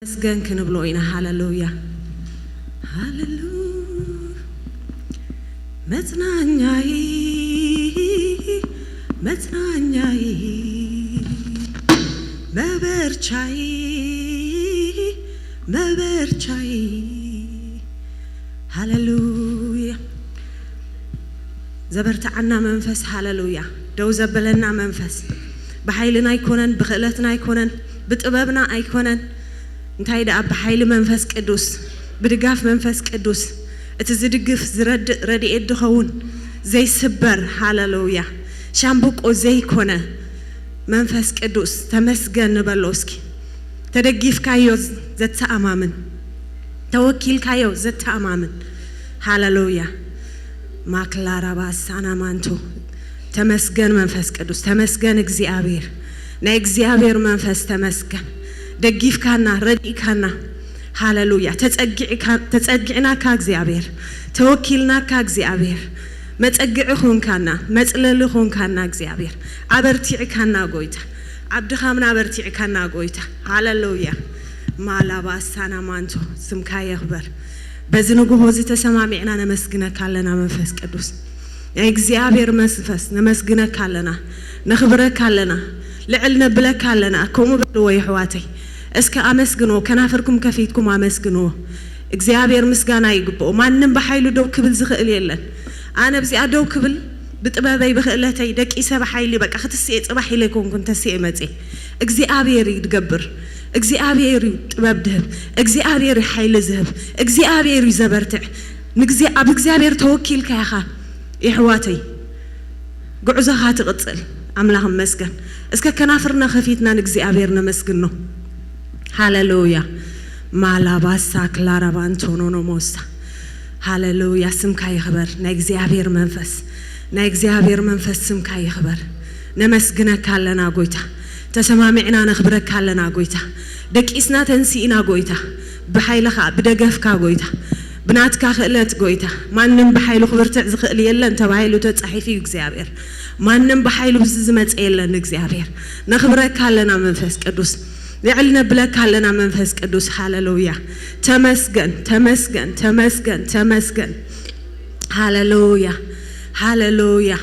መስገን ክንብሎ ኢና። ሃሌሉያ፣ ሃሌሉ መጽናኛይ፣ መጽናኛይ፣ መበርቻይ፣ መበርቻይ። ሃሌሉያ። ዘበርትዓና መንፈስ፣ ሃሌሉያ። ደው ዘበለና መንፈስ፣ ብሓይልና ኣይኮነን፣ ብኽእለትና ኣይኮነን፣ ብጥበብና ኣይኮነን። እንታይ ደኣ፣ ብሓይሊ መንፈስ ቅዱስ፣ ብድጋፍ መንፈስ ቅዱስ፣ እቲ ዝድግፍ ዝረድእ ረድኤት ድኸውን፣ ዘይስበር፣ ሃሌሉያ፣ ሻምብቆ ዘይኮነ መንፈስ ቅዱስ፣ ተመስገን ንበሎ እስኪ። ተደጊፍካዮ ዘተኣማምን፣ ተወኪልካዮ ዘተኣማምን። ሃሌሉያ። ማክላራባ ሳናማንቶ። ተመስገን መንፈስ ቅዱስ፣ ተመስገን እግዚኣብሔር። ናይ እግዚኣብሔር መንፈስ ተመስገን። ደጊፍካና፣ ረዲእካና። ሃሌሉያ። ተጸጊዕካ-፣ ተጸጊዕናካ እግዚኣብሔር። ተወኪልናካ እግዚኣብሔር። መጸግዒ ኾንካና፣ መጽለሊ ኾንካና እግዚኣብሔር። ኣበርቲዕካና ጎይታ። ኣብ ድኻምና ኣበርቲዕካና ጎይታ። ሃሌሉያ። ማላባ ሳናማንቶ፣ ስምካ የኽበር። በዚ ንግሆ እዚ ተሰማሚዕና ነመስግነካ ኣለና መንፈስ ቅዱስ። ናይ እግዚኣብሔር መንፈስ ነመስግነካ ኣለና፣ ነኽብረካ ኣለና፣ ልዕል ነብለካ ኣለና። ከምኡ በልዎ የሕዋተይ። እስከ ኣመስግንዎ፣ ከናፍርኩም ከፊትኩም ኣመስግንዎ። እግዚኣብሔር ምስጋና ይግብኦ። ማንም ብሓይሉ ደው ክብል ዝኽእል የለን። ኣነ ኣብዚኣ ደው ክብል ብጥበበይ ብኽእለተይ ደቂሰ ብሓይሊ በቃ ክትስኤ ጽባሕ ኢለ ኣይኮንኩን ተስኤ መጽኤ። እግዚኣብሔር እዩ ዝገብር። እግዚኣብሔር እዩ ጥበብ ድህብ። እግዚኣብሔር እዩ ሓይሊ ዝህብ። እግዚኣብሔር እዩ ዘበርትዕ። ንግዜ-፣ ኣብ እግዚኣብሔር ተወኪልካ ኢኻ የሕዋተይ። ጉዕዞኻ ትቕጽል። ኣምላኽ ይመስገን። እስከ ከናፍርና ከፊትና ንእግዚኣብሔር ነመስግኖ። ሃሌሉያ። ማላባሳ ክላራባንቶኖኖሞሳ። ሃሌሉያ። ስምካ ይኽበር። ናይ እግዚኣብሔር መንፈስ፣ ናይ እግዚኣብሔር መንፈስ ስምካ ይኽበር። ነመስግነካ ኣለና ጎይታ። ተሰማሚዕና ነኽብረካ ኣለና ጎይታ። ደቂስና ተንሲእና ጎይታ። ብሓይልኻ፣ ብደገፍካ ጎይታ። ብናትካ ክእለት ጎይታ። ማንም ብሓይሉ ክብርትዕ ዝኽእል የለን ተባሂሉ ተጻሒፉ እዩ እግዚኣብሔር። ማንም ብሓይሉ ብዚ ዝመጸ የለን እግዚኣብሔር። ነኽብረካ ኣለና መንፈስ ቅዱስ። ልዕል ነብለካ ኣለና መንፈስ ቅዱስ። ሃሌሉያ። ተመስገን፣ ተመስገን፣ ተመስገን፣ ተመስገን። ሃሌሉያ፣ ሃሌሉያ።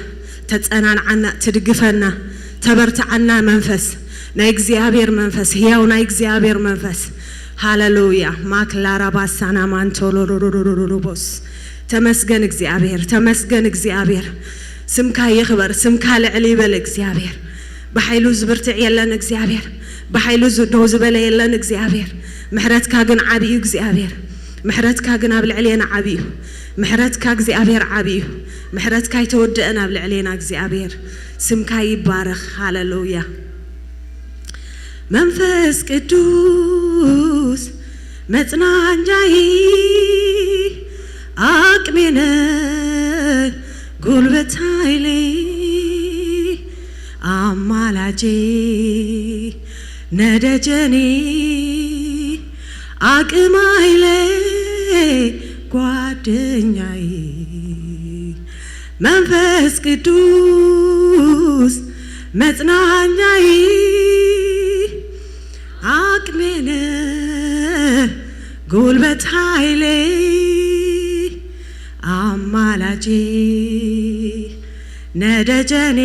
ተጸናንዓና፣ ትድግፈና፣ ተበርትዓና መንፈስ፣ ናይ እግዚኣብሔር መንፈስ፣ ህያው ናይ እግዚኣብሔር መንፈስ። ሃሌሉያ። ማክላራ ባሳና ማንቶሎሎሎሎሎቦስ። ተመስገን እግዚኣብሔር፣ ተመስገን እግዚኣብሔር። ስምካ ይኽበር፣ ስምካ ልዕል ይበል እግዚኣብሔር። ብሓይሉ ዝብርትዕ የለን እግዚኣብሔር። ብሓይሉ ዝ-፣ ደው ዝበለ የለን እግዚኣብሔር። ምሕረትካ ግን ዓቢ እዩ እግዚኣብሔር። ምሕረትካ ግን ኣብ ልዕሌና ዓቢ እዩ። ምሕረትካ እግዚኣብሔር ዓቢ እዩ። ምሕረትካ ኣይተወደአን ኣብ ልዕሌና እግዚኣብሔር። ስምካ ይባረኽ። ሃሌሉያ። መንፈስ ቅዱስ መጽናኛይ፣ ኣቅሜነ፣ ጉልበት ኃይሌ፣ ኣማላጄ፣ ነደጀኔ፣ ኣቅም ኃይሌ፣ ጓደኛይ፣ መንፈስ ቅዱስ መጽናኛይ፣ ኣቅሜነ፣ ጉልበት ኃይሌ፣ ኣማላጄ፣ ነደጀኔ፣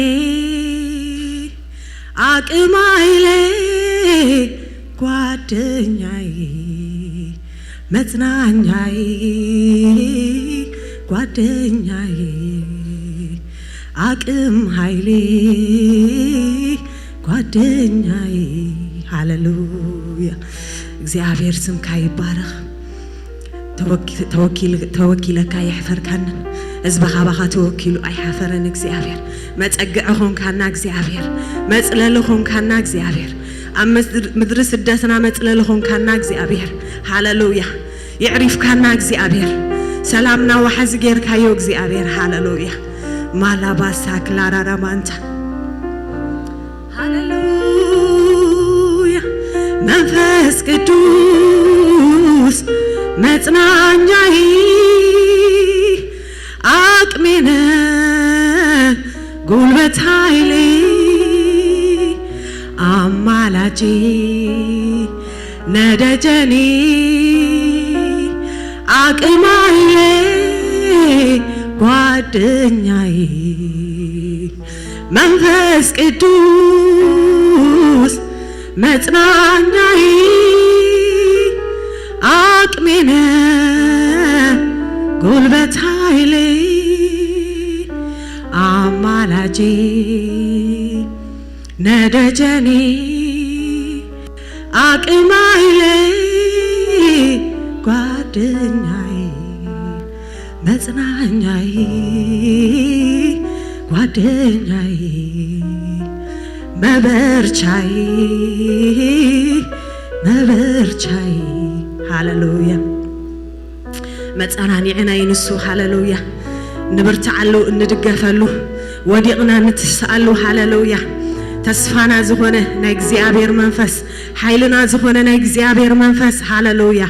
ኣቅም ኃይሌ፣ ጓደኛይ፣ መጽናኛይ፣ ጓደኛይ፣ ኣቅም ኃይሌ፣ ጓደኛይ። ሃሌሉያ። እግዚኣብሔር ስምካ ይባረኽ። ተወኪ-፣ ተወኪል-፣ ተወኪለካ ኣይሕፈርካንን። ህዝብኻ ባኻ ተወኪሉ ኣይሓፈረን እግዚኣብሔር። መጸግዒ ኾንካና እግዚኣብሔር። መጽለሊ ኾንካና እግዚኣብሔር። ኣብ ምድሪ፣ ምድሪ ስደትና መጽለሊ ኾንካና እግዚኣብሔር። ሃሌሉያ። የዕሪፍካና እግዚኣብሔር። ሰላምና ዋሕዚ ጌርካዮ እግዚኣብሔር። ሃሌሉያ። ማላባሳ ክላራራ ማንታ። ሃሌሉያ። መንፈስ ቅዱስ መጽናኛይ፣ ኣቅሜነ፣ ጉልበት ኃይሌ፣ ኣማላጄ፣ ነደጀኒ ኣቅማየ ጓደኛይ መንፈስ ቅዱስ መጽናኛይ ኣቅሜነ ጉልበት ኃይሌ ኣማላጄ ነደጀኔ አቅም ኃይሌ ጓደኛዬ መጽናኛዬ ጓደኛዬ መበርቻዬ መበርቻዬ። ሃሌሉያ። መጸናኒዕና እዩ ንሱ። ሃሌሉያ። እንብርትዓሉ፣ እንድገፈሉ፣ ወዲቕና እንትስኣሉ። ሃሌሉያ። ተስፋና ዝኾነ ናይ እግዚኣብሔር መንፈስ፣ ሓይልና ዝኾነ ናይ እግዚኣብሔር መንፈስ። ሃሌሉያ።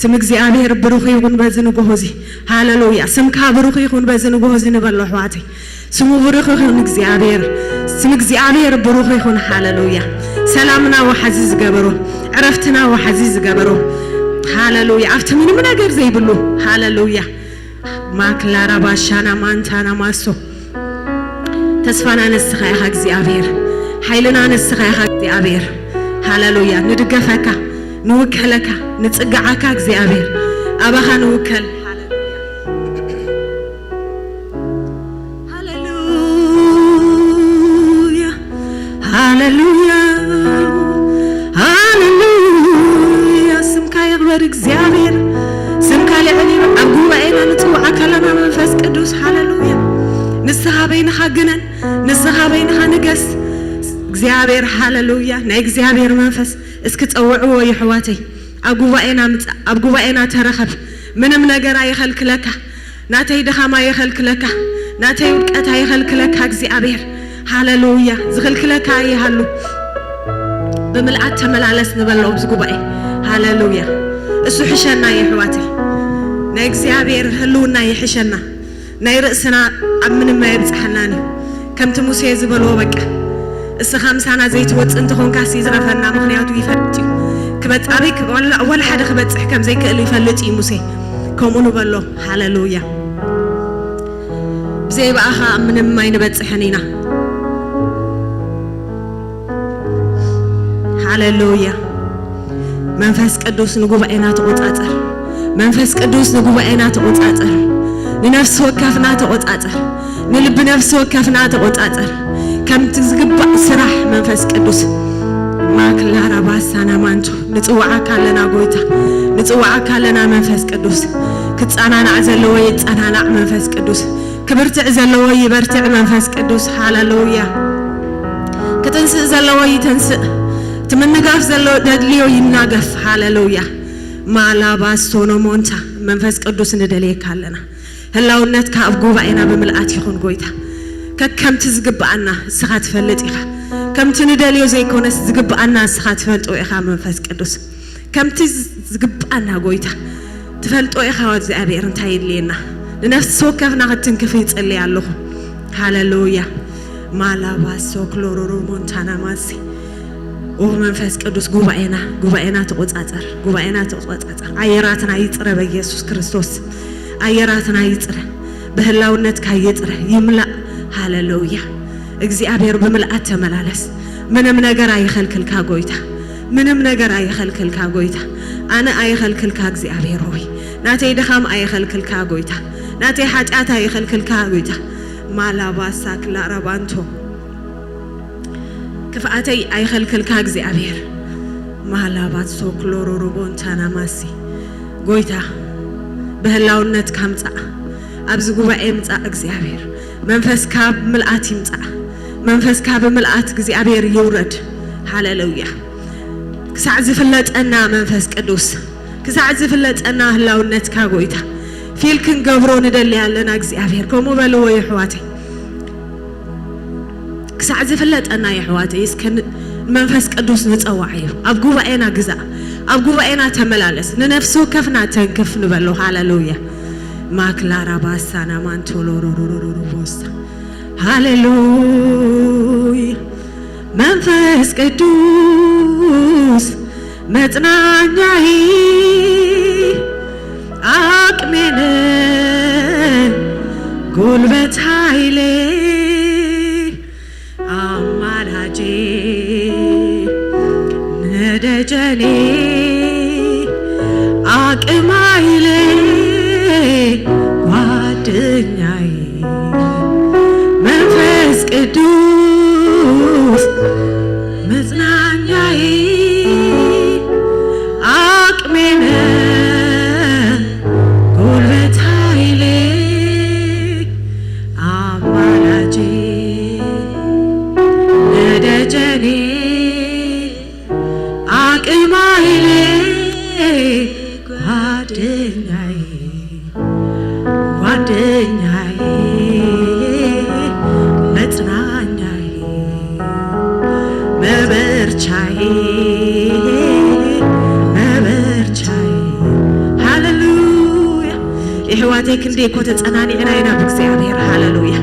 ስም እግዚኣብሔር ብሩኽ ይኹን በዚ ንግሆ እዚ። ሃሌሉያ። ስምካ ብሩኽ ይኹን በዚ ንግሆ እዚ ንበሎ ኣሕዋተይ። ስሙ ብሩኽ ይኹን እግዚኣብሔር። ስም እግዚኣብሔር ብሩኽ ይኹን። ሃሌሉያ። ሰላምና ወሓዚ ዝገበሮ፣ ዕረፍትና ወሓዚ ዝገበሮ። ሃሌሉያ። ኣብቲ ምንም ነገር ዘይብሉ። ሃሌሉያ። ማክላራ ባሻና ማንታና ማሶ። ተስፋና ንስኻ ኢኻ እግዚኣብሔር። ሓይልና ንስኻ ኢኻ እግዚኣብሔር። ሃሌሉያ። ንድገፈካ፣ ንውከለካ፣ ንጽግዓካ እግዚኣብሔር። ኣባኻ ንውከል። ሃሌሉያ። ሃሌሉያ፣ ሃሌሉያ፣ ሃሌሉያ። ስምካ ይኽበር እግዚኣብሔር፣ ስምካ ልዕል ይበል። ኣብ ጉባኤና ንጽውዓካ ኣለና መንፈስ ቅዱስ። ሃሌሉያ። ንስኻ በይንኻ ግነን፣ ንስኻ በይንኻ ንገስ እግዚኣብሔር። ሃሌሉያ። ናይ እግዚኣብሔር መንፈስ እስኪ ጸውዕዎ የሕዋተይ። ኣብ ጉባኤና ምጻእ፣ ኣብ ጉባኤና ተረኸብ። ምንም ነገር ኣይኸልክለካ። ናተይ ድኻም ኣይኸልክለካ፣ ናተይ ውድቀት ኣይኸልክለካ እግዚኣብሔር። ሃሌሉያ። ዝኽልክለካ ኣይሃሉ። ብምልኣት ተመላለስ ንበሎ ኣብዚ ጉባኤ። ሃሌሉያ። እሱ ሕሸና የሕዋተይ። ናይ እግዚኣብሔር ህልውና ይሕሸና። ናይ ርእስና ኣብ ምንም ኣየብጽሓናን እዩ። ከምቲ ሙሴ ዝበልዎ በቃ እስኻ ምሳና ዘይትወጽእ እንተኾንካስ ይዝረፈና፣ ምኽንያቱ ይፈልጥ እዩ። ክበጽ-፣ ኣበይ ክ-፣ ዋላ፣ ዋላ ሓደ ክበጽሕ ከም ዘይክእል ይፈልጥ እዩ ሙሴ። ከምኡ ንበሎ። ሃሌሉያ። ብዘይ ብኣኻ ኣብ ምንም ኣይንበጽሕን ኢና። ሃሌሉያ። መንፈስ ቅዱስ ንጉባኤና ተቆጻጸር። መንፈስ ቅዱስ ንጉባኤና ተቆጻጸር። ንነፍሲ ወከፍና ተቆጻጸር። ንልቢ ነፍሲ ወከፍና ተቆጻጸር። ከምቲ ዝግባእ ስራሕ መንፈስ ቅዱስ። ማክላራ ባሳና ማንቶ ንጽውዓካ ኣለና ጎይታ። ንጽውዓካ ኣለና መንፈስ ቅዱስ። ክጸናናዕ ዘለዎ ይጸናናዕ መንፈስ ቅዱስ። ክብርትዕ ዘለዎ ይበርትዕ መንፈስ ቅዱስ። ሃሌሉያ። ክትንስእ ዘለዎ ይተንስእ። እቲ ምንጋፍ ዘሎ ደድልዮ ይናገፍ። ሃሌሉያ። ማላባሶኖ ሞንታ መንፈስ ቅዱስ ንደልየካ ኣለና። ህላውነትካ ኣብ ጉባኤና ብምልኣት ይኹን ጎይታ። ከከምቲ ዝግብኣና እስኻ ትፈልጥ ኢኻ። ከምቲ ንደልዮ ዘይኮነስ ዝግብኣና እስኻ ትፈልጦ ኢኻ መንፈስ ቅዱስ። ከምቲ ዝግብኣና ጎይታ ትፈልጦ ኢኻ እግዚኣብሔር እንታይ የድልየና። ንነፍሲ ወከፍና ክትትንክፍ ይጽልይ ኣለኹ። ሃሌሉያ። ማላባሶ ክሎሮሮ ሞንታና ማሲ። ኦ መንፈስ ቅዱስ ጉባኤና፣ ጉባኤና ተቆጻጸር፣ ጉባኤና ተቆጻጸር። ኣየራትና ይጽረ በኢየሱስ ክርስቶስ። ኣየራትና ይጽረ። ብህላውነትካ ይጽረ፣ ይምላእ። ሃሌሉያ። እግዚኣብሔር ብምልኣት ተመላለስ። ምንም ነገር ኣይኸልክልካ ጎይታ። ምንም ነገር ኣይኸልክልካ ጎይታ። ኣነ ኣይኸልክልካ እግዚኣብሔር ሆይ። ናተይ ድኻም ኣይኸልክልካ ጎይታ። ናተይ ሓጢኣት ኣይኸልክልካ ጎይታ። ማላባሳ ክላራባንቶ። ክፍኣተይ ኣይኸልክልካ እግዚኣብሔር። ማላባሶ ክሎሮሮቦንታና ማሲ። ጎይታ ብህላውነትካ ምጻእ። ኣብዚ ጉባኤ ምጻእ እግዚኣብሔር። መንፈስካ ብምልኣት ይምጻእ። መንፈስካ ብምልኣት እግዚኣብሔር ይውረድ። ሃሌሉያ። ክሳዕ ዝፍለጠና መንፈስ ቅዱስ፣ ክሳዕ ዝፍለጠና ህላውነትካ ጎይታ ፊል ክንገብሮ ንደሊ ኣለና እግዚኣብሔር። ከምኡ በልዎ የሕዋተይ። ክሳዕ ዝፍለጠና የሕዋተይ እስከ ን-፣ መንፈስ ቅዱስ ንጸዋዓዮ። ኣብ ጉባኤና ግዛእ፣ ኣብ ጉባኤና ተመላለስ፣ ንነፍሲ ወከፍና ተንክፍ ንበሎ። ሃሌሉያ። ማክላራ ባሳና ማንቶሎሮሮሮሮቦሳ። ሃሌሉያ። መንፈስ ቅዱስ መጽናኛይ፣ ኣቅሜነ፣ ጉልበት ኃይሌ፣ ኣማላጄ፣ ነደጀኔ፣ ኣቅም ኃይሌ፣ ጓደኛዬ፣ መንፈስ ቅዱስ መጽናኛዬ፣ ኣቅሜነ፣ ጉልበት ኃይሌ፣ ኣማላጄ፣ ነደጀኔ፣ ኣቅም ኃይሌ፣ ጓደኛዬ፣ ጓደኛዬ፣ መጽናኛዬ፣ መበርቻዬ፣ መበርቻዬ። ሃሌሉያ። የሕዋተይ ክንደይ እኮ ተጸናኒዕና ኢና ብእግዚኣብሔር። ሃሌሉያ።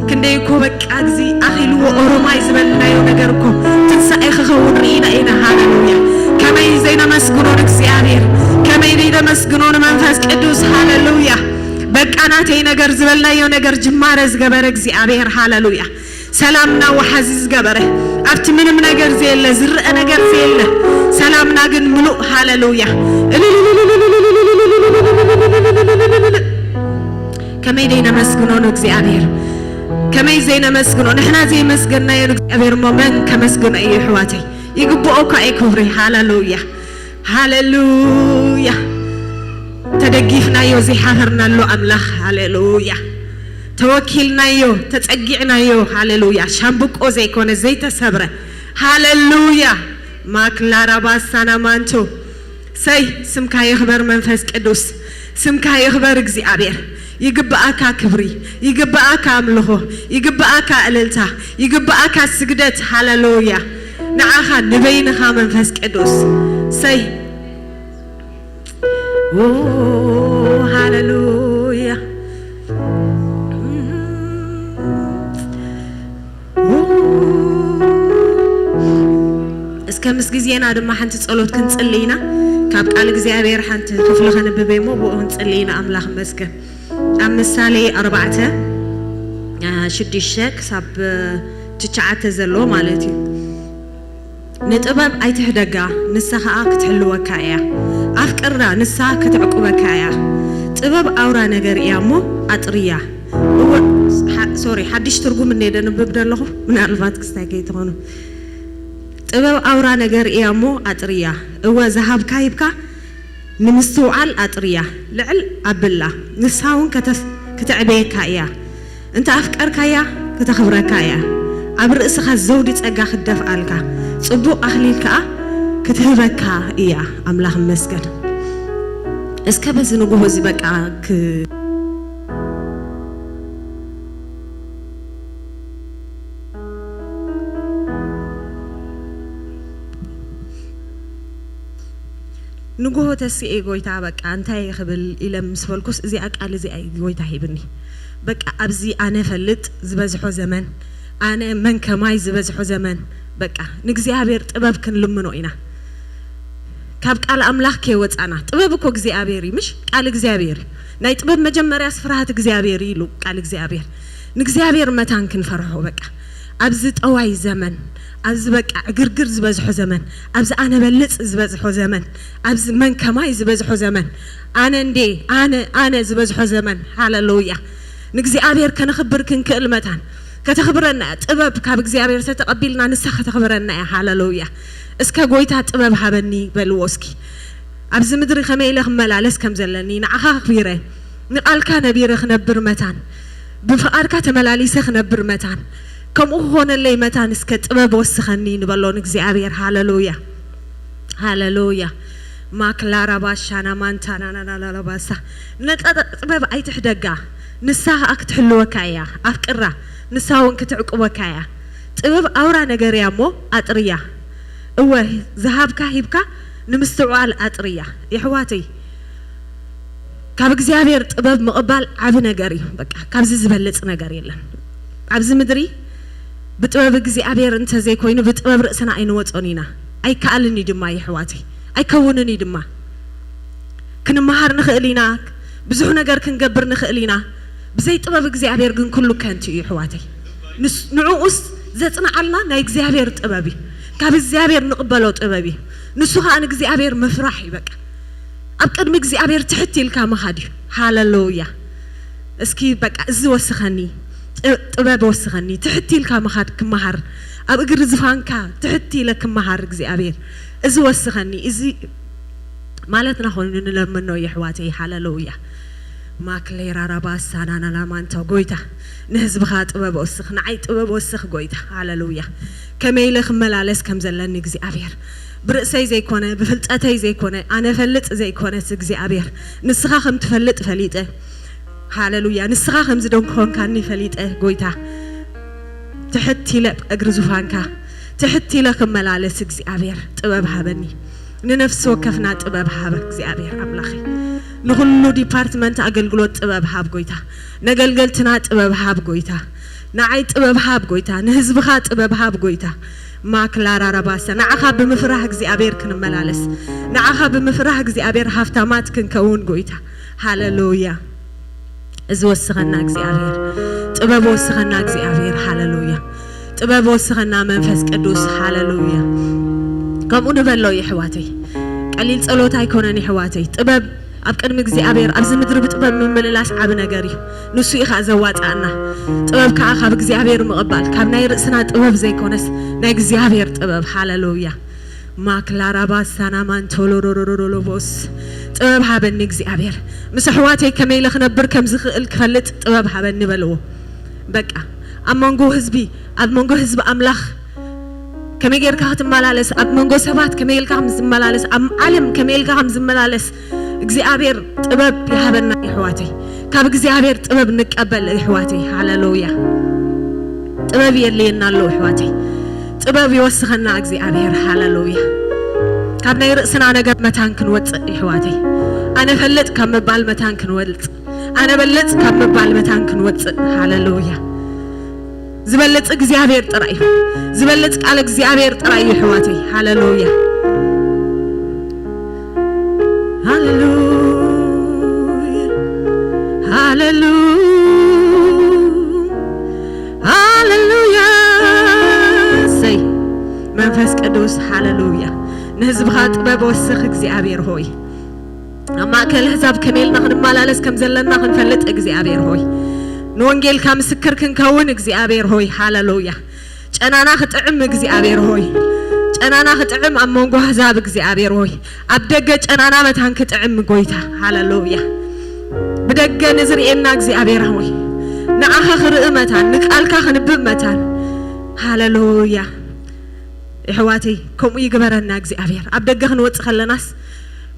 ክንደይ እኮ በቃ፣ እዚ ኣኺልዎ ኦሮማይ ዝበልናዮ ነገር እኮ ትንሳኤ ክኸውን ርኢና ኢና። ሃሌሉያ። ከመይ ዘይነመስግኖ ንእግዚኣብሔር፣ ከመይ ዘይነመስግኖ ንመንፈስ ቅዱስ። ሃሌሉያ። በቃ ናተይ ነገር ዝበልናዮ ነገር ጅማረ ዝገበረ እግዚኣብሔር። ሃሌሉያ። ሰላምና ወሓዚ ዝገበረ፣ ኣብቲ ምንም ነገር ዘየለ፣ ዝረኣ ነገር ዘየለ፣ ሰላምና ግን ምሉእ። ሃሌሉያ። ከመይ ደይ ነመስግኖ ንእግዚኣብሔር፣ ከመይ ዘይነመስግኖ። ንሕና ዘይመስገናዮ ንእግዚኣብሔር እሞ መን ከመስግኖ እዩ? ኣሕዋተይ፣ ይግብኦ እኳ እዩ ክብሪ። ሃሌሉያ፣ ሃሌሉያ። ተደጊፍናዮ ዘይሓፈርናሉ ኣምላኽ። ሃሌሉያ። ተወኪልናዮ፣ ተጸጊዕናዮ። ሃሌሉያ። ሻምብቆ ዘይኮነ፣ ዘይተሰብረ። ሃሌሉያ። ማክላራባሳና ማንቶ። ሰይ፣ ስምካ ይኽበር መንፈስ ቅዱስ፣ ስምካ ይኽበር እግዚኣብሔር። ይግብኣካ ክብሪ፣ ይግብኣካ ኣምልኾ፣ ይግብኣካ እልልታ፣ ይግብኣካ ስግደት። ሃሌሉያ። ንዓኻ ንበይንኻ መንፈስ ቅዱስ። ሰይ። ኦ፣ ሃሌሉያ። እስከ ምስ ግዜና ድማ ሓንቲ ጸሎት ክንጽሊ ኢና። ካብ ቃል እግዚኣብሔር ሓንቲ ክፍሊ ከንብብ እሞ ብኡ ክንጽሊ ኢና። ኣምላኽ ይመስገን። ኣብ ምሳሌ ኣርባዕተ፣ አ፣ ሽዱሽተ ክሳብ፣ እ፣ ትሽዓተ ዘሎ ማለት እዩ። ንጥበብ ኣይትሕደጋ፣ ንሳ ኸኣ ክትሕልወካ እያ። ኣፍቅራ፣ ንሳ ክትዕቁበካ እያ። ጥበብ ኣውራ ነገር እያ እሞ ኣጥርያ። እወ፣ ሓ-፣ ሶሪ፣ ሓድሽ ትርጉም እንደ ነንብብ ደለኹ፣ ምናልባት ክስታይ ከይትኾኑ። ጥበብ ኣውራ ነገር እያ እሞ ኣጥርያ። እወ፣ ዝሃብካ ሂብካ፣ ንምስትውዓል ኣጥርያ። ልዕል ኣብላ፣ ንሳ እውን ከተስ-፣ ክተዕበየካ እያ። እንተ ኣፍቀርካያ፣ ክተኽብረካ እያ። ኣብ ርእስኻ ዘውዲ ጸጋ ክትደፍኣልካ፣ ጽቡቕ ኣኽሊል ከኣ ክትህበካ እያ። ኣምላኽ ይመስገን። እስከ በዚ ንግሆ እዚ በቃ ክ-፣ ንግሆ ተሲኤ ጎይታ በቃ እንታይ ክብል ኢለ ምስ በልኩስ፣ እዚኣ ቃል እዚኣ እዩ ጎይታ ሂብኒ። በቃ ኣብዚ ኣነ ፈልጥ ዝበዝሖ ዘመን፣ ኣነ መን ከማይ ዝበዝሖ ዘመን፣ በቃ ንእግዚኣብሔር ጥበብ ክንልምኖ ኢና። ካብ ቃል ኣምላኽ ከይወጻና፣ ጥበብ እኮ እግዚኣብሔር እዩ፣ ምሽ? ቃል እግዚኣብሔር እዩ። ናይ ጥበብ መጀመርያስ ፍርሃት እግዚኣብሔር እዩ ኢሉ ቃል እግዚኣብሔር። ንእግዚኣብሔር መታን ክንፈርሖ በቃ። ኣብዚ ጠዋይ ዘመን፣ ኣብዚ በቃ ዕግርግር ዝበዝሖ ዘመን፣ ኣብዚ ኣነ በልጽ ዝበዝሖ ዘመን፣ ኣብዚ መን ከማይ ዝበዝሖ ዘመን፣ ኣነ እንዴ፣ ኣነ፣ ኣነ ዝበዝሖ ዘመን፣ ሃሌሉያ። ንእግዚኣብሔር ከነኽብር ክንክእል መታን ከተኽብረና እያ። ጥበብ ካብ እግዚኣብሔር ተተቐቢልና ንሳ ከተኽብረና እያ። ሃሌሉያ። እስከ ጎይታ ጥበብ ሃበኒ በልዎ እስኪ። ኣብዚ ምድሪ ከመይ ኢለ ክመላለስ ከም ዘለኒ ንዓኻ ኣኽቢረ፣ ንቓልካ ነቢረ ክነብር መታን፣ ብፍቓድካ ተመላሊሰ ክነብር መታን፣ ከምኡ ክኾነለይ መታን እስከ ጥበብ ወስኸኒ ንበሎ ንእግዚኣብሔር። ሃሌሉያ፣ ሃሌሉያ። ማክላራ ባሻና ማንታናናናናባሳ። ንጥበብ ኣይትሕደጋ፣ ንሳ ኸኣ ክትሕልወካ እያ። ኣፍቅራ፣ ንሳ እውን ክትዕቁበካ እያ። ጥበብ ኣውራ ነገር እያ እሞ ኣጥርያ። እወ፣ ዝሃብካ ሂብካ ንምስትውዓል ኣጥርያ። የሕዋተይ፣ ካብ እግዚኣብሔር ጥበብ ምቕባል ዓቢ ነገር እዩ። በቃ፣ ካብዚ ዝበልጽ ነገር የለን። ኣብዚ ምድሪ ብጥበብ እግዚኣብሔር እንተዘይኮይኑ፣ ብጥበብ ርእስና ኣይንወጾን ኢና። ኣይከኣልን እዩ ድማ፣ የሕዋተይ። ኣይከውንን እዩ ድማ። ክንመሃር ንኽእል ኢና፣ ብዙሕ ነገር ክንገብር ንኽእል ኢና። ብዘይ ጥበብ እግዚኣብሔር ግን ኩሉ ከንቱ እዩ ኣሕዋተይ። ንዕኡስ ዘጽንዓልና ናይ እግዚኣብሔር ጥበብ እዩ። ካብ እግዚኣብሔር ንቕበሎ ጥበብ እዩ። ንሱ ኸዓ ንእግዚኣብሔር ምፍራሕ እዩ። በቃ ኣብ ቅድሚ እግዚኣብሔር ትሕት ኢልካ ምኻድ እዩ። ሃለሉያ። እስኪ በቃ እዚ ወስኸኒ፣ ጥበብ ወስኸኒ፣ ትሕት ኢልካ ምኻድ ክመሃር፣ ኣብ እግሪ ዝፋንካ ትሕት ኢለ ክመሃር እግዚኣብሔር እዚ ወስኸኒ። እዚ ማለትና ኮይኑ ንለምኖ የሕዋተይ። ሃለሉያ። ማክሌራ ራባ ሳናናና ማንቶ ጎይታ፣ ንህዝብኻ ጥበብ ወስኽ፣ ንዓይ ጥበብ ወስኽ ጎይታ። ሃለሉያ። ከመይ ኢለ ክመላለስ ከም ዘለኒ እግዚኣብሔር፣ ብርእሰይ ዘይኮነ፣ ብፍልጠተይ ዘይኮነ፣ ኣነ ፈልጥ ዘይኮነስ እግዚኣብሔር፣ ንስኻ ከም ትፈልጥ ፈሊጠ። ሃለሉያ። ንስኻ ከም ዝደንኮንካኒ ፈሊጠ ጎይታ፣ ትሕት ኢለ እግሪ ዙፋንካ ትሕት ኢለ ክመላለስ እግዚኣብሔር ጥበብ ሃበኒ። ንነፍሲ ወከፍና ጥበብ ሃብ እግዚኣብሔር ኣምላኸይ። ንኹሉ ዲፓርትመንት ኣገልግሎት ጥበብ ሃብ ጎይታ። ነገልገልትና ጥበብ ሃብ ጎይታ። ንዓይ ጥበብ ሃብ ጎይታ። ንህዝብኻ ጥበብ ሃብ ጎይታ። ማክላራራባሰ ንዓኻ ብምፍራህ እግዚኣብሔር ክንመላለስ፣ ንዓኻ ብምፍራህ እግዚኣብሔር ሃፍታማት ክንከውን ጎይታ። ሃለሉያ። እዚ ወስኸና እግዚኣብሔር፣ ጥበብ ወስኸና እግዚኣብሔር። ሃለሉያ። ጥበብ ወስኸና መንፈስ ቅዱስ። ሃለሉያ። ከምኡ ንበሎ የሕዋተይ። ቀሊል ጸሎት ኣይኮነን የሕዋተይ። ጥበብ ኣብ ቅድሚ እግዚኣብሔር ኣብዚ ምድሪ ብጥበብ ምምልላስ ዓቢ ነገር እዩ። ንሱ እዩ ኸኣ ዘዋጽኣና። ጥበብ ከኣ ካብ እግዚኣብሔር ምቕባል፣ ካብ ናይ ርእስና ጥበብ ዘይኮነስ ናይ እግዚኣብሔር ጥበብ። ሃለሉያ። ማክላራባሳና ማንቶሎሮሮሮሎቦስ። ጥበብ ሃበኒ እግዚኣብሔር። ምስ ኣሕዋተይ ከመይ ኢለ ክነብር ከም ዝኽእል ክፈልጥ ጥበብ ሃበኒ በልዎ። በቃ ኣብ መንጎ ህዝቢ፣ ኣብ መንጎ ህዝቢ ኣምላኽ ከመይ ጌርካ ክትመላለስ፣ ኣብ መንጎ ሰባት ከመይ ኢልካ ከም ዝመላለስ፣ ኣብ ዓለም ከመይ ኢልካ ከም ዝመላለስ እግዚኣብሔር ጥበብ ይሃበና የሕዋተይ። ካብ እግዚኣብሔር ጥበብ ንቀበል የሕዋተይ። ሃለሉያ። ጥበብ የድልየና ኣሎ የሕዋተይ። ጥበብ ይወስኸና እግዚኣብሔር። ሃለሉያ። ካብ ናይ ርእስና ነገር መታን ክንወፅእ የሕዋተይ። ኣነ ፈልጥ ካብ ምባል መታን ክንወፅእ፣ ኣነ በልፅ ካብ ምባል መታን ክንወፅእ። ሃለሉያ። ዝበልጽ እግዚኣብሔር ጥራይ እዩ። ዝበልጽ ቃል እግዚኣብሔር ጥራይ እዩ ኣሕዋተይ። ሃለሉያ። ሃለሉያ። ሃለሉያ። ሃለሉያ። እሰይ። መንፈስ ቅዱስ ሃለሉያ። ንህዝብኻ ጥበብ ወስኽ እግዚኣብሔር ሆይ። ኣብ ማእከል ኣህዛብ ከመይ ኢልና ክንመላለስ ከም ዘለና ክንፈልጥ እግዚኣብሔር ሆይ። ንወንጌልካ ምስክር ክንከውን እግዚኣብሔር ሆይ። ሃለሉያ። ጨናና ክጥዕም እግዚኣብሔር ሆይ። ጨናና ክጥዕም ኣብ መንጎ ኣህዛብ እግዚኣብሔር ሆይ። ኣብ ደገ ጨናና መታን ክጥዕም ጎይታ። ሃለሉያ። ብደገ ንዝርእየና እግዚኣብሔር ሆይ። ንዓኻ ክርኢ መታን፣ ንቃልካ ክንብብ መታን። ሃለሉያ። የሕዋተይ ከምኡ ይግበረና እግዚኣብሔር። ኣብ ደገ ክንወፅእ ከለናስ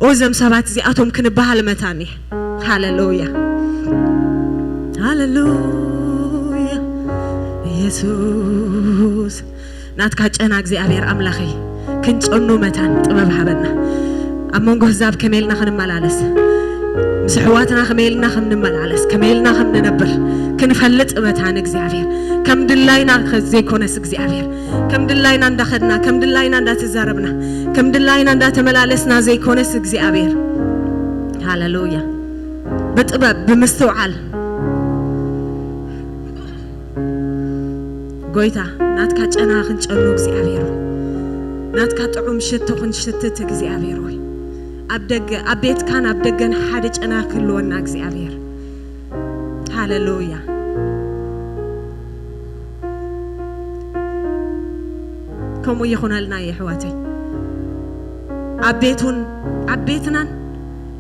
እዞም ሰባት እዚኣቶም ክንበሃል መታን እዩ። ሃለሉያ። ሃለሉያ። ኢየሱስ ናትካ ጨና እግዚኣብሔር ኣምላኸይ ክንጨኑ መታን ጥበብ ሃበና። ኣብ መንጎ ህዛብ ከመይ ኢልና ክንመላለስ፣ ምስ ኣሕዋትና ከመይ ኢልና ከም ንመላለስ፣ ከመይ ኢልና ከም ንነብር ክንፈልጥ መታን እግዚኣብሔር ከም ድላይና ዘይኮነስ እግዚኣብሔር ከም ድላይና እንዳኸድና፣ ከም ድላይና እንዳተዛረብና፣ ከም ድላይና እንዳተመላለስና ዘይኮነስ እግዚኣብሔር። ሃለሉያ። ብጥበብ ብምስትውዓል ጎይታ ናትካ ጨና ክንጨኑ እግዚኣብሔር ሆይ። ናትካ ጥዑም ሽቶ ክንሽትት እግዚኣብሔር ሆይ። ኣብ ደገ ኣብ ቤትካን ኣብ ደገን ሓደ ጨና ክህልወና እግዚኣብሔር። ሃለሉያ። ከምኡ ይኹነልና የሕዋተይ። ኣብ ቤቱን ኣብ ቤትናን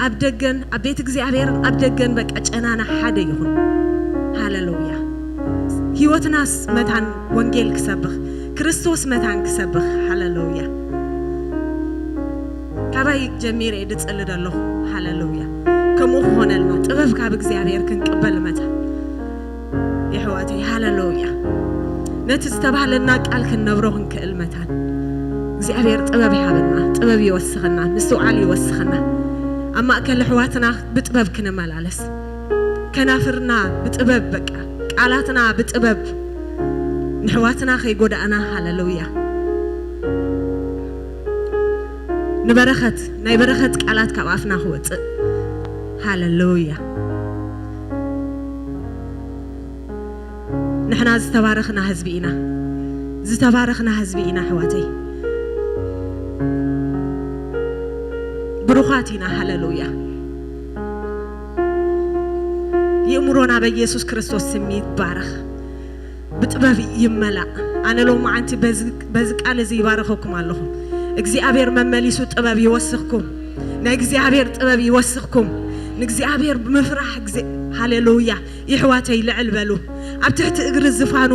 ኣብ ደገን ኣብ ቤት እግዚኣብሔርን ኣብ ደገን በቃ ጨናና ሓደ ይኹን። ሃለሉያ። ህይወትናስ መታን ወንጌል ክሰብኽ ክርስቶስ መታን ክሰብኽ። ሃለሉያ። ካባይ ጀሚረ እየ ድጽሊ ዘለኹ። ሃለሉያ። ከምኡ ክኾነልና ጥበብ ካብ እግዚኣብሔር ክንቅበል መታን የሕዋተይ። ሃለሉያ። ነቲ ዝተባህለና ቃል ክንነብሮ ክንክእል መታን እግዚኣብሔር ጥበብ ይሃበና፣ ጥበብ ይወስኸና፣ ምስትውዓል ይወስኸና። ኣብ ማእከል ኣሕዋትና ብጥበብ ክንመላለስ፣ ከናፍርና ብጥበብ፣ በቃ ቃላትና ብጥበብ ንሕዋትና ከይጎዳእና። ሃለሉያ። በረኸት፣ ናይ በረኸት ቃላት ካብ ኣፍና ክወፅእ። ሃሌሉያ። ንሕና ዝተባረኽና ህዝቢ ኢና። ዝተባረኽና ህዝቢ ኢና ኣሕዋተይ። ብሩኻት ኢና። ሃሌሉያ። ይእምሮና በኢየሱስ ክርስቶስ ስም ይባረኽ። ብጥበብ ይመላእ። ኣነ ሎማዓንቲ በዚ ቃል እዚ ይባረኸኩም ኣለኹ። እግዚኣብሔር መመሊሱ ጥበብ ይወስኽኩም። ናይ እግዚኣብሔር ጥበብ ይወስኽኩም። ንእግዚኣብሔር ብምፍራሕ ግዜ። ሃሌሉያ። ይሕዋተይ ልዕል በሉ። ኣብ ትሕቲ እግሪ ዝፋኑ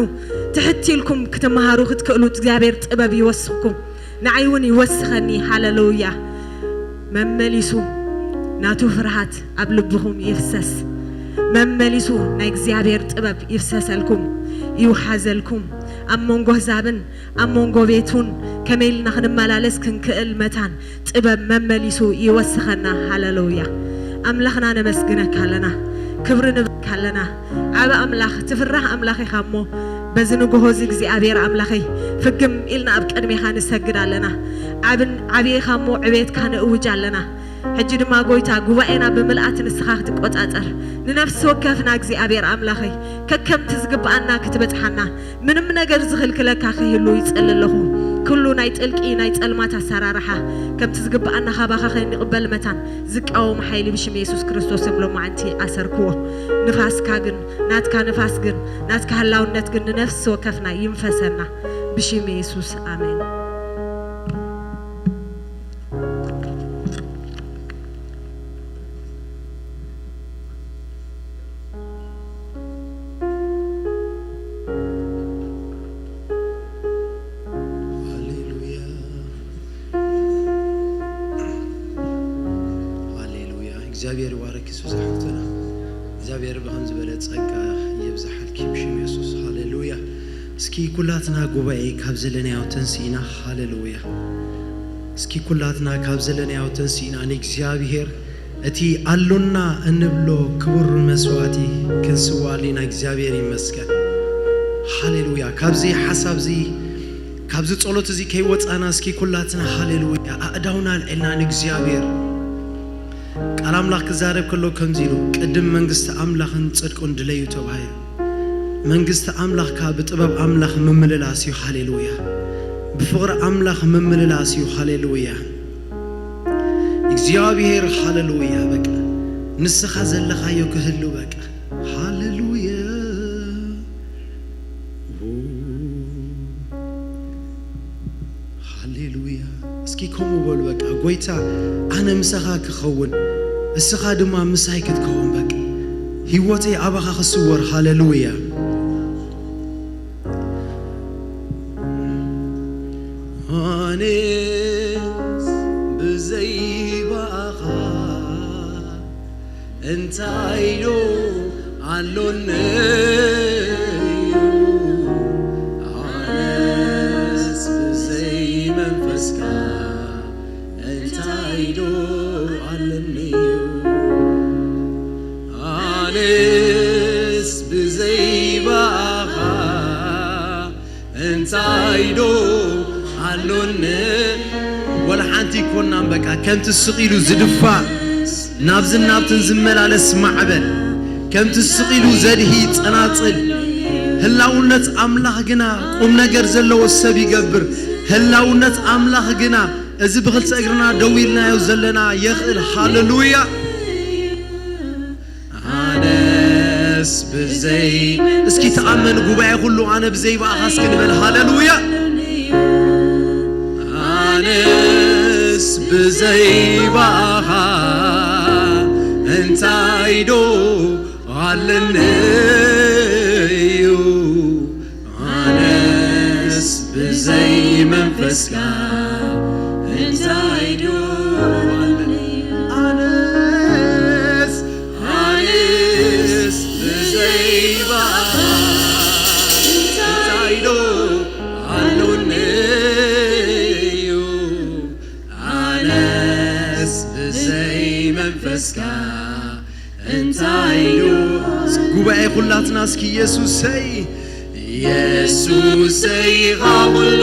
ትሕት ኢልኩም ክትመሃሩ ክትክእሉ እግዚኣብሔር ጥበብ ይወስኽኩም። ንዓይ እውን ይወስኸኒ። ሃሌሉያ። መመሊሱ ናቱ ፍርሃት ኣብ ልብኹም ይፍሰስ። መመሊሱ ናይ እግዚኣብሔር ጥበብ ይፍሰሰልኩም፣ ይውሓዘልኩም። ኣብ መንጎ ህዛብን ኣብ መንጎ ቤቱን ከመይ ኢልና ክንመላለስ ክንክእል መታን ጥበብ መመሊሱ ይወስኸና። ሃሌሉያ። ኣምላኽና ነመስግነካ ኣለና፣ ክብሪ ንበካ ኣለና። ዓቢ ኣምላኽ፣ ትፍራህ ኣምላኽ ኢኻ እሞ፣ በዚ ንግሆ እዚ እግዚኣብሔር ኣምላኸይ፣ ፍግም ኢልና ኣብ ቅድሜኻ ንሰግድ ኣለና። ዓብን-፣ ዓቢ ኢኻ እሞ፣ ዕቤትካ ንእውጅ ኣለና። ሕጂ ድማ ጎይታ፣ ጉባኤና ብምልኣት ንስኻ ክትቆጻጸር፣ ንነፍሲ ወከፍና እግዚኣብሔር ኣምላኸይ፣ ከከምቲ ዝግብኣና ክትበጽሓና፣ ምንም ነገር ዝኽልክለካ ከይህሉ ይጸሊ ኣለኹ። ኩሉ ናይ ጥልቂ ናይ ጸልማት ኣሰራርሓ ከምቲ ዝግብኣና ካባኻ ከይንቕበል መታን ዝቃወም ሓይሊ ብሽም የሱስ ክርስቶስ እም ሎማዓንቲ ኣሰርክዎ። ንፋስካ ግን፣ ናትካ ንፋስ ግን፣ ናትካ ህላውነት ግን ንነፍሲ ወከፍና ይንፈሰና። ብሽም የሱስ ኣሜን። ሃሌሉያ። ሃሌሉያ። እግዚኣብሔር ይባረክ ሱዛ ሓፍትና። እግዚኣብሔር ብኸም ዝበለ ጸጋ የብዝሓልኪ ብሽም የሱስ። ሃሌሉያ። እስኪ ኩላትና ጉባኤ ካብ ዘለናዮ ተንስኢና። ሃሌሉያ። እስኪ ኩላትና ካብ ዘለናዮ ተንስኢና ንእግዚኣብሔር እቲ ኣሎና እንብሎ ክቡር መስዋዕቲ ክንስዋሊ ናይ እግዚኣብሔር ይመስገን። ሃሌሉያ። ካብዚ ሓሳብ እዚ፣ ካብዚ ጸሎት እዚ ከይወጻና እስኪ ኩላትና ሃሌሉያ ኣእዳውና ኣልዒልና ንእግዚኣብሔር። ቃል ኣምላኽ ክዛረብ ከሎ ከምዚ ኢሉ፣ ቅድም መንግስቲ ኣምላኽን ጽድቁን ድለዩ ተባሂሉ። መንግስቲ ኣምላኽ ከኣ ብጥበብ ኣምላኽ ምምልላስ እዩ። ሃሌሉያ። ብፍቕሪ ኣምላኽ ምምልላስ እዩ። ሃሌሉያ። እግዚኣብሔር ሃሌሉያ። በቃ ንስኻ ዘለኻዮ ክህሉ በቃ። ሃሌሉያ። ሃሌሉያ። እስኪ ከምኡ በሉ በቃ፣ ጎይታ ኣነ ምሳኻ ክኸውን፣ እስኻ ድማ ምሳይ ክትከውን በቃ። ህይወተይ ኣባኻ ክስወር። ሃሌሉያ። ኣነስ ብዘይ ብኣኻ እንታይ ዶ ኣሎኒ እዩ? ኣነስ ብዘይ መንፈስካ እንታይ ዶ ኣለኒ እዩ? ኣነስ ብዘይ ብኣኻ እንታይ ዶ ኣሎኒ? ወላ ሓንቲ ይኮናን በቃ፣ ከምቲ ስቕ ኢሉ ዝድፋእ ናብዝን ናብትን ዝመላለስ ማዕበል፣ ከምቲ ስቕ ኢሉ ዘድሂ ጸናጽል፣ ህላውነት ኣምላኽ ግና ቁም ነገር ዘለዎ ሰብ ይገብር። ህላውነት ኣምላኽ ግና እዚ ብኽልተ እግርና ደው ኢልናዮ ዘለና የኽእል። ሃሌሉያ። ኣነስ ብዘይ፣ እስኪ ተኣመን ጉባኤ ኩሉ፣ ኣነ ብዘይ ብኣኻ እስኪ ንበል። ሃሌሉያ። ኣነስ ብዘይ ብኣኻ እንታይ ዶ ኣለኒ እዩ? ኣነስ ብዘይ መንፈስካ እንታይ ዶ ኣለኒ? ኣነስ፣ ኣነስ ብዘይ ብኣኻ እንታይ ዶ ኣሎኒ እዩ? ኣነስ ብዘይ መንፈስካ እንታይ ዶ? ጉባኤ ኩላትና እስኪ የሱሰይ፣ የሱሰይ ኢኻ ኩሉ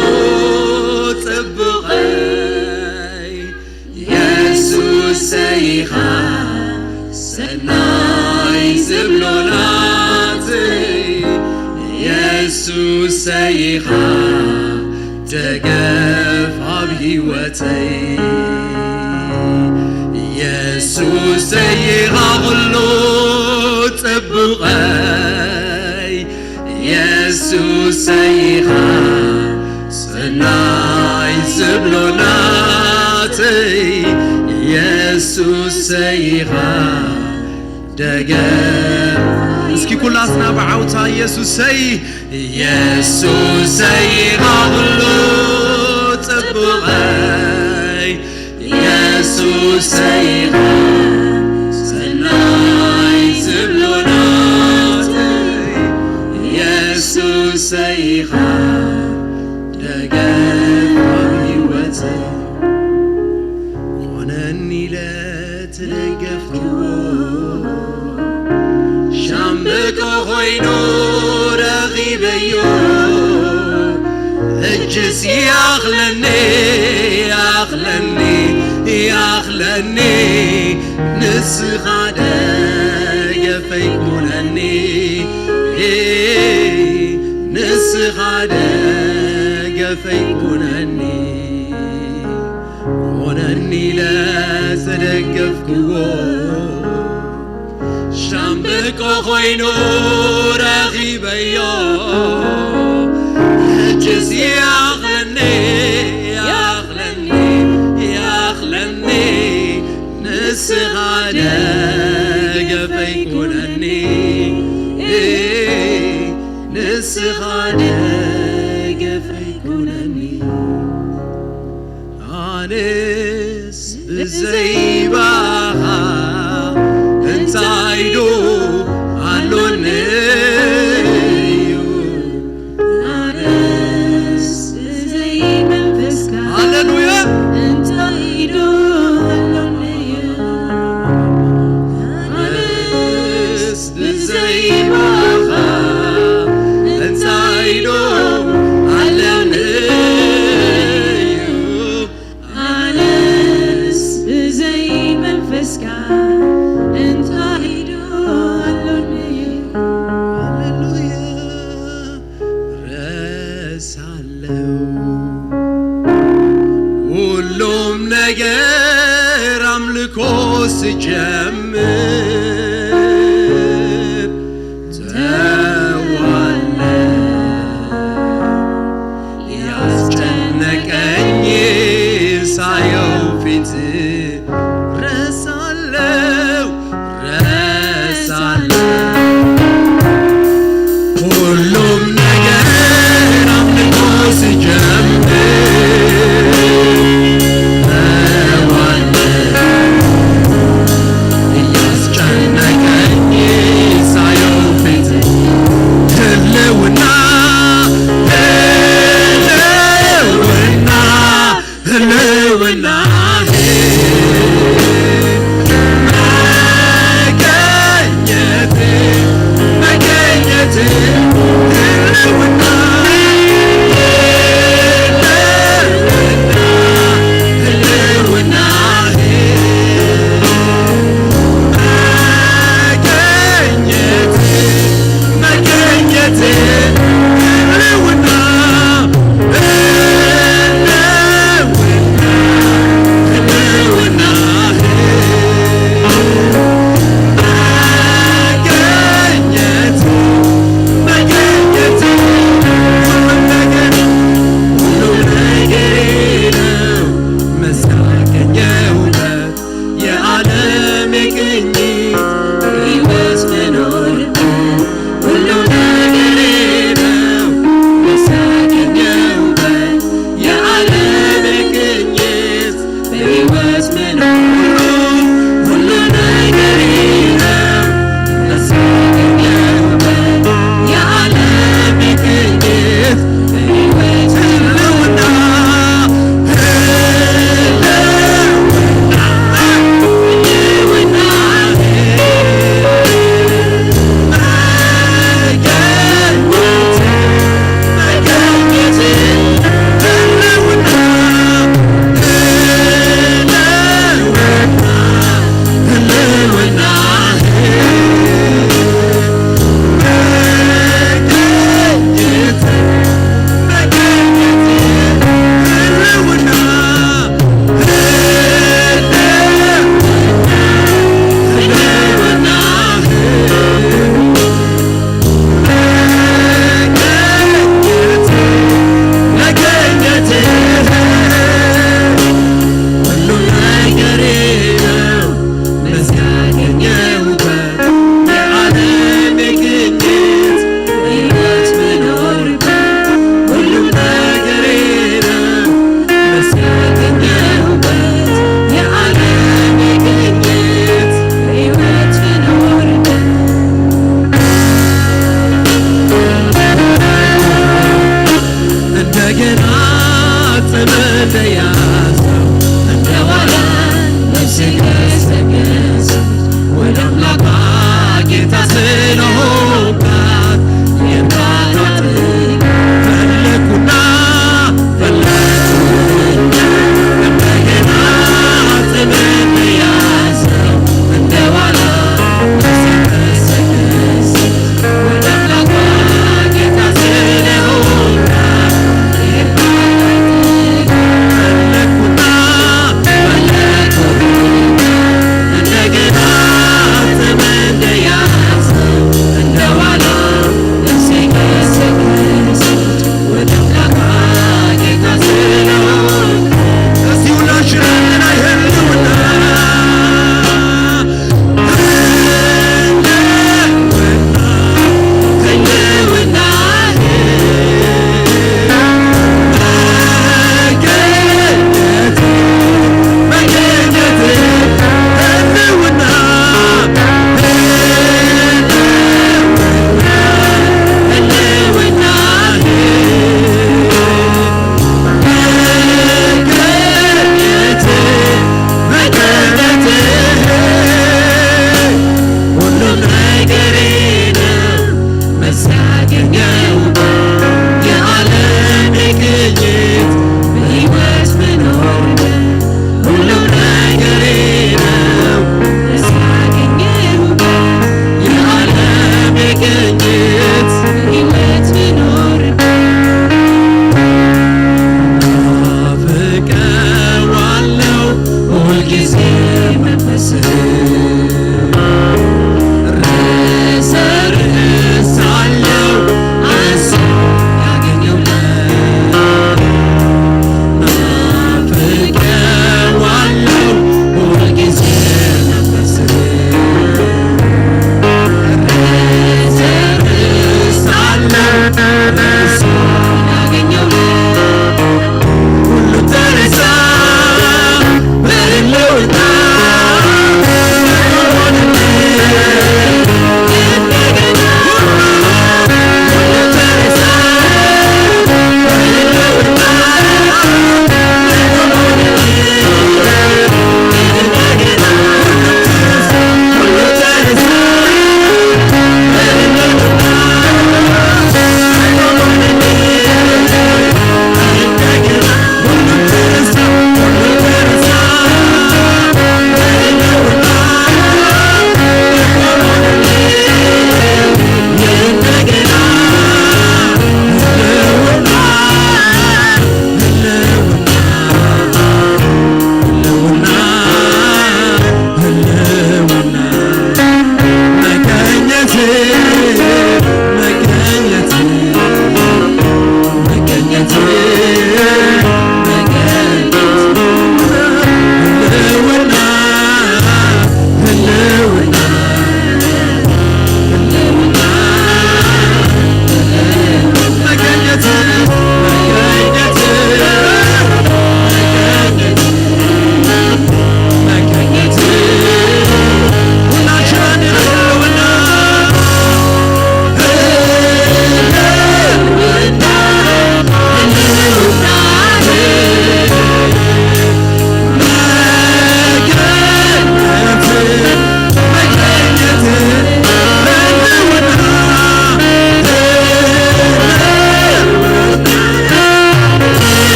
ጽቡቐይ፣ የሱሰይ ኢኻ ሰናይ ዝብሎ ናተይ፣ የሱሰይ ኢኻ ደገፍ ኣብ ህይወተይ። የሱሰይ ኢኻ ኩሉ ጽቡቐይ፣ የሱሰይ ኢኻ ሰናይ ዝብሎ ናተይ፣ የሱሰይ ኢኻ ደገፍ። እስኪ ኩላትና ብዓውታ የሱሰይ፣ የሱሰይ ኢኻ ኩሉ ጽቡቐይ፣ የሱሰይ ኢኻ ሰናይ ዝብሎ ናተይ፣ የሱሰይ ኢኻ ደገፍ ኣብ ህይወተይ። ኮነኒ ኢለ ተደገፍክዎ፣ ሻምበቆ ኮይኑ ረኺበዮ። ሕጅስ ይኣኽለኒ፣ ይኣኽለኒ፣ ይኣኽለኒ፣ ንስኻ ደገፈይ ኩነኒ፣ ንስኻ ደገፈይ ኩነኒ። ኮነኒ ኢለ ዝተደገፍክዎ፣ ሻምበቆ ኮይኑ ረኺበዮ። ሕጅስ ይኣኽለኒ፣ ይኣኽለኒ፣ ይኣኽለኒ፣ ንስኻ ደገፈይ ኩነኒ፣ ንስኻ ደገፈይ ኩነኒ። ኣነስ ብዘይ ባኻ እንታይ ዶ ኣሎኒ እዩ? ኣነስ ብዘይ መንፈስካ፣ ሃሌሉያ፣ እንታይ ዶ ኣሎኒ እዩ? ኣነስ ብዘይ ባኻ እንታይ ዶ ኣለኒ እዩ? ኣነስ ብዘይ መንፈስካ እንታይ ዶ ኣሎኒ እዩ? ሃሌሉያ። ረሳለው። ሁሉም ነገር ኣምልኮ ስጀምር ተዋለ። ያስጨነቀኝ ሳየው ፊት ረሳለው፣ ረሳለው። ሁሉም ነገር አምልኮ ሲጀምር እዋለሁ። እያስጨነቀኝ ሳየው ፊት ህልውና፣ ህልውና፣ ህልውናህ መገኘት፣ መገኘት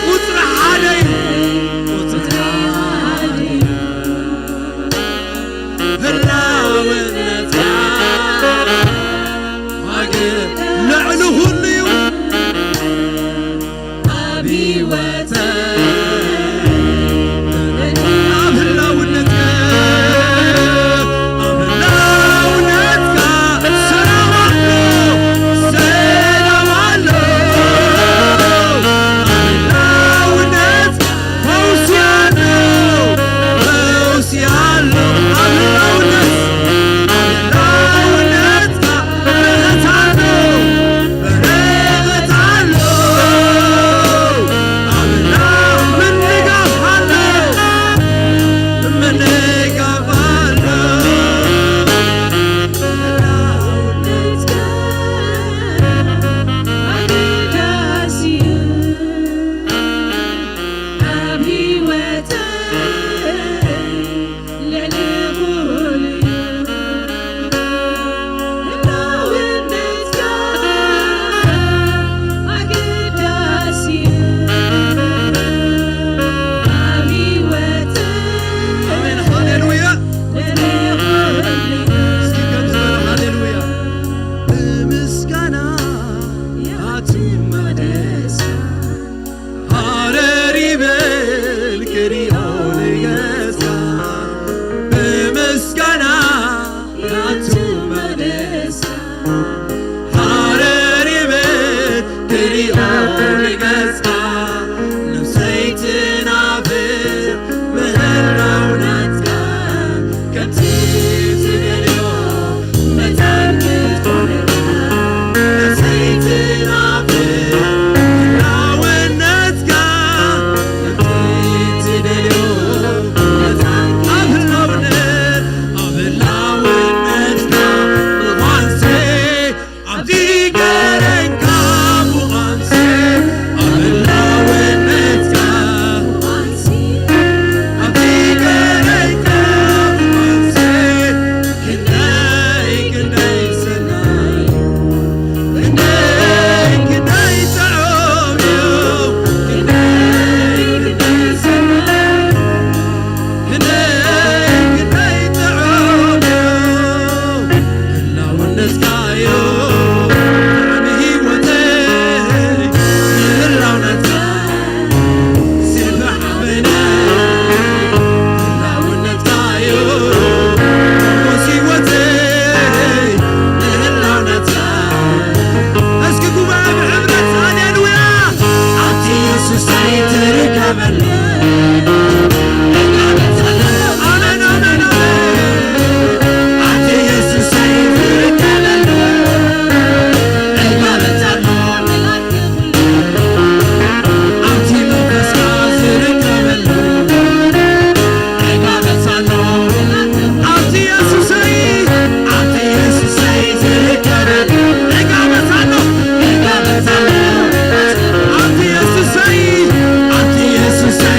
ቁጽሪ ሓደ እዩ። ቁጽሪ ሓደ እዩ። ህላውነትካ ልዕሊ ኩሉ እዩ። ኣብ ህይወተይ ኣብ ህላውነትካ፣ ኣብ ህላውነትካ ሰላም ኣሎ፣ ሰላም ኣሎ። ኣብ ህላውነትካ ፈውሲ ኣሎ፣ ፈውሲ ኣሎ። ኣብ ህላውነት፣ ኣብ ህላውነትካ በረኸት ኣሎ። በረኸት ኣሎ። ኣብ ላ-፣ ምንጋፍ ኣሎ። ምንጋፍ ኣሎ። ኣገዳሲ እዩ። ኣብ ህይወተይ ልዕሊ ኩሉ ህላውነትካ ኣገዳሲ እዩ ኣብ ህይወተይ። ኣሜን፣ ሃሌሉያ። ልዕሊ ኩሉ እስኪ ከምዚ በሉ፣ ሃሌሉያ። ብምስጋና ኣቲ መቕደስካ ሃረር ይበል ክሪኦ ንገስካ ብምስጋና ናቱ መደስካ ሃረር ይበል ክሪኦ ንገስካ ነፍሰይ ትናፍቕ ምህላው ናትካ ከምቲ ትደልዮ መታን ክትኮነካ ነፍሰይ ትናፍቕ ህላውነትካ ከምቲ ትደልዮ መታን ኣብ ህላውነት ኣብ ህላውነትካ ምዃንሲ ኣብቲ ገረንካ ምዃንሲ ኣብ ህላውነትካ እስኪ ጉባኤ ብሕብረት ሃሌሉያ። ኣቲ ኢየሱሰይ ትርከበሉ። ኣሜን፣ ኣሜን፣ ኣሜን። ኣቲ ኢየሱሰይ ትርከበሉ። ኣቲ መንፈስካ ዝርከበሉ። ኣቲ ኢየሱሰይ፣ ኣቲ ኢየሱሰይ ዝርከበሉ። ኣቲ ኢየሱሰይ፣ ኣቲ ኢየሱሰይ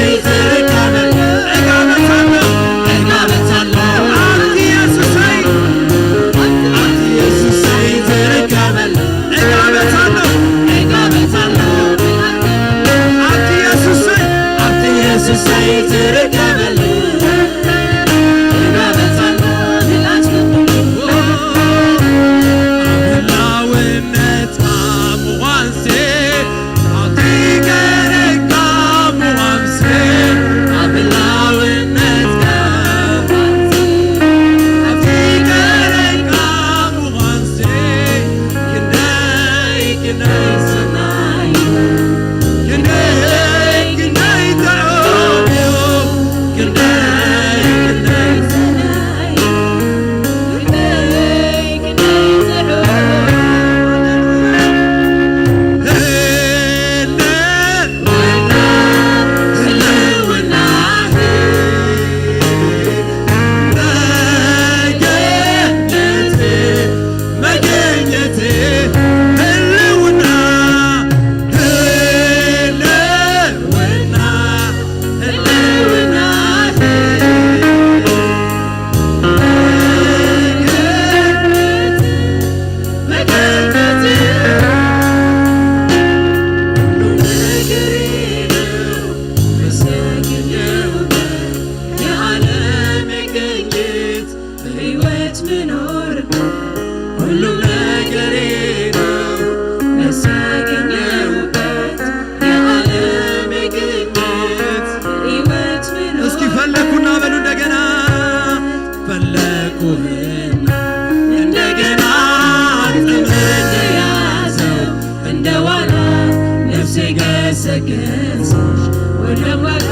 ገሰገሰሽ ወደ አምላኳ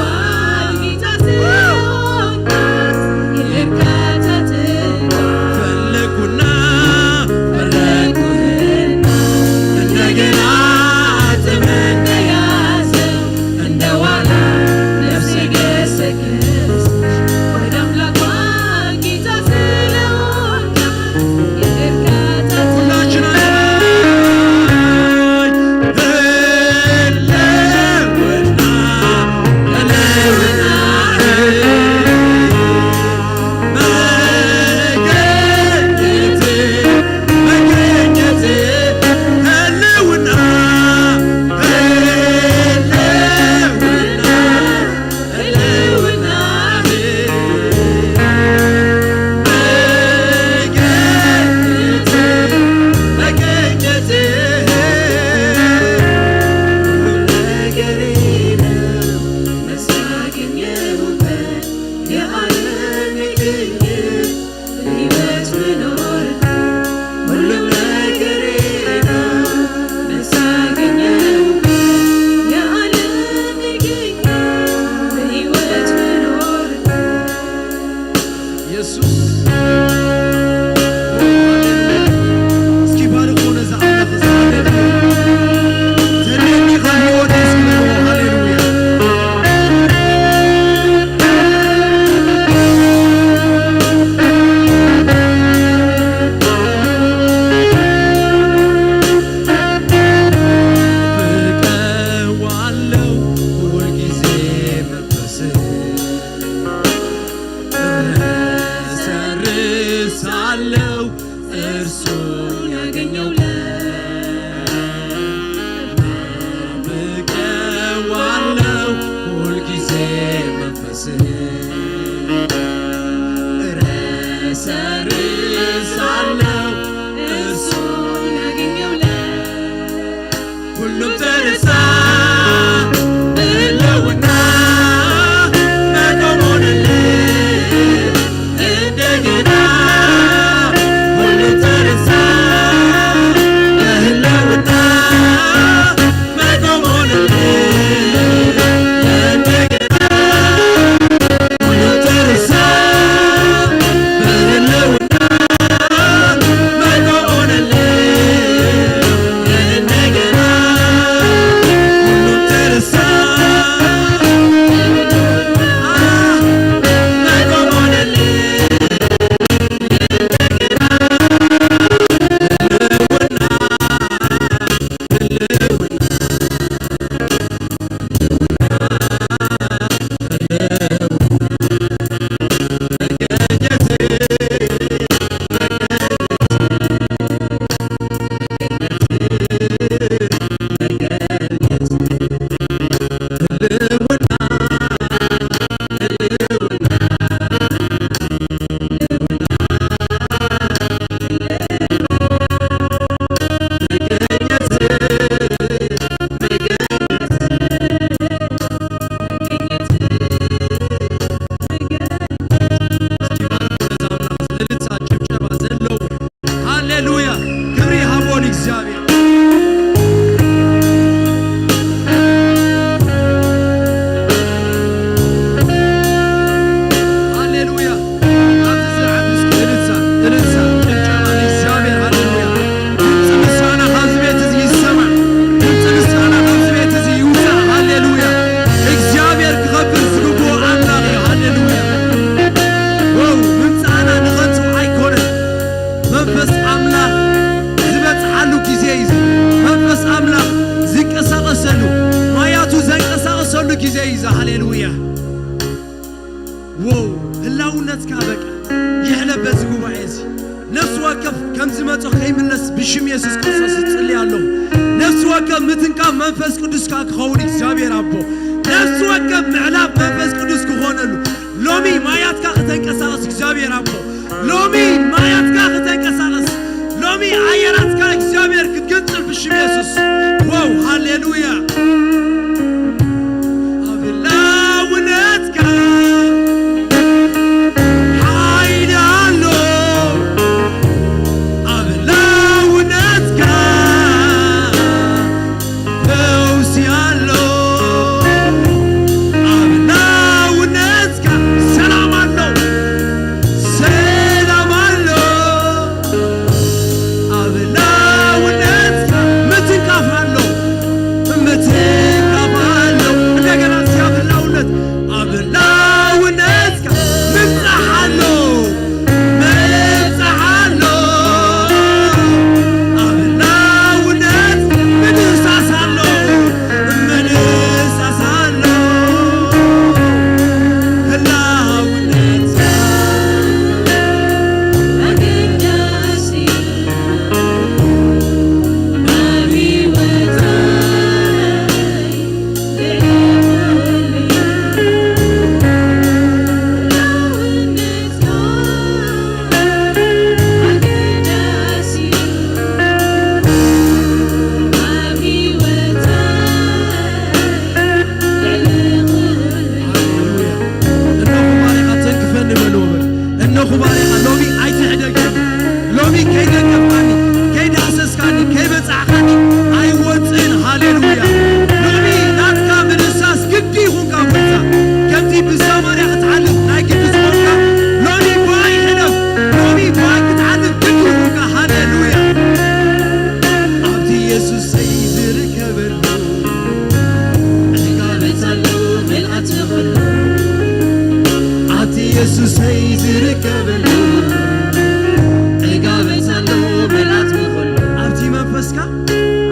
ጌታ ስለሆንካት የእርካታ ጽዋ ፈለግኩና ፈለግኩህና እንደገና ተመን ተያዘው እንደ ዋላ ነፍሴ ገሰገሰሽ ወደ አምላኳ ጌታ ስለሆንካት የእርካታ ሁላችን አንድ ላይ ህልውና፣ ህልውና፣ መገኘት፣ መገኘት፣ ህልውና፣ ህልውና፣ ህልውና፣ መገኘት፣ መገኘት፣ ሁሉ ነገሬ ነው። መሳገኘሁበት የዓለም ቅኝት በሕይወት መኖር ሁሉም ነገሬ ነው። መሳገኘሁበት የዓለም ቅኝት በሕይወት መኖር ኢየሱስ እስኪ ባርኮ ነዛ ኣምላኽ እዛ ሃሌሉያ። ዘድልየኒ ካብ ህይወት እስኪ በልዎ ሃሌሉያ። ናፍቀዋለው ሁልጊዜ መንፈስህ እረሰርሳለው እርሱን ያገኘው ለ ናፍቀዋለው ሁልጊዜ መንፈስህ እረሰርሳለው እርሱን ያገኘው ለ ሁሉም ተረሳ ህልውና መቆም ሆነልህ እንደገና ሁሉም ተረሳ ህልውና መቆም ሆነልህ እንደገና ሁሉም ተረሳ ህልውና ሃሌሉያ፣ ክብሪ ይሃቦ ንእግዚኣብሔር። ሃሌሉያ። ኣብዚ ዝዓቢ እስኪ እልልታ፣ እልልታ፣ ጭብጨባ ንእግዚኣብሔር። ሃሌሉያ። ድምፂ ምስጋና ካብዚ ቤት እዚ ይሰማዕ። ድምፂ ምስጋና ካብዚ ቤት እዚ ይውፃእ። ሃሌሉያ። እግዚኣብሔር ክኸብር ዝግብኦ ኣምላኽ እዩ። ሃሌሉያ። ዋው፣ ምምፃእና ንኸንቱ ኣይኮነን። መንፈስ ኣምላኽ ዝበፅሓሉ ግዜ እዩ። መንፈስ ኣምላኽ ዝንቀሳቐሰሉ፣ ማያቱ ዘንቀሳቐሰሉ ግዜ እዩ። ሃሌሉያ። ዎው፣ ህላውነትካ በቃ ይሕለፍ በዚ ጉባኤ እዚ። ነፍሲ ወከፍ ከም ዝመጾ ከይምለስ ብሽም የሱስ ክርስቶስ እጽሊ ኣለኹ። ነፍሲ ወከፍ ምትንካፍ መንፈስ ቅዱስካ ክኸውን እግዚኣብሔር ኣቦ። ነፍሲ ወከፍ ምዕላፍ መንፈስ ቅዱስ ክኾነሉ። ሎሚ ማያትካ ክተንቀሳቐስ እግዚኣብሔር ኣቦ። ሎሚ ማያትካ ክተንቀሳቐስ። ሎሚ ኣየራትካ እግዚኣብሔር ክትገንጽል ብሽም የሱስ። ዎው፣ ሃሌሉያ። ኣብ ህላውነትካ ሓይሊ ኣሎ። ኣብ ህላውነትካ ፈውሲ ኣሎ። ኢየሱሰይ ዝርከበሉ ዕጋበት ኣሎ ምልኣት ንኹሉ። ኣብቲ መንፈስካ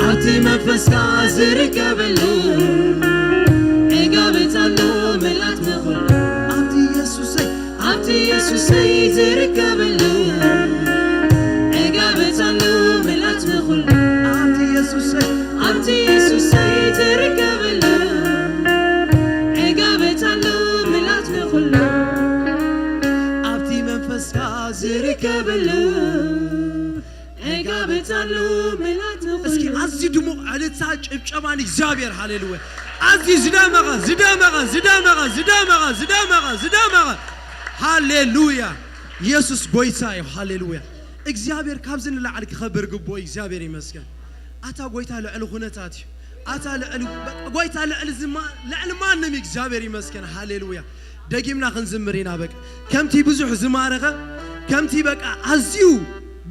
ኣብቲ መንፈስካ ዝርከበሉ ዕጋበት ኣሎ ምልኣት ንኹሉ። ኣብቲ ኢየሱሰይ ኣብቲ ኢየሱሰይ ዝርከበሉ ዕጋበት ኣሎ ምልኣት ንኹሉ። ኣብቲ ኢየሱሰይ ኣብቲ ኢየሱሰይ ዝርከበሉ ዕጋበት ኣሎ ምልኣት ንኹሉ። ኣብቲ መንፈስካ ዝርከበሉ ዕጋበት ኣሎ ምልኣት ንኹሉ። እስኪ ኣዝዩ ድሙቕ ዕልልታ ጭብጨባ ንእግዚኣብሔር። ሃሌሉያ። ኣዝዩ ዝደመቐ ዝደመቐ ዝደመቐ ዝደመቐ ዝደመቐ ዝደመቐ። ሃሌሉያ። ኢየሱስ ጎይታ እዩ። ሃሌሉያ። እግዚኣብሔር ካብዚ ንላዕሊ ክኸብር ግቡእ እዩ። እግዚኣብሔር ይመስገን። ኣታ ጎይታ ልዕሊ ኩነታት እዩ። ኣታ ልዕሊ በቃ ጎይታ ልዕሊ ዝማ ልዕሊ ማንም እዩ። እግዚኣብሔር ይመስገን። ሃሌሉያ። ደጊምና ክንዝምር ኢና። በቃ ከምቲ ብዙሕ ዝማረኸ ከምቲ በቃ ኣዝዩ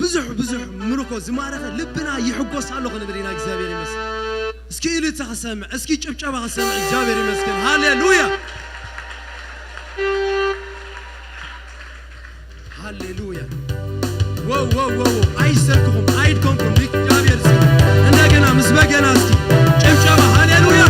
ብዙሕ ብዙሕ ምርኮ ዝማረኸ ልብና ይሕጎስ ኣሎ ክንብል ኢና። እግዚኣብሔር ይመስገን። እስኪ ኢልልታ ክሰምዕ፣ እስኪ ጭብጨባ ክሰምዕ። እግዚኣብሔር ይመስገን። ሃሌሉያ። ሃሌሉያ። ወው ወው ወው። ኣይሰልክኹም፣ ኣይድከምኩም። ንእግዚኣብሔር እስኪ እንደገና ምስ በገና እስኪ ጭብጨባ። ሃሌሉያ።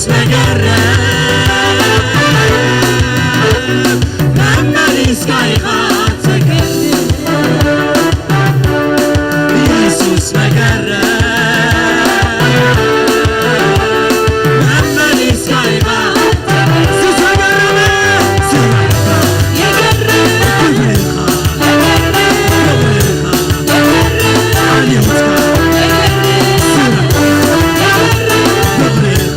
መገረም መመሊስካ ኢኻ ትገርም። ኢየሱስ መገረም መመሊስካ ኢኻ ትገርም። ኢየሱስ መገረም ስራሕካ ይገርም። ክብርኻ ይገርም። ክብርኻ ይገርም። ዓሌትካ ይገርም። ስራሕካ ይገርም። ክብርኻ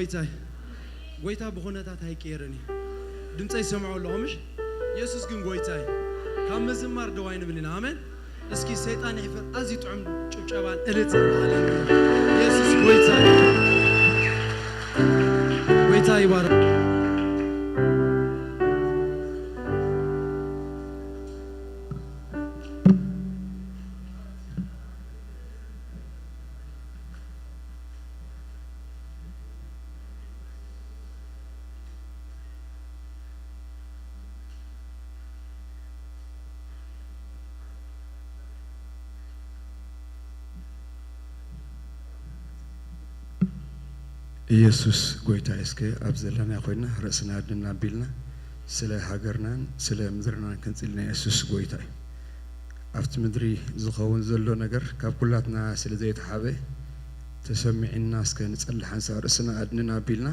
ጎይታይ፣ ጎይታ ብኹነታት ኣይቀየርን እዩ። ድምፀይ ይሰምዖ ኣለኹም፣ እሺ? የሱስ ግን ጎይታ እዩ። ካብ ምዝማር ደው ኣይንብል ኢና። ኣሜን። እስኪ ሰይጣን ይሕፈር። ኣዝዩ ጥዑም ጭብጨባን እልልታን። ሃሌሉያ። የሱስ ጎይታ እዩ። ጎይታ ይባረክ። ኢየሱስ ጎይታ እዩ። እስከ ኣብ ዘለና ኮይና ርእስና ድን ኣቢልና ስለ ሃገርናን ስለ ምድርናን ክንጽሊ። ኢየሱስ ጎይታ እዩ። ኣብቲ ምድሪ ዝኸውን ዘሎ ነገር ካብ ኩላትና ስለ ዘይተሓበ ተሰሚዕና እስከ ንጸሊ። ሓንሳእ ርእስና ኣድንን ኣቢልና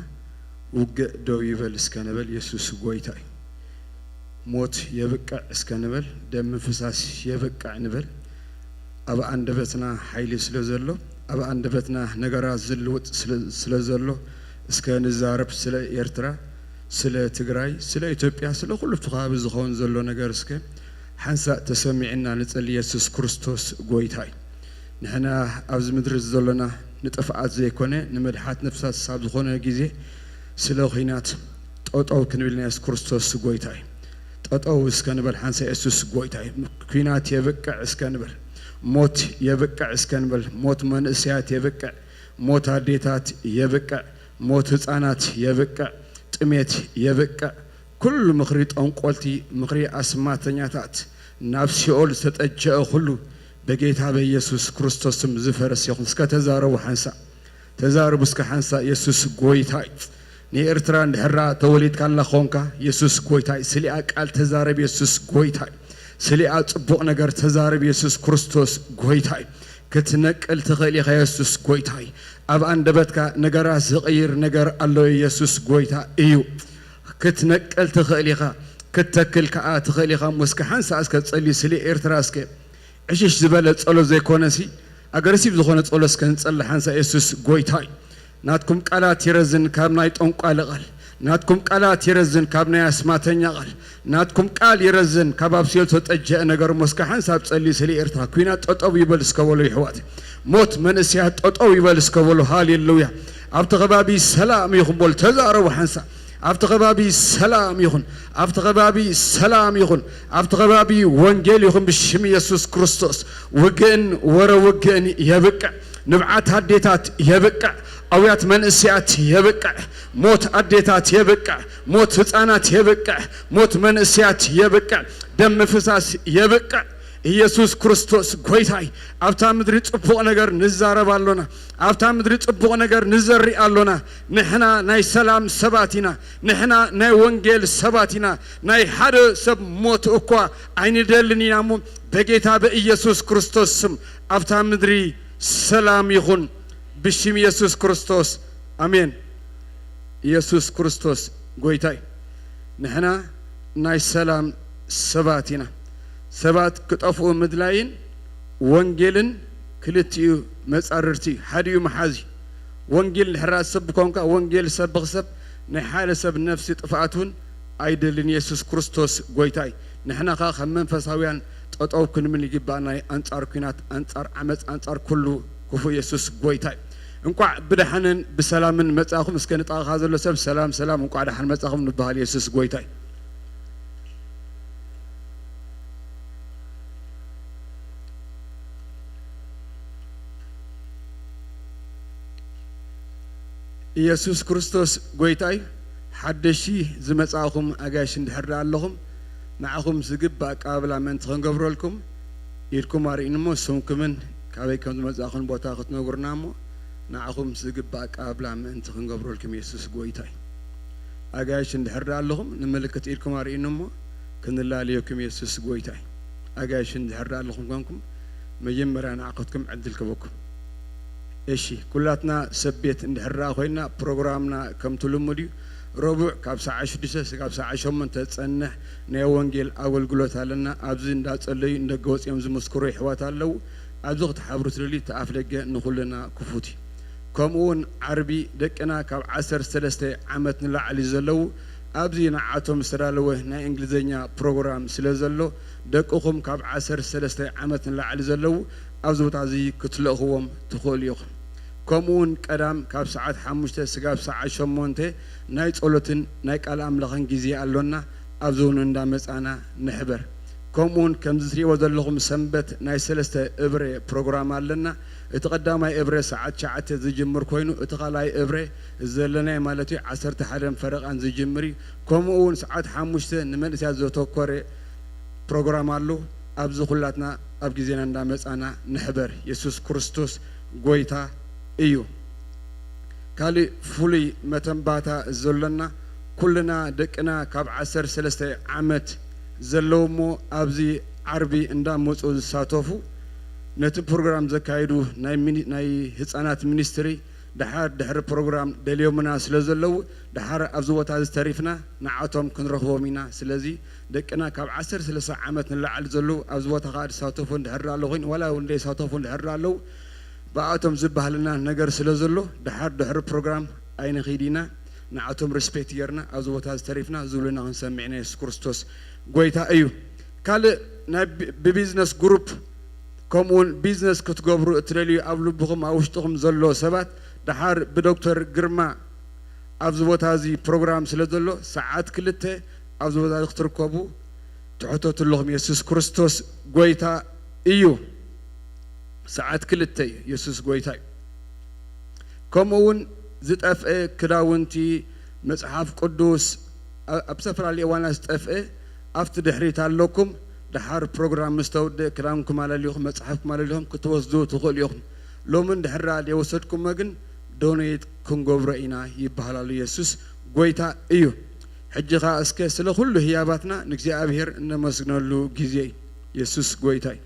ውግእ ደው ይበል እስከ ንበል። ኢየሱስ ጎይታ እዩ። ሞት የብቅዕ እስከ ንበል። ደም ምፍሳስ የብቅዕ ንበል። ኣብ ኣንደበትና ሓይሊ ስለ ዘሎ፣ ኣብ ኣንደበትና ነገራት ዝልውጥ ስለ ዘሎ፣ እስከ ንዛረብ። ስለ ኤርትራ፣ ስለ ትግራይ፣ ስለ ኢትዮጵያ፣ ስለ ኩሉ ኣብቲ ከባቢ ዝኸውን ዘሎ ነገር እስከ ሓንሳእ ተሰሚዕና ንጸሊ። ኢየሱስ ክርስቶስ ጎይታ እዩ። ንሕና ኣብዚ ምድሪ ዘሎና ንጥፍኣት ዘይኮነ፣ ንምድሓት ነፍሳት ሳብ ዝኾነ ግዜ ስለ ኹናት ጠጠው ክንብል ኢና። የሱስ ክርስቶስ ጎይታ እዩ። ጠጠው እስከ ንበል ሓንሳእ። የሱስ ጎይታ እዩ። ኲናት የብቅዕ እስከ ንበል። ሞት የብቅዕ እስከ ንበል። ሞት መንእሰያት የብቅዕ። ሞት ኣዴታት የብቅዕ። ሞት ህፃናት የብቅዕ። ጥሜት የብቅዕ። ኩሉ ምኽሪ ጠንቆልቲ፣ ምኽሪ ኣስማተኛታት፣ ናብ ሲኦል ዝተጠጀአ ኩሉ በጌታ በኢየሱስ ክርስቶስ ስም ዝፈርስ ይኹን። እስከ ተዛረቡ ሓንሳእ። ተዛረቡ እስከ ሓንሳእ። የሱስ ጎይታ እዩ። ንኤርትራ እንድሕራ ተወሊድካ ኣላ ኾንካ፣ የሱስ ጎይታ እዩ። ስሊኣ ቃል ተዛረብ። የሱስ ጎይታ እዩ። ስሊኣ ጽቡቕ ነገር ተዛረብ። የሱስ ክርስቶስ ጎይታ እዩ። ክትነቅል ትኽእል ኢኻ። የሱስ ጎይታ እዩ። ኣብ ኣንደበትካ ነገራት ዝቕይር ነገር ኣሎ። የሱስ ጎይታ እዩ። ክትነቅል ትኽእል ኢኻ። ክትተክል ከኣ ትኽእል ኢኻ። እሞ እስከ ሓንሳእ እስከ ጸልዩ ስለ ኤርትራ እስከ። ዕሽሽ ዝበለ ጸሎት ዘይኮነሲ፣ ኣግረሲቭ ዝኾነ ጸሎት እስከ ንጸሊ ሓንሳእ። የሱስ ጎይታ እዩ። ናትኩም ቃላት ይረዝን ካብ ናይ ጠንቋሊ ቃል፣ ናትኩም ቃላት ይረዝን ካብ ናይ ኣስማተኛ ቃል፣ ናትኩም ቃል ይረዝን ካብ ኣብ ሲኦል ዝተጠጀአ ነገር። እሞ እስከ ሓንሳብ ጸልዩ ስለ ኤርትራ። ኲናት ጠጠው ይበል እስከ በሉ ይሕዋት። ሞት መንእሰያት ጠጠው ይበል እስከ በሉ። ሃሌሉያ። ኣብቲ ከባቢ ሰላም ይኹን በሉ። ተዛረቡ ሓንሳብ። ኣብቲ ከባቢ ሰላም ይኹን። ኣብቲ ከባቢ ሰላም ይኹን። ኣብቲ ከባቢ ወንጌል ይኹን ብሽም የሱስ ክርስቶስ። ውግእን ወረ ውግእን የብቅዕ። ንብዓት ኣዴታት የብቅዕ። ኣውያት መንእሰያት የብቅዕ። ሞት ኣዴታት የብቅዕ። ሞት ህፃናት የብቅዕ። ሞት መንእሰያት የብቅዕ። ደም ምፍሳስ የብቅዕ። ኢየሱስ ክርስቶስ ጎይታይ። ኣብታ ምድሪ ጽቡቕ ነገር ንዛረብ ኣሎና። ኣብታ ምድሪ ጽቡቕ ነገር ንዘሪ ኣሎና። ንሕና ናይ ሰላም ሰባት ኢና። ንሕና ናይ ወንጌል ሰባት ኢና። ናይ ሓደ ሰብ ሞት እኳ ኣይንደልን ኢና እሞ፣ በጌታ በኢየሱስ ክርስቶስ ስም ኣብታ ምድሪ ሰላም ይኹን፣ ብሽም ኢየሱስ ክርስቶስ ኣሜን። ኢየሱስ ክርስቶስ ጎይታ እዩ። ንሕና ናይ ሰላም ሰባት ኢና። ሰባት ክጠፍኡ ምድላይን ወንጌልን ክልቲኡ መጻርርቲ እዩ። ሓዲኡ መሓዝ እዩ። ወንጌል እንድሕር ትሰብኽ ኮንካ፣ ወንጌል ዝሰብኽ ሰብ ናይ ሓደ ሰብ ነፍሲ ጥፍኣት እውን ኣይደልን። ኢየሱስ ክርስቶስ ጎይታ እዩ። ንሕና ኸኣ ከም መንፈሳውያን ጠጠው ክንብል ይግባእና እዩ። ኣንጻር ኲናት፣ ኣንጻር ዓመጽ፣ ኣንጻር ኩሉ ክፉእ ኢየሱስ ጎይታ እዩ። እንቋዕ ብደሓንን ብሰላምን መጻእኹም። እስከ ንጥቓኻ ዘሎ ሰብ ሰላም ሰላም፣ እንቋዕ ደሓን መጻእኹም ንበሃል። ኢየሱስ ጎይታ እዩ። ኢየሱስ ክርስቶስ ጎይታ እዩ። ሓደሽቲ ዝመጻእኹም ኣጋይሽ እንድሕር ደኣ ኣለኹም፣ ንዓኹም ዝግባእ ኣቀባብላ ምእንቲ ክንገብረልኩም፣ ኢድኩም ኣርእዩኒ እሞ፣ ስምኩምን ካበይ ከም ዝመጻእኹን ቦታ ክትነግሩና እሞ፣ ንዓኹም ዝግባእ ኣቀባብላ ምእንቲ ክንገብረልኩም። ኢየሱስ ጎይታ እዩ። ኣጋይሽ እንድሕር ደኣ ኣለኹም፣ ንምልክት ኢድኩም ኣርእዩኒ እሞ፣ ክንላለየኩም። ኢየሱስ ጎይታ እዩ። ኣጋይሽ እንድሕር ደኣ ኣለኹም ኮንኩም፣ መጀመርያ ንዓኹትኩም ዕድል ክበኩም። እሺ፣ ኩላትና ሰብ ቤት እንድሕር ደኣ ኮይና፣ ፕሮግራምና ከምቲ ልሙድ እዩ። ረቡዕ ካብ ሰዓት ሽዱሽተ ክሳብ ሰዓት ሸሞንተ ዝጸንሕ ናይ ወንጌል ኣገልግሎት ኣለና። ኣብዚ እንዳጸለዩ ንደገ ወጺኦም ዝምስክሩ የሕዋት ኣለዉ። ኣብዚ ክትሓብሩ ትደልዩ፣ እቲ ኣፍ ደገ ንኹልና ክፉት እዩ። ከምኡውን ዓርቢ ደቅና ካብ ዓሰርተ ሰለስተ ዓመት ንላዕሊ ዘለዉ ኣብዚ ንዓቶም ዝተዳለወ ናይ እንግሊዝኛ ፕሮግራም ስለ ዘሎ፣ ደቅኹም ካብ ዓሰርተ ሰለስተ ዓመት ንላዕሊ ዘለዉ ኣብዚ ቦታ እዚ ክትልእኽዎም ትኽእሉ ኢኹም። ከምኡውን ቀዳም ካብ ሰዓት ሓሙሽተ ስጋብ ሰዓት ሸሞንተ ናይ ጸሎትን ናይ ቃል ኣምላኽን ግዜ ኣሎና፣ ኣብዚ እውን እንዳመጻና ንሕበር። ከምኡውን ከምዚ ትርእይዎ ዘለኹም ሰንበት ናይ ሰለስተ እብረ ፕሮግራም ኣለና። እቲ ቀዳማይ እብረ ሰዓት ትሽዓተ ዝጅምር ኮይኑ፣ እቲ ካልኣይ እብረ ዘለናይ ማለት እዩ ዓሰርተ ሓደን ፈረቓን ዝጅምር እዩ። ከምኡ እውን ሰዓት ሓሙሽተ ንመንእሰያት ዘተኮረ ፕሮግራም ኣሎ። ኣብዚ ኩላትና ኣብ ግዜና እንዳመጻና ንሕበር። የሱስ ክርስቶስ ጎይታ እዩ። ካልእ ፍሉይ መተንባታ ዘሎና፣ ኩልና ደቅና ካብ ዓሰርተ ሰለስተ ዓመት ዘለዉ እሞ ኣብዚ ዓርቢ እንዳመጹ ዝሳተፉ፣ ነቲ ፕሮግራም ዘካይዱ ናይ ሚኒ-፣ ናይ ህጻናት ሚኒስትሪ፣ ደሓር ድሕሪ ፕሮግራም ደልዮምና ስለ ዘለዉ፣ ደሓር ኣብዚ ቦታ እዚ ተሪፍና ንዓቶም ክንረኽቦም ኢና። ስለዚ ደቅና ካብ ዓሰርተ ሰለስተ ዓመት ንላዕሊ ዘለዉ ኣብዚ ቦታ ከኣ ዝሳተፉ እንድሕር ኣሎ ኮይኑ፣ ዋላ እውን ዘይሳተፉ እንድሕር ኣለዉ፣ ብኣቶም ዝበሃለና ነገር ስለ ዘሎ፣ ደሓር ድሕሪ ፕሮግራም ኣይንኺድ ኢና። ንዓቶም ሪስፔክት ጌርና ኣብዚ ቦታ እዚ ተሪፍና ዝብሉና ክንሰምዕ ኢና። የሱስ ክርስቶስ ጎይታ እዩ። ካልእ ናይ ቢ-፣ ብቢዝነስ ግሩፕ ከምኡውን ቢዝነስ ክትገብሩ እትደልዩ ኣብ ልብኹም ኣብ ውሽጥኹም ዘሎ ሰባት ደሓር ብዶክተር ግርማ ኣብዚ ቦታ እዚ ፕሮግራም ስለ ዘሎ ሰዓት ክልተ ኣብዚ ቦታ እዚ ክትርከቡ ትሕተቱ ኣለኹም። የሱስ ክርስቶስ ጎይታ እዩ። ሰዓት ክልተ እዩ። የሱስ ጎይታ እዩ። ከምኡ እውን ዝጠፍአ ክዳውንቲ፣ መጽሓፍ ቅዱስ፣ ኣ-፣ ኣብ ዝተፈላለየ እዋናት ዝጠፍአ ኣብቲ ድሕሪት ኣለኩም። ደሓር ፕሮግራም ምስ ተወድአ ክዳንኩም ኣለሊኹም፣ መጽሓፍኩም ኣለሊኹም ክትወስዱ ትኽእሉ ኢኹም። ሎሚ እንድሕር ደኣ ዘይወሰድኩሞ ግን ዶኔት ክንገብሮ ኢና ይበሃል ኣሎ። የሱስ ጎይታ እዩ። ሕጂ ኸኣ እስከ ስለ ኩሉ ህያባትና ንእግዚኣብሔር እነመስግነሉ ግዜ እዩ። የሱስ ጎይታ እዩ።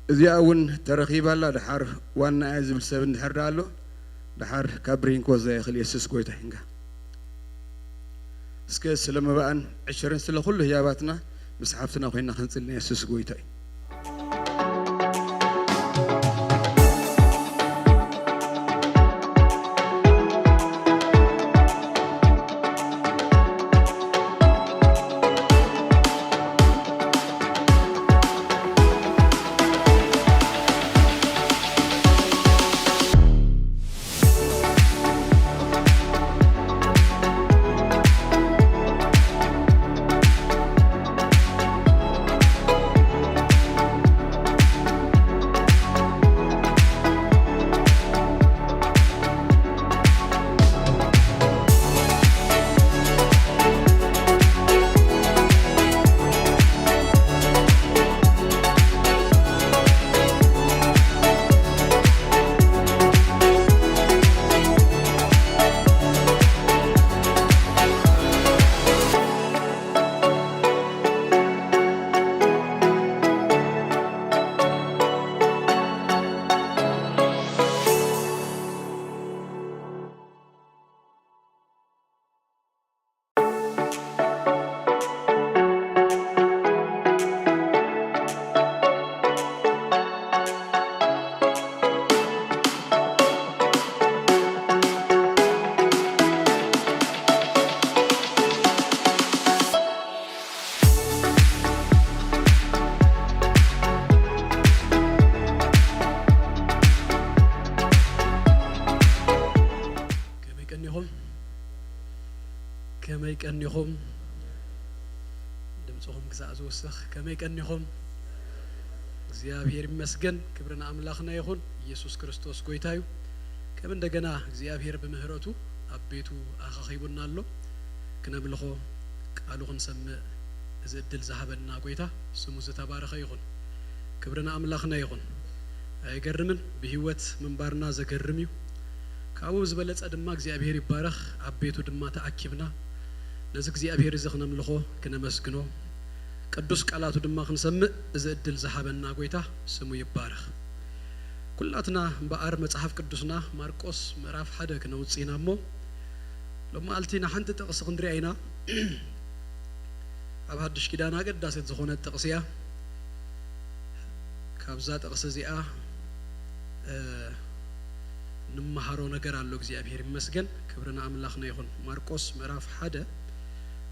እዚኣ እውን ተረኺባ ኣላ። ደሓር ዋና እየ ዝብል ሰብ እንድሕር ደኣ ኣሎ፣ ደሓር ካብ ብሬን ክወስዳ ይኽእል። የሱስ ጎይታ ይንጋ። እስከ ስለ መባእን ዕሽርን ስለ ኩሉ ህያባትና ምስ ሓፍትና ኮይና ክንጽሊ። የሱስ ጎይታ እዩ። ከመይ ቀኒኹም? ከመይ ቀኒኹም? ድምፅኹም ክሳዕ ዝውስኽ፣ ከመይ ቀኒኹም? እግዚኣብሔር ይመስገን። ክብሪ ንኣምላኽና ይኹን። ኢየሱስ ክርስቶስ ጎይታ እዩ። ከም እንደገና እግዚኣብሔር ብምህረቱ ኣብ ቤቱ ኣኻኺቡና ኣሎ። ክነምልኾ፣ ቃሉ ክንሰምዕ እዚ ዕድል ዝሃበና ጎይታ ስሙ ዝተባረኸ ይኹን። ክብሪ ንኣምላኽና ይኹን። ኣይገርምን? ብህይወት ምንባርና ዘገርም እዩ። ካብኡ ዝበለጸ ድማ እግዚኣብሔር ይባረኽ። ኣብ ቤቱ ድማ ተኣኪብና ነዚ እግዚኣብሔር እዚ ክነምልኾ፣ ክነመስግኖ፣ ቅዱስ ቃላቱ ድማ ክንሰምዕ እዚ ዕድል ዝሃበና ጎይታ ስሙ ይባረኽ። ኩላትና እምበኣር መጽሓፍ ቅዱስና ማርቆስ ምዕራፍ ሓደ ክነውጽእ ኢና እሞ፣ ሎማዓልቲ ንሓንቲ ጥቕሲ ክንሪኣ ኢና። ኣብ ሓድሽ ኪዳን ኣገዳሲት ዝኾነት ጥቕሲ እያ። ካብዛ ጥቕሲ እዚኣ እ፣ ንመሃሮ ነገር ኣሎ። እግዚኣብሔር ይመስገን፣ ክብሪ ንኣምላኽና ይኹን። ማርቆስ ምዕራፍ ሓደ።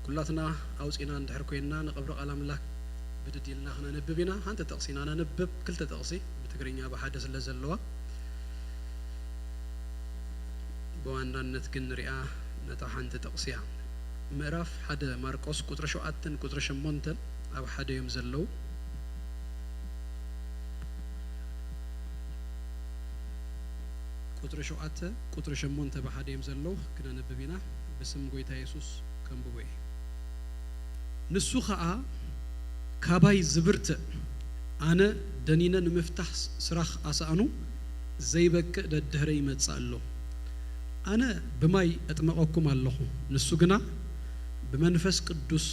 ኩላትና ኣውጺና እንድሕር ኮይንና፣ ንቐብሪ ቃል ኣምላኽ ብድድ ኢልና ክነንብብ ኢና። ሓንቲ ጥቕሲ ኢና ነንብብ፣ ክልተ ጥቕሲ ብትግርኛ ብሓደ ስለ ዘለዋ፣ ብዋናነት ግን ንሪኣ ነታ ሓንቲ ጥቕሲ እያ። ምዕራፍ ሓደ ማርቆስ ቁጽሪ ሸውዓተን ቁጽሪ ሸሞንተን ኣብ ሓደ እዮም ዘለዉ። ቁጽሪ ሸውዓተ፣ ቁጽሪ ሸሞንተ ብሓደ እዮም ዘለዉ፣ ክነንብብ ኢና። ብስም ጎይታ የሱስ ከንብቦ እየ። ንሱ ኸኣ፣ ካባይ ዝብርትዕ፣ ኣነ ደኒነ ንምፍታሕ ስራሕ ኣሳእኑ ዘይበቅእ ደድህረ ይመጽእ ኣሎ። ኣነ ብማይ እጥመቐኩም ኣለኹ፣ ንሱ ግና ብመንፈስ ቅዱስ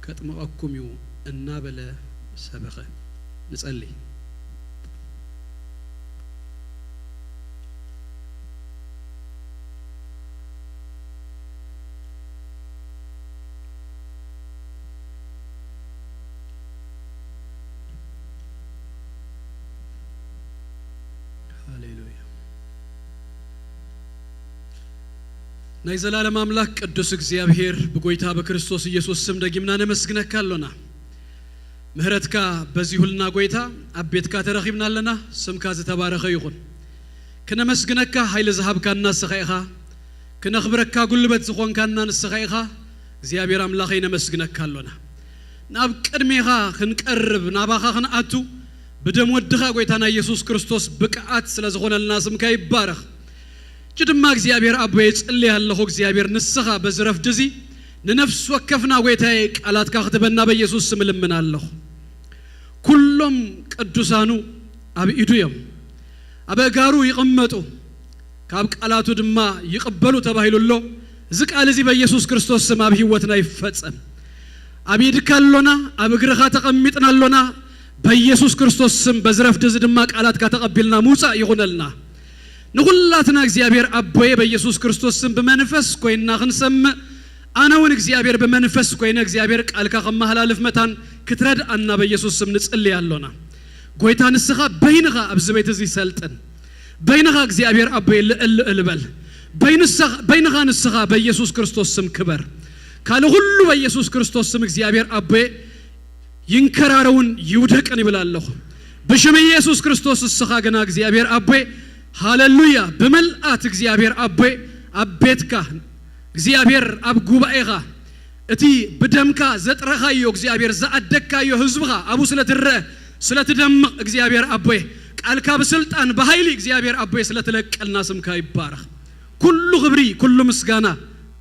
ከጥምቐኩም እዩ እናበለ ሰበኸ። ንጸሊ። ሃሌሉያ። ናይ ዘላለም ኣምላኽ ቅዱስ እግዚኣብሔር፣ ብጎይታ ብክርስቶስ ኢየሱስ ስም ደጊምና ነመስግነካ ኣሎና። ምህረትካ በዚሁልና ጎይታ፣ ኣብ ቤትካ ተረኺብና ኣለና። ስምካ ዝተባረኸ ይኹን። ክነመስግነካ ሓይሊ ዝሃብካና ንስኻ ኢኻ። ክነኽብረካ ጉልበት ዝኾንካና ንስኻ ኢኻ። እግዚኣብሔር ኣምላኸይ ነመስግነካ ኣሎና። ናብ ቅድሜኻ ክንቀርብ፣ ናባኻ ክንኣቱ ብደም ወድኻ ጎይታና ኢየሱስ ክርስቶስ ብቅዓት ስለ ዝኾነልና ስምካ ይባረኽ። እጂ ድማ እግዚኣብሔር ኣቦየ እጽሊ ኣለኹ። እግዚኣብሔር ንስኻ በዚ ረፍዲ እዚ ንነፍሲ ወከፍና ጎይታየ ቃላትካ ክትበና በኢየሱስ ስም እልምን ኣለኹ። ኩሎም ቅዱሳኑ ኣብ ኢዱ እዮም። ኣብ ኣእጋሩ ይቕመጡ፣ ካብ ቃላቱ ድማ ይቕበሉ ተባሂሉ ኣሎ። እዚ ቃል እዚ በኢየሱስ ክርስቶስ ስም ኣብ ህይወትና ይፈጸም። ኣብ ኢድካ ኣሎና፣ ኣብ እግርኻ ተቐሚጥና ኣሎና። በኢየሱስ ክርስቶስ ስም በዚ ረፍዲ እዚ ድማ ቃላትካ ተቐቢልና ምውጻእ ይኹነልና። ንኹላትና እግዚኣብሔር ኣቦየ በኢየሱስ ክርስቶስ ስም ብመንፈስ ኮይንና ክንሰምዕ፣ ኣነ እውን እግዚኣብሔር ብመንፈስ ኮይነ እግዚኣብሔር ቃልካ ከመሃላልፍ መታን ክትረድኣና በኢየሱስ ስም ንጽሊ ኣሎና። ጎይታ ንስኻ በይንኻ ኣብዚ ቤት እዚ ሰልጥን። በይንኻ እግዚኣብሔር ኣቦየ ልዕል ልዕል በል። በይንሳ-፣ በይንኻ ንስኻ በኢየሱስ ክርስቶስ ስም ክበር። ካልእ ኩሉ በኢየሱስ ክርስቶስ ስም እግዚኣብሔር ኣቦየ ይንከራረውን ይውደቅን ይብል ኣለኹ። ብሽም ኢየሱስ ክርስቶስ ንስኻ ግና እግዚኣብሔር ኣቦየ፣ ሃሌሉያ፣ ብምልኣት እግዚኣብሔር ኣቦየ ኣብ ቤትካ እግዚኣብሔር ኣብ ጉባኤኻ እቲ ብደምካ ዘጥረኻዮ እግዚኣብሔር ዝኣደግካዮ ህዝብኻ ኣብኡ ስለ ትረአ ስለ ትደምቕ እግዚኣብሔር ኣቦየ ቃልካ ብስልጣን ብሃይሊ እግዚኣብሔር ኣቦየ ስለ ትለቀልና ስምካ ይባረኽ። ኩሉ ክብሪ ኩሉ ምስጋና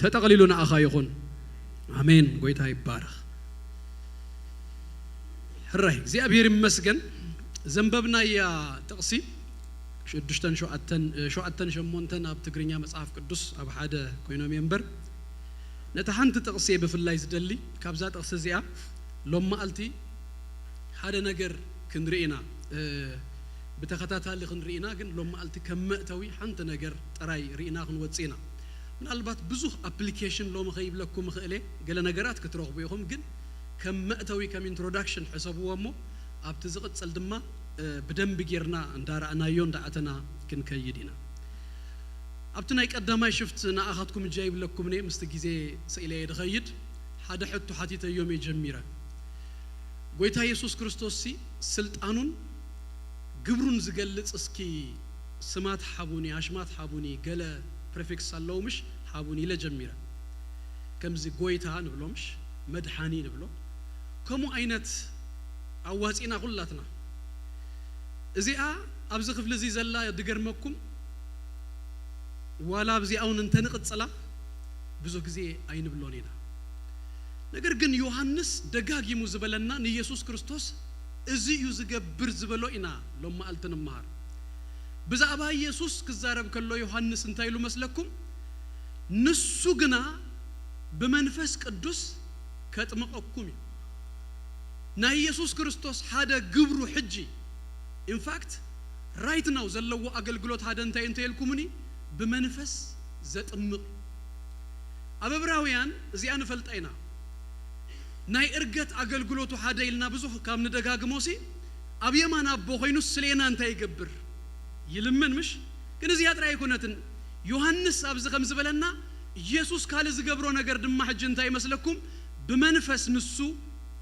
ተጠቕሊሉ ንኣኻ ይኹን። ኣሜን። ጎይታ ይባረኽ። ሕራይ እግዚኣብሔር ይመስገን። ዘንበብናያ ጥቕሲ ሽዱሽተን ሸውዓተን፣ ሸውዓተን ሸሞንተን ኣብ ትግርኛ መጽሓፍ ቅዱስ ኣብ ሓደ ኮይኖም እዮም እምበር፣ ነታ ሓንቲ ጥቕሲ እየ ብፍላይ ዝደሊ። ካብዛ ጥቕሲ እዚኣ ሎም መዓልቲ ሓደ ነገር ክንርኢ ኢና፣ እ፣ ብተኸታታሊ ክንርኢ ኢና፣ ግን ሎም መዓልቲ ከም መእተዊ ሓንቲ ነገር ጥራይ ርኢና ክንወጽእ ኢና። ምናልባት ብዙሕ ኣፕሊኬሽን ሎሚ ከይብለኩም እኽእል እየ፣ ገለ ነገራት ክትረኽቡ ኢኹም፣ ግን ከም መእተዊ፣ ከም ኢንትሮዳክሽን ሕሰብዎ እሞ፣ ኣብቲ ዝቕጽል ድማ፣ እ፣ ብደንቢ ጌርና እንዳረኣናዮ እንዳኣተና ክንከይድ ኢና። ኣብቲ ናይ ቀዳማይ ሽፍት ንኣኻትኩም እጃ ይብለኩም እየ፣ ምስቲ ግዜ ስኢለ እየ ድኸይድ። ሓደ ሕቶ ሓቲተዮም እየ ጀሚረ። ጎይታ የሱስ ክርስቶስ ሲ ስልጣኑን ግብሩን ዝገልጽ እስኪ ስማት ሓቡኒ፣ ኣሽማት ሓቡኒ፣ ገለ ፕሪፊክስ ኣለዉ ምሽ ሓቡኒ ኢለ ጀሚረ። ከምዚ ጎይታ ንብሎ ምሽ፣ መድሓኒ ንብሎ። ከምኡ ዓይነት ኣዋጺና ኩላትና። እዚኣ ኣብዚ ክፍሊ እዚ ዘላ ድገርመኩም፣ ዋላ ኣብዚኣ እውን እንተንቕጽላ ብዙሕ ግዜ ኣይንብሎን ኢና። ነገር ግን ዮሃንስ ደጋጊሙ ዝበለና ንኢየሱስ ክርስቶስ እዚ እዩ ዝገብር ዝበሎ ኢና ሎም መዓልቲ ንምሃር። ብዛዕባ ኢየሱስ ክዛረብ ከሎ ዮሃንስ እንታይ ኢሉ መስለኩም? ንሱ ግና ብመንፈስ ቅዱስ ከጥምቐኩም እዩ። ናይ ኢየሱስ ክርስቶስ ሓደ ግብሩ ሕጂ፣ ኢንፋክት ራይት ናው ዘለዎ ኣገልግሎት ሓደ እንታይ እንተ ኢልኩምኒ፣ ብመንፈስ ዘጥምቕ እዩ። ኣብ ዕብራውያን እዚኣ ንፈልጣ ኢና። ናይ እርገት ኣገልግሎቱ ሓደ ኢልና ብዙሕ ካብ ንደጋግሞሲ፣ ኣብ የማን ኣቦ ኮይኑ ስሌና እንታይ ይገብር? ይልምን ምሽ? ግን እዚኣ ጥራይ ኣይኮነትን። ዮሃንስ ኣብዚ ከም ዝበለና፣ ኢየሱስ ካልእ ዝገብሮ ነገር ድማ ሕጂ እንታይ ይመስለኩም? ብመንፈስ ንሱ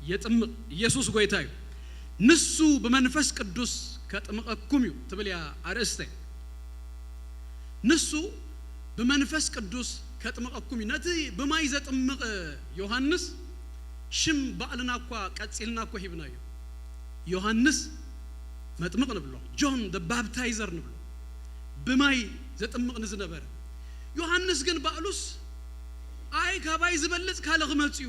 የጥምቕ። ኢየሱስ ጎይታ እዩ። ንሱ ብመንፈስ ቅዱስ ከጥምቐኩም እዩ ትብል እያ ኣርእስተይ። ንሱ ብመንፈስ ቅዱስ ከጥምቐኩም እዩ። ነቲ ብማይ ዘጥምቕ ዮሃንስ ሽም ባዕልና እኳ ቀጺልና እኮ ሂብናዮ። ዮሃንስ መጥምቕ ንብሎ፣ ጆን the baptizer ንብሎ፣ ብማይ ዘጥምቕ ንዝነበረ። ዮሃንስ ግን ባዕሉስ፣ ኣይ ካባይ ዝበልጽ ካልእ ክመጽእ እዩ፣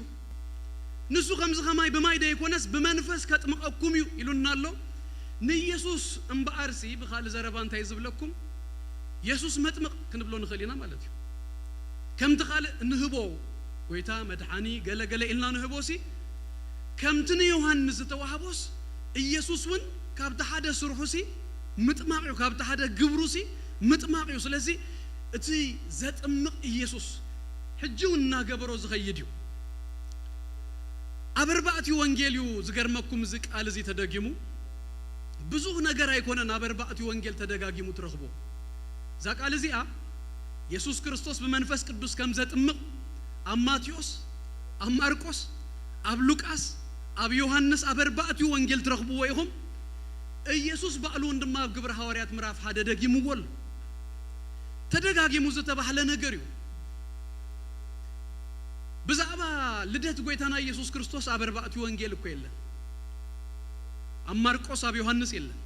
ንሱ ከምዚ ከማይ ብማይ ደይኮነስ ብመንፈስ ከጥምቐኩም እዩ ኢሉና ኣሎ። ንኢየሱስ እምበኣርሲ ብኻልእ ዘረባ እንታይ ዝብለኩም? የሱስ መጥምቕ ክንብሎ ንኽእል ኢና ማለት እዩ። ከምቲ ካልእ ንህቦ፣ ጎይታ መድሓኒ ገለ ገለ ኢልና ንህቦ ሲ፣ ከምቲ ንዮሃንስ ዝተዋህቦስ፣ ኢየሱስ እውን ካብቲ ሓደ ስርሑ ሲ ምጥማቕ እዩ፣ ካብቲ ሓደ ግብሩ ሲ ምጥማቕ እዩ። ስለዚ እቲ ዘጥምቕ ኢየሱስ ሕጂ እውን እናገበሮ ዝኸይድ እዩ። ኣብ ኣርባዕቲኡ ወንጌል እዩ ዝገርመኩም እዚ ቃል እዚ ተደጊሙ። ብዙሕ ነገር ኣይኮነን ኣብ ኣርባዕቲኡ ወንጌል ተደጋጊሙ ትረኽቦ። እዛ ቃል እዚኣ የሱስ ክርስቶስ ብመንፈስ ቅዱስ ከም ዘጥምቕ ኣብ ማቴዎስ፣ ኣብ ማርቆስ፣ ኣብ ሉቃስ፣ ኣብ ዮሃንስ፣ ኣብ ኣርባዕቲኡ ወንጌል ትረኽብዎ ኢኹም። ኢየሱስ ባዕሉ እውን ድማ ኣብ ግብረ ሃዋርያት ምዕራፍ ሓደ ደጊምዎ ኣሎ። ተደጋጊሙ ዝተባህለ ነገር እዩ። ብዛዕባ ልደት ጎይታና ኢየሱስ ክርስቶስ ኣብ ኣርባዕቲኡ ወንጌል እኮ የለን። ኣብ ማርቆስ፣ ኣብ ዮሃንስ የለን።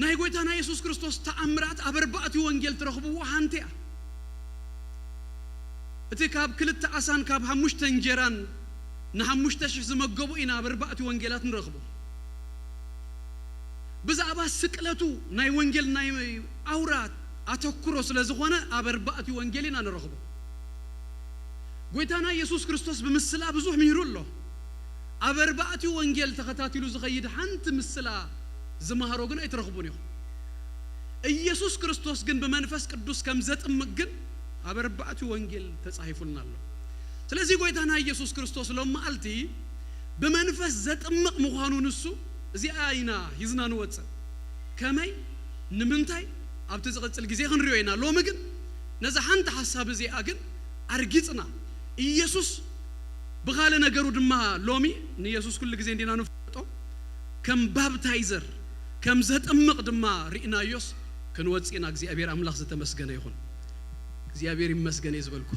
ናይ ጎይታና የሱስ ክርስቶስ ተኣምራት ኣብ ኣርባዕቲኡ ወንጌል ትረኽብዎ ሓንቲ እያ። እቲ ካብ ክልተ ዓሳን ካብ ሓሙሽተ እንጀራን ንሓሙሽተ ሽሕ ዝመገቡ ኢና ኣብ ኣርባዕቲኡ ወንጌላት ንረኽቦ። ብዛዕባ ስቅለቱ ናይ ወንጌል ናይ ኣውራ ኣተኩሮ ስለ ዝኾነ ኣብ ኣርባዕቲኡ ወንጌል ኢና ንረኽቦ። ጎይታና የሱስ ክርስቶስ ብምስላ ብዙሕ ምሂሩ ኣሎ። ኣብ ኣርባዕቲኡ ወንጌል ተኸታቲሉ ዝኸይድ ሓንቲ ምስላ ዝመሃሮ ግን ኣይትረኽቡን ኢኹም። ኢየሱስ ክርስቶስ ግን ብመንፈስ ቅዱስ ከም ዘጥምቕ ግን ኣብ ኣርባዕቲኡ ወንጌል ተጻሒፉልና ኣሎ። ስለዚ ጎይታና ኢየሱስ ክርስቶስ ሎም መዓልቲ ብመንፈስ ዘጥምቕ ምዃኑ ንሱ እዚኣ ኢና ሒዝና ንወጽእ። ከመይ፣ ንምንታይ፣ ኣብቲ ዝቕጽል ግዜ ክንሪኦ ኢና። ሎሚ ግን ነዛ ሓንቲ ሓሳብ እዚኣ ግን ኣርጊጽና፣ ኢየሱስ ብኻልእ ነገሩ ድማ ሎሚ ንኢየሱስ ኩሉ ግዜ እንዲና ንፈልጦ፣ ከም ባፕታይዘር፣ ከም ዘጥምቕ ድማ ርኢናዮስ ክንወጽእ ኢና። እግዚኣብሔር ኣምላኽ ዝተመስገነ ይኹን። እግዚኣብሔር ይመስገን እየ ዝበልኩ።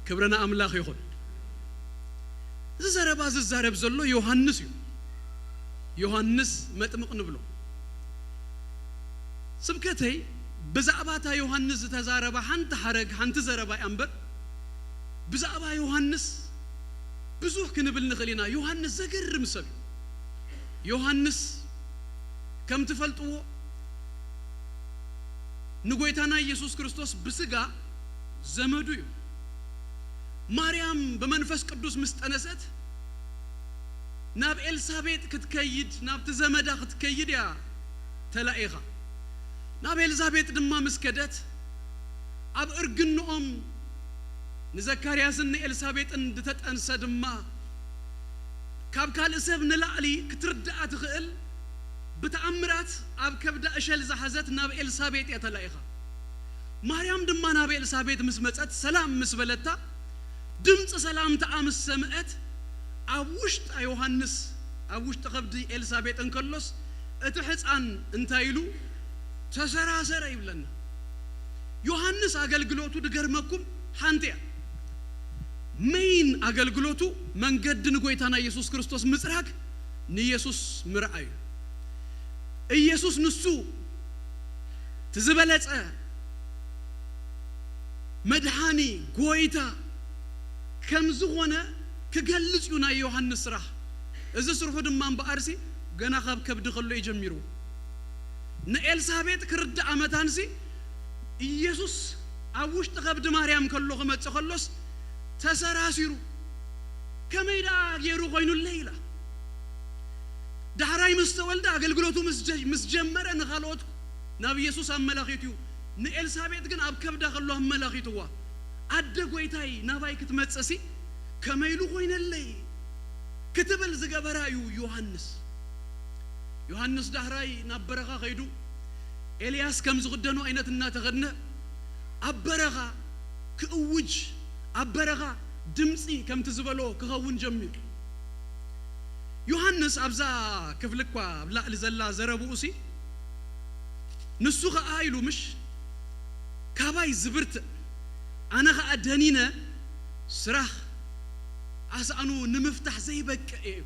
ክብሪ ንኣምላኽ ይኹን። እዚ ዘረባ ዝዛረብ ዘሎ ዮሃንስ እዩ። ዮሃንስ መጥምቕ ንብሎ። ስብከተይ ብዛዕባ እታ ዮሃንስ ዝተዛረባ ሓንቲ ሓረግ፣ ሓንቲ ዘረባ እያ እምበር፣ ብዛዕባ ዮሃንስ ብዙሕ ክንብል ንኽእል ኢና። ዮሃንስ ዘገርም ሰብ እዩ። ዮሃንስ ከም ትፈልጥዎ ንጎይታና ኢየሱስ ክርስቶስ ብስጋ ዘመዱ እዩ። ማርያም ብመንፈስ ቅዱስ ምስ ጠነሰት ናብ ኤልሳቤጥ ክትከይድ፣ ናብቲ ዘመዳ ክትከይድ እያ ተላኢኻ። ናብ ኤልሳቤጥ ድማ ምስ ከደት፣ ኣብ እርግንኦም ንዘካርያስን ንኤልሳቤጥን ዝተጠንሰ ድማ ካብ ካልእ ሰብ ንላዕሊ ክትርድኣ ትኽእል ብተኣምራት ኣብ ከብዳ እሸል ዝሓዘት ናብ ኤልሳቤጥ እያ ተላኢኻ። ማርያም ድማ ናብ ኤልሳቤጥ ምስ መጸት ሰላም ምስ በለታ፣ ድምጺ ሰላምታኣ ምስ ሰምዐት፣ ኣብ ውሽጣ ዮሃንስ፣ ኣብ ውሽጢ ከብዲ ኤልሳቤጥ እንከሎስ፣ እቲ ሕጻን እንታይ ኢሉ? ተሰራሰረ ይብለና። ዮሃንስ ኣገልግሎቱ ድገርመኩም ሓንቲ እያ። መይን ኣገልግሎቱ መንገዲ ንጎይታና ኢየሱስ ክርስቶስ ምጽራግ፣ ንኢየሱስ ምርኣዩ። ኢየሱስ ንሱ እቲ ዝበለጸ መድሓኒ ጎይታ ከም ዝኾነ ክገልጽ እዩ ናይ ዮሃንስ ስራሕ። እዚ ስርሑ ድማ እምበኣርሲ ገና ካብ ከብዲ ከሎ እዩ ጀሚርዎ። ንኤልሳቤጥ ክርድኣ መታንሲ ኢየሱስ ኣብ ውሽጢ ከብዲ ማርያም ከሎ ክመጽእ ከሎስ ተሰራሲሩ፣ ከመይ ደኣ ገይሩ ኮይኑለይ ኢላ። ዳሕራይ ምስ ተወልደ ኣገልግሎቱ ምስ ጀ-፣ ምስ ጀመረ ንኻልኦት ናብ ኢየሱስ ኣመላኺቱ እዩ። ንኤልሳቤጥ ግን ኣብ ከብዳ ከሎ ኣመላኺትዋ። ኣደ ጎይታይ ናባይ ክትመጽእሲ ከመይ ኢሉ ኮይነለይ ክትብል ዝገበራ እዩ ዮሃንስ። ዮሃንስ ዳሕራይ ናብ በረኻ ከይዱ ኤልያስ ከም ዝኽደኖ ዓይነት እናተኸድነ ኣብ በረኻ ክእውጅ፣ ኣብ በረኻ ድምፂ ከምቲ ዝበሎ ክኸውን ጀሚሩ። ዮሃንስ ኣብዛ ክፍሊ እኳ ኣብ ላዕሊ ዘላ ዘረብኡ ሲ ንሱ ኸኣ ኢሉ ምሽ ካባይ ዝብርትዕ ኣነ ኸኣ ደኒነ ስራሕ ኣስኣኑ ንምፍታሕ ዘይበቅዕ እዩ።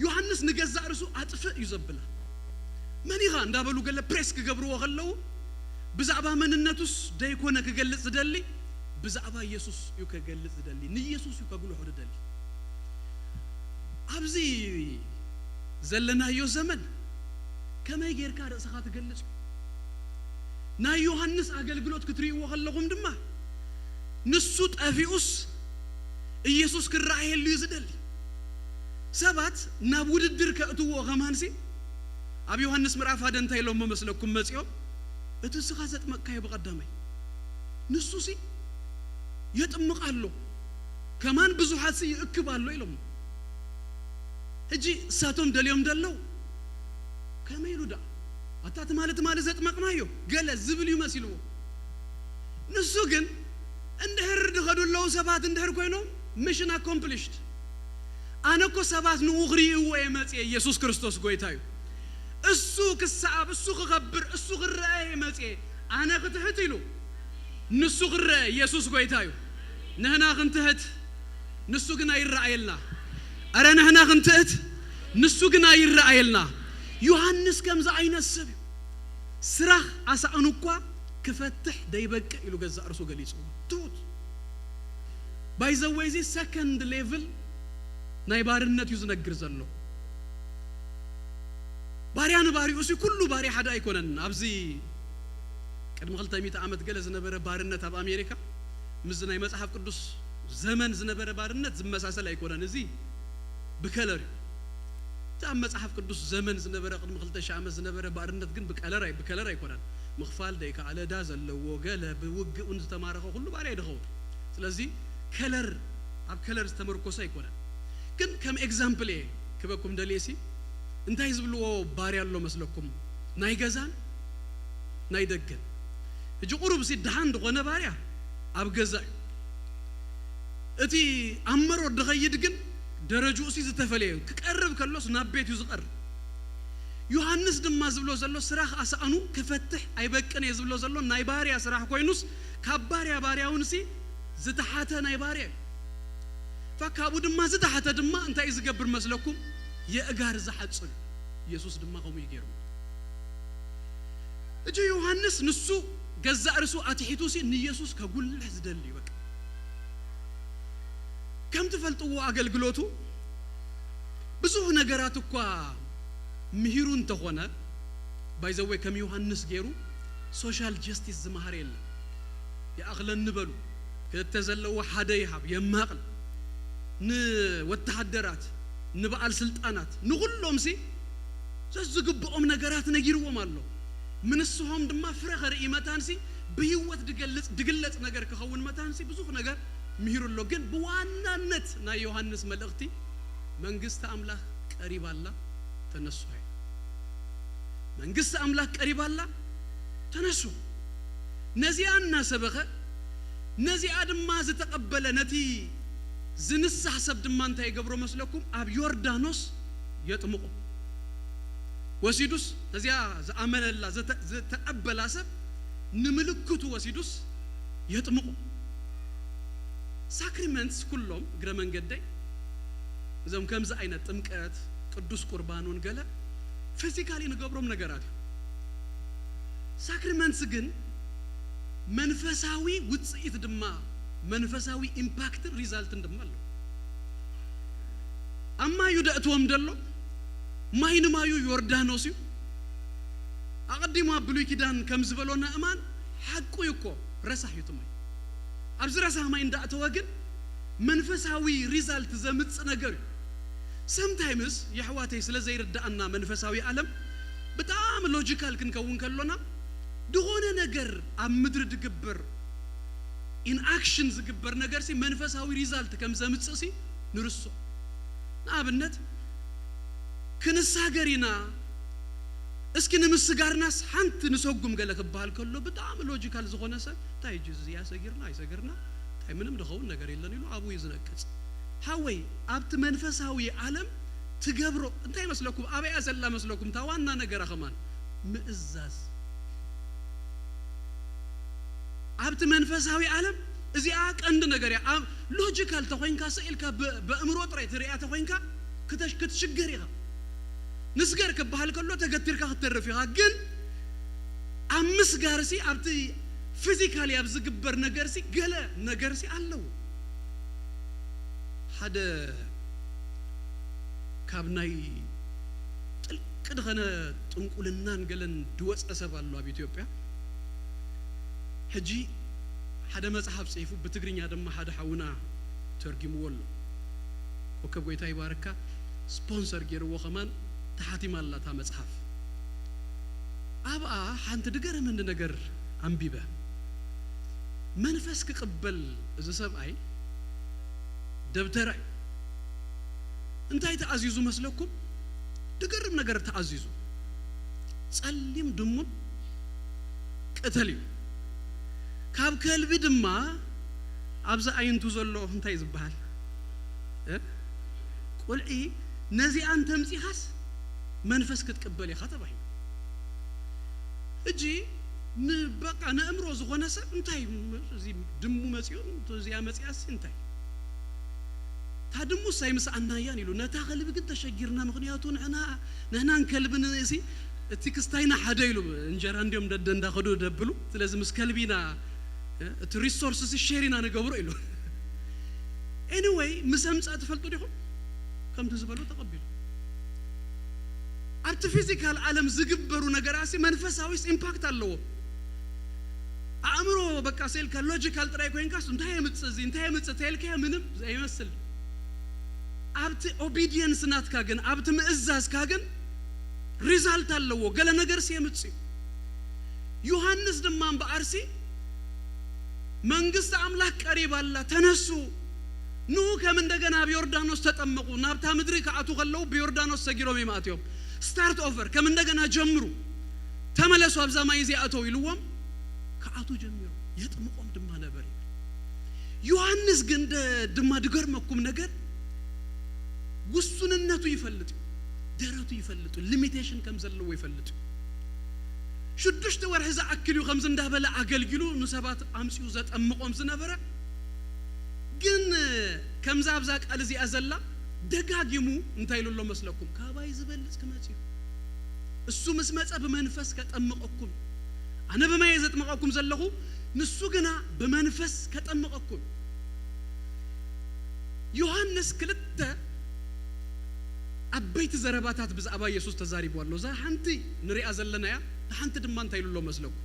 ዮሃንስ ንገዛእ ርእሱ ኣጥፍእ እዩ ዘብላ። መን ኢኻ እንዳበሉ ገለ ፕሬስ ክገብርዎ ከለዉ ብዛዕባ መንነቱስ ደይኮነ ክገልጽ ዝደሊ፣ ብዛዕባ ኢየሱስ እዩ ክገልጽ ዝደሊ፣ ንኢየሱስ እዩ ከጉልሖ ዝደሊ። ኣብዚ ዘለናዮ ዘመን ከመይ ጌርካ ርእስኻ ትገልጽ? ናይ ዮሃንስ ኣገልግሎት ክትርእይዎ ከለኹም ድማ ንሱ ጠፊኡስ ኢየሱስ ክረኣየሉ እዩ ዝደሊ። ሰባት ናብ ውድድር ከእትዎ ከማንሲ ኣብ ዮሃንስ ምዕራፍ ሓደ እንታይ ኢሎሞ መስለኩም መጺኦም? እቲ እስኻ ዘጥመቅካዮ ብቐዳማይ ንሱሲ የጥምቕ ኣሎ፣ ከማን ብዙሓትሲ ይእክብ ኣሎ ኢሎሞ። ሕጂ እሳቶም ደልዮም ደለው ከመይ ኢሉ ደኣ ኣታ ትማሊ ትማሊ ዘጥመቕናዮ ገለ ዝብል እዩ መሲልዎ። ንሱ ግን እንድሕር ድኸዱ ኣለዉ ሰባት እንድሕር ኮይኖም ሚሽን ኣኮምፕሊሽድ። ኣነ እኮ ሰባት ንኡ ክርእይዎ እየ መፅየ። ኢየሱስ ክርስቶስ ጎይታ እዩ። እሱ ክሰኣብ፣ እሱ ክኸብር፣ እሱ ክረአ እየ መፅየ። ኣነ ክትሕት ኢሉ ንሱ ክረአ። ኢየሱስ ጎይታ እዩ። ንህና ክንትህት ንሱ ግን ኣይረኣየልና። ኣረ ንህና ክንትእት ንሱ ግን ኣይረኣየልና። ዮሃንስ ከምዚ ዓይነት ሰብ እዩ። ስራሕ ኣሳእኑ እኳ ክፈትሕ ደይበቅዕ ኢሉ ገዛእ ርሱ ገሊጹ። ትሑት። ባይዘወይ እዚ ሰከንድ ሌቭል ናይ ባርነት እዩ ዝነግር ዘሎ። ባርያ ንባርኡ ሲ ኩሉ ባርያ ሓደ ኣይኮነን። ኣብዚ ቅድሚ ክልተ ሚእቲ ዓመት ገለ ዝነበረ ባርነት ኣብ ኣሜሪካ ምስዚ ናይ መጽሓፍ ቅዱስ ዘመን ዝነበረ ባርነት ዝመሳሰል ኣይኮነን። እዚ ብከለር እዩ። እቲ ኣብ መጽሓፍ ቅዱስ ዘመን ዝነበረ ቅድሚ ክልተ ሺሕ ዓመት ዝነበረ ባርነት ግን ብቀለር ኣይ-፣ ብከለር ኣይኮነን። ምኽፋል ደይከኣለ፣ ዕዳ ዘለዎ፣ ገለ ብውግእን ዝተማረኸ ኩሉ ባርያ ይድኸውን። ስለዚ ከለር፣ ኣብ ከለር ዝተመርኮሰ ኣይኮነን። ግን ከም ኤግዛምፕል እየ ክበኩም ደልየ ሲ እንታይ ዝብልዎ ባርያ ኣሎ መስለኩም? ናይ ገዛን ናይ ደገን። ሕጂ ቁሩብ ሲ ደሓን ዝኾነ ባርያ ኣብ ገዛ እዩ። እቲ ኣብ መሮር ድኸይድ ግን ደረጅኡ ሲ ዝተፈለየ እዩ። ክቀርብ ከሎስ ናብ ቤት እዩ ዝቐርብ። ዮሃንስ ድማ ዝብሎ ዘሎ ስራሕ ኣሳእኑ ክፈትሕ ኣይበቅን እየ ዝብሎ ዘሎ ናይ ባርያ ስራሕ ኮይኑስ ካብ ባርያ ባርያ እውን ሲ ዝተሓተ ናይ ባርያ እዩ። ፋ ካብኡ ድማ ዝተሓተ ድማ እንታይ እዩ ዝገብር መስለኩም? የእጋር ዝሓጽብ። ኢየሱስ ድማ ከምኡ እዩ ገይሩ። እጂ ዮሃንስ ንሱ ገዛእ ርእሱ ኣትሒቱ ሲ ንኢየሱስ ከጉልሕ ዝደሊ እዩ። በቃ ከም ትፈልጥዎ ኣገልግሎቱ ብዙሕ ነገራት እኳ ምሂሩ እንተኾነ፣ ባይዘወይ ከም ዮሃንስ ገይሩ ሶሻል ጀስቲስ ዝመሃረ የለን። ይኣኽለኒ በሉ፣ ክልተ ዘለዎ ሓደ ይሃብ፣ የማቕል። ንወተሃደራት፣ ንበዓል ስልጣናት፣ ንኹሎም ሲ ዘዝግብኦም ነገራት ነጊርዎም ኣሎ። ምንስሆም ድማ ፍረ ከርኢ መታንሲ ብህይወት ድገልጽ፣ ድግለጽ ነገር ክኸውን መታንሲ ብዙሕ ነገር ምሂሩ ኣሎ። ግን ብዋናነት ናይ ዮሃንስ መልእኽቲ መንግስቲ ኣምላኽ ቀሪባ ኣላ፣ ተነሱ። ሃይ መንግስቲ ኣምላኽ ቀሪባ ኣላ፣ ተነሱ። ነዚኣ እናሰበኸ፣ ነዚኣ ድማ ዝተቐበለ፣ ነቲ ዝንሳሕ ሰብ ድማ እንታይ ይገብሮ መስለኩም? ኣብ ዮርዳኖስ የጥምቖ። ወሲዱስ ነዚኣ ዝኣመነላ፣ ዘተ-፣ ዝተቐበላ ሰብ ንምልክቱ ወሲዱስ የጥምቖ። ሳክሪመንትስ ኩሎም እግረ መንገደይ እዞም ከምዚ ዓይነት ጥምቀት፣ ቅዱስ ቁርባን እውን ገለ ፊዚካሊ ንገብሮም ነገራት እዩ። ሳክሪመንትስ ግን መንፈሳዊ ውጽኢት ድማ፣ መንፈሳዊ ኢምፓክትን ሪዛልትን ድማ ኣለዎ። ኣብ ማዩ ደእትዎም ደሎ፣ ማይ ንማዩ ዮርዳኖስ እዩ። ኣቐዲሙ ኣብ ብሉይ ኪዳን ከም ዝበሎ ናእማን ሓቁ እዩ እኮ፣ ረሳሕ እዩ እቲ ማይ። ኣብዚ ረሳሕ ማይ እንዳእተወ ግን መንፈሳዊ ሪዛልት ዘምጽእ ነገር እዩ። ሰምታይምስ የሕዋተይ ስለ ዘይርድኣና መንፈሳዊ ዓለም ብጣዕሚ ሎጂካል ክንከውን ከሎና፣ ዝኾነ ነገር ኣብ ምድሪ ዝግበር ኢን ኣክሽን ዝግበር ነገር ሲ መንፈሳዊ ሪዛልት ከም ዘምጽእ ሲ ንርሶ። ንኣብነት ክንሳገር ኢና፣ እስኪ ንምስጋርናስ ሓንቲ ንሰጉም ገለ ክበሃል ከሎ፣ ብጣዕሚ ሎጂካል ዝኾነ ሰብ፣ "እንታይ እጅ እዚኣ ሰጊርና ኣይሰግርና፣ እንታይ ምንም ድኸውን ነገር የለን" ኢሉ ኣብኡ እዩ ዝነቅጽ። ሓወይ፣ ኣብቲ መንፈሳዊ ዓለም ትገብሮ እንታይ መስለኩም? ኣበያ ዘላ መስለኩም? እታ ዋና ነገራ ከማን ምእዛዝ። ኣብቲ መንፈሳዊ ዓለም እዚኣ ቀንዲ ነገር እያ። ኣብ ሎጂካል ተኾይንካ፣ ስኢልካ ብ-፣ በእምሮ ጥራይ ትሪኣ ተኾይንካ፣ ክተ-፣ ክትሽገር ኢኻ። ንስገር ክበሃል ከሎ ተገቲርካ ክትተርፍ ኢኻ። ግን ኣብ ምስጋርሲ፣ ኣብቲ ፊዚካሊ ኣብ ዝግበር ነገርሲ፣ ገለ ነገርሲ ኣለዎ። ሓደ ካብ ናይ ጥልቂ ድኸነ ጥንቁልናን ገለን ድወፀ ሰብ ኣሎ ኣብ ኢትዮጵያ። ሕጂ ሓደ መጽሓፍ ጽሒፉ፣ ብትግርኛ ድማ ሓደ ሓውና ተርጊምዎ ኣሎ። ኮከብ ጎይታ ይባርካ፣ ስፖንሰር ገይርዎ ከማን ተሓቲማ ኣላ እታ መጽሓፍ። ኣብኣ ሓንቲ ድገረመኒ ነገር ኣንቢበ። መንፈስ ክቕበል እዚ ሰብኣይ ደብተራ እዩ። እንታይ ተኣዚዙ መስለኩም? ድገርም ነገር ተኣዚዙ። ጸሊም ድሙን ቅተል እዩ። ካብ ከልቢ ድማ ኣብዚ ኣዒንቱ ዘሎ እንታይ ዝበሃል? እ? ቁልዒ ነዚኣ እንተምጺኻስ መንፈስ ክትቅበል ኢኻ ተባሂሉ። ሕጂ ን-፣ በቃ ንእምሮ ዝኾነ ሰብ እንታይ ም-፣ እዚ ድሙ መጺኡ፣ እዚኣ መጺኣሲ እንታይ? እታ ድሙስ ኣይምስኣናያን ኢሉ፣ ነታ ከልቢ ግን ተሸጊርና፣ ምኽንያቱ ንሕና፣ ንሕናን ከልብን እሲ እቲ ክስታይና ሓደ ኢሉ፣ እንጀራ እንዲዮም ደደ እንዳኸዱ ደብሉ፣ ስለዚ ምስ ከልቢና፣ እ፣ እቲ ሪሶርስ እሲ ሼር ኢና ንገብሮ ኢሉ። ኤኒወይ፣ ምስ ኣምጽኣ ትፈልጡ ዲኹም? ከምቲ ዝበሎ ተቐቢሉ። ኣብቲ ፊዚካል ዓለም ዝግበሩ ነገራት ሲ መንፈሳዊስ ኢምፓክት ኣለዎ። ኣእምሮ በቃ ሰልካ ሎጂካል ጥራይ ኮይንካስ እንታይ የምጽእ እዚ፣ እንታይ የምጽእ ተልካዮ ምንም ዘይመስል። ኣብቲ ኦቢዲየንስ ናትካ ግን፣ ኣብቲ ምእዛዝካ ግን ሪዛልት ኣለዎ። ገለ ነገርሲ የምጽእ እዩ። ዮሃንስ ድማ እምበኣርሲ መንግስቲ ኣምላኽ ቀሪባ ኣላ፣ ተነሱ፣ ኑ ከም እንደገና ኣብ ዮርዳኖስ ተጠመቑ። ናብታ ምድሪ ክኣትዉ ከለዉ ብዮርዳኖስ ሰጊሮም እዮም ኣትዮም። ስታርት ኦቨር፣ ከም እንደገና ጀምሩ፣ ተመለሱ፣ ኣብዛ ማይ እዚኣ እተው ኢልዎም ክኣትዉ ጀሚሮም። የጥምቖም ድማ ነበር ይብል። ዮሃንስ ግን ደ-፣ ድማ ድገርመኩም ነገር ውሱንነቱ ይፈልጥ እዩ፣ ደረቱ ይፈልጥ እዩ፣ ሊሚቴሽን ከም ዘለዎ ይፈልጥ እዩ። ሽዱሽተ ወርሒ ዝኣክል እዩ ከምዚ እንዳበለ ኣገልጊሉ ንሰባት ኣምጺኡ ዘጠምቖም ዝነበረ። ግን ከምዛ ኣብዛ ቃል እዚኣ ዘላ ደጋጊሙ እንታይ ኢሉ ኣሎ መስለኩም? ካባይ ዝበልጽ ክመጽእ እዩ። እሱ ምስ መጸ ብመንፈስ ከጠምቐኩም፣ ኣነ ብማይ ዘጥምቐኩም ዘለኹ፣ ንሱ ግና ብመንፈስ ከጠምቐኩም። ዮሃንስ ክልተ ዓበይቲ ዘረባታት ብዛዕባ የሱስ ተዛሪቡ ኣሎ። እዛ ሓንቲ ንሪኣ ዘለና እያ። እታ ሓንቲ ድማ እንታይ ኢሉ ኣሎ መስለኩም?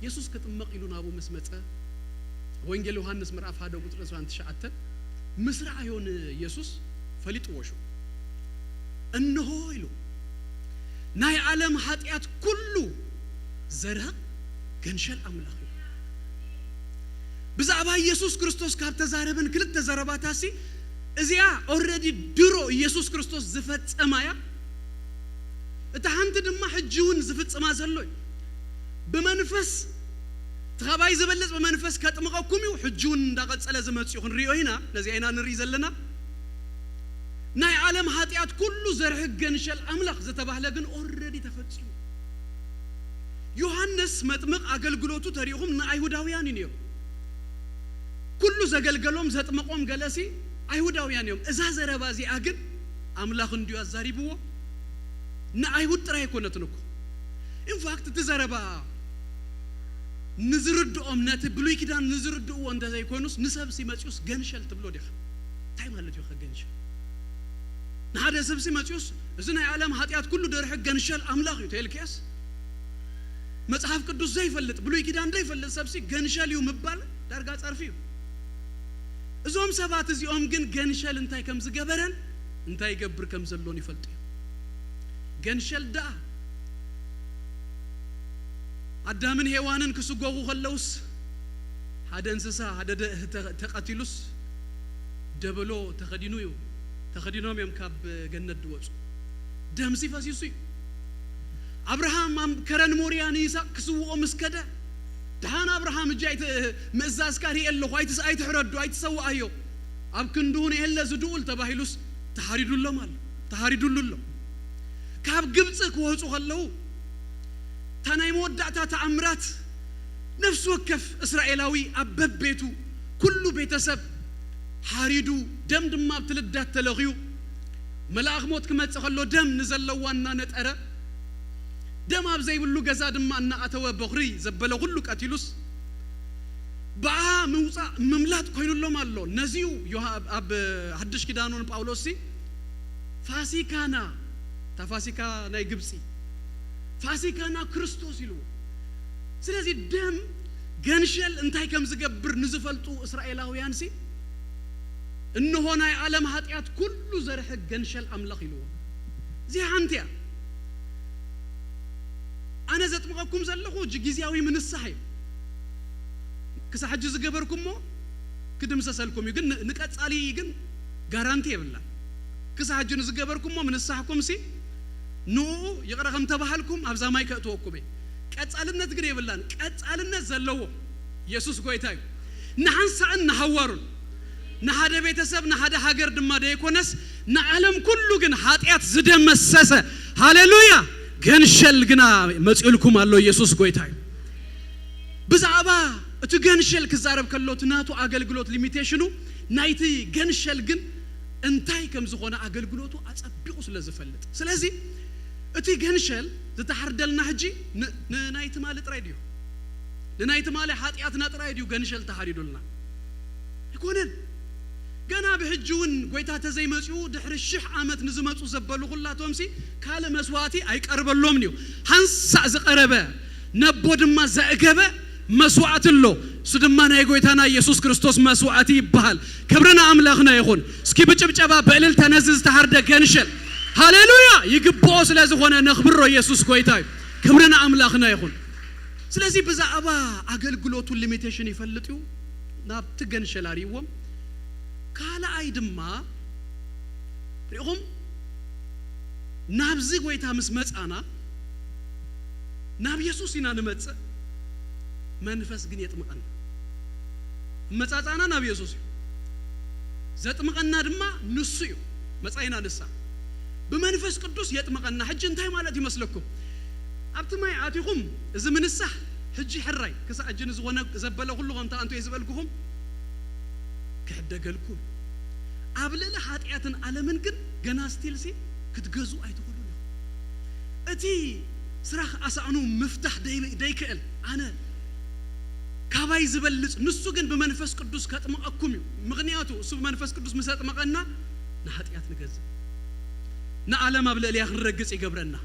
የሱስ ክጥመቕ ኢሉ ናብኡ ምስ መጸ፣ ወንጌል ዮሃንስ ምዕራፍ ሓደ ቁጽሪ ዕስራን ትሽዓተን፣ ምስ ረኣዮ ንየሱስ ፈሊጥዎ ሽዑ። እንሆ ኢሉ፣ ናይ ዓለም ሓጢኣት ኩሉ ዘርህቕ ገንሸል ኣምላኽ እዩ። ብዛዕባ ኢየሱስ ክርስቶስ ካብ ተዛረበን ክልተ ዘረባታሲ፣ እዚኣ ኦልሬዲ ድሮ ኢየሱስ ክርስቶስ ዝፈጸማ እያ። እታ ሓንቲ ድማ ሕጂ እውን ዝፍጽማ ዘሎ እዩ። ብመንፈስ፣ እቲ ካባይ ዝበልጽ ብመንፈስ ከጥምቐኩም እዩ። ሕጂ እውን እንዳቐጸለ ዝመጽእ እዩ። ክንሪኦ ኢና፣ ነዚኣ ኢና ንርኢ ዘለና። ናይ ዓለም ሓጢኣት ኩሉ ዘርሕግ ገንሸል ኣምላኽ ዝተባህለ ግን ኦልሬዲ ተፈጺሙ። ዮሃንስ መጥምቕ ኣገልግሎቱ ተሪእኹም ንኣይሁዳውያን እዩ ነይሩ። ኩሉ ዘገልገሎም ዘጥመቖም ገለሲ ኣይሁዳውያን እዮም። እዛ ዘረባ እዚኣ ግን ኣምላኽ እንድዩ ኣዛሪብዎ። ንኣይሁድ ጥራይ ኣይኮነትን እኮ። ኢንፋክት እቲ ዘረባ ንዝርድኦም፣ ነቲ ብሉይ ኪዳን ንዝርድእዎ እንተዘይኮይኑስ፣ ንሰብሲ መጺኡስ ገንሸል ትብሎ ዲኻ? እንታይ ማለት እዩ ኸ ገንሸል? ንሓደ ሰብሲ መጺኡስ፣ "እዚ ናይ ዓለም ሓጢኣት ኩሉ ደርሒ ገንሸል ኣምላኽ እዩ" ተልክያስ፣ መጽሓፍ ቅዱስ ዘይፈልጥ፣ ብሉይ ኪዳን ዘይፈልጥ ሰብሲ ገንሸል እዩ ምባል ዳርጋ ጸርፊ እዩ። እዞም ሰባት እዚኦም ግን ገንሸል እንታይ ከም ዝገበረን እንታይ ይገብር ከም ዘሎን ይፈልጡ እዮም። ገንሸል ደኣ ኣዳምን ሄዋንን ክስጎጉ ከለውስ፣ ሓደ እንስሳ፣ ሓደ ደ-፣ ተ-፣ ተቐቲሉስ፣ ደበሎ ተኸዲኑ እዩ፣ ተኸዲኖም እዮም ካብ ገነት ዝወጹ። ደምሲ ፈሲሱ እዩ። ኣብርሃም ኣብ ከረን ሞርያ ንይስሐቅ ክስውኦ ምስ ከደ፣ ደሓን ኣብርሃም፣ እጂ ኣይት-፣ ምእዛዝካ ርእየ ኣለኹ፣ ኣይትስ-፣ ኣይትሕረዶ፣ ኣይትሰውኣዮ፣ ኣብ ክንድሁ ንኤለ ዝድኡል ተባሂሉስ ተሓሪዱሎም ኣሎ፣ ተሓሪዱሉ ኣሎ። ካብ ግብፂ ክወፁ ከለዉ፣ እታ ናይ መወዳእታ ተኣምራት፣ ነፍሲ ወከፍ እስራኤላዊ ኣብ በቤቱ፣ ኩሉ ቤተሰብ ሓሪዱ፣ ደም ድማ ኣብቲ ልዳት ተለኽዩ፣ መልኣኽ ሞት ክመጽእ ከሎ፣ ደም ንዘለዋ እናነጠረ፣ ደም ኣብ ዘይብሉ ገዛ ድማ እናኣተወ፣ በኹሪ ዘበለ ኩሉ ቀቲሉስ፣ ብኣ ምውጻእ ምምላጥ ኮይኑሎም ኣሎ። ነዚዩ ዮሃ-፣ ኣብ፣ ኣብ ሓድሽ ኪዳን እውን ጳውሎስ ሲ፣ "ፋሲካና"፣ እታ ፋሲካ ናይ ግብጺ፣ "ፋሲካና ክርስቶስ" ኢልዎ። ስለዚ ደም፣ ገንሸል እንታይ ከም ዝገብር ንዝፈልጡ እስራኤላውያን ሲ፣ "እንሆ ናይ ዓለም ኃጢኣት ኩሉ ዘርሕቅ ገንሸል ኣምላኽ" ኢልዎ። እዚኣ ሓንቲ እያ። ኣነ ዘጥምቐኩም ዘለኹ እጂ ግዝያዊ ምንሳሕ እዩ። ክሳብ ሕጂ ዝገበርኩሞ ክድምሰሰልኩም እዩ፣ ግን ን-፣ ንቀጻሊ ግን ጋራንቲ የብላን። ክሳብ ሕጂ ንዝገበርኩሞ ምንሳሕኩም ሲ፣ ንኡ ይቕረ ከም ተባሃልኩም ኣብዛ ማይ ከእትወኩም እየ። ቀጻልነት ግን የብላን። ቀጻልነት ዘለዎ የሱስ ጎይታ እዩ። ንሓንሳእን ንሃዋሩን፣ ንሓደ ቤተሰብ፣ ንሓደ ሃገር ድማ ደይኮነስ፣ ንዓለም ኩሉ ግን ኃጢኣት ዝደመሰሰ፣ ሃሌሉያ፣ ገንሸል ግና መጺኡልኩም ኣሎ። የሱስ ጎይታ እዩ። ብዛዕባ እቲ ገንሸል ክዛረብ ከሎ፣ እቲ ናቱ ኣገልግሎት ሊሚቴሽኑ፣ ናይቲ ገንሸል ግን እንታይ ከም ዝኾነ ኣገልግሎቱ ኣጸቢቑ ስለ ዝፈልጥ። ስለዚ እቲ ገንሸል ዝተሓርደልና ሕጂ ን-፣ ንናይ ትማሊ ጥራይ ድዩ? ንናይ ትማሊ ኃጢኣትና ጥራይ ድዩ ገንሸል ተሓሪዱልና? ኣይኮነን። ገና ብሕጂ እውን ጎይታ ተዘይመጺኡ ድሕሪ ሽሕ ዓመት ንዝመጹ ዘበሉ ኩላቶም ሲ ካልእ መስዋዕቲ ኣይቀርበሎምን እዩ። ሓንሳእ ዝቐረበ፣ ነቦ ድማ ዘእገበ መስዋዕቲ ኣሎ። እሱ ድማ ናይ ጎይታና ኢየሱስ ክርስቶስ መስዋዕቲ ይበሃል። ክብሪ ንኣምላኽና ይኹን። እስኪ ብጭብጨባ ብእልልታ ነዚ ዝተሃርደ ገንሸል፣ ሃሌሉያ፣ ይግብኦ ስለ ዝኾነ ነኽብሮ። ኢየሱስ ጎይታ እዩ። ክብሪ ንኣምላኽና ይኹን። ስለዚ ብዛዕባ ኣገልግሎቱ ሊሚቴሽን ይፈልጥ እዩ። ናብቲ ገንሸል ኣርእይዎም። ካልኣይ ድማ ሪኢኹም፣ ናብዚ ጎይታ ምስ መጻና፣ ናብ የሱስ ኢና ንመጽእ፣ መንፈስ ግን የጥምቐና። መጻጻና ናብ የሱስ እዩ። ዘጥምቐና ድማ ንሱ እዩ። መጻኢና ንሳ። ብመንፈስ ቅዱስ የጥምቐና። ሕጂ እንታይ ማለት ይመስለኩም? ኣብቲ ማይ ኣቲኹም፣ እዚ ምንሳሕ፣ ሕጂ ሕራይ፣ ክሳዕ ሕጂ ንዝኾነ ዘበለ ኩሉ ከምቲ ኣንቶ እየ ዝበልኩኹም፣ ክሕደገልኩም። ኣብ ልዕሊ ኃጢኣትን ዓለምን ግን ገና ስቲልሲ ክትገዝኡ ኣይትኽእሉን ኢኹም። እቲ ስራሕ ኣሳእኑ ምፍታሕ ደይ-፣ ደይክእል፣ ኣነ ካባይ ዝበልጽ፣ ንሱ ግን ብመንፈስ ቅዱስ ከጥምቐኩም እዩ። ምኽንያቱ እሱ ብመንፈስ ቅዱስ ምስ ኣጥመቐና ንኃጢኣት ንገዝእ። ንዓለም ኣብ ልዕሊያ ክንረግጽ ይገብረና።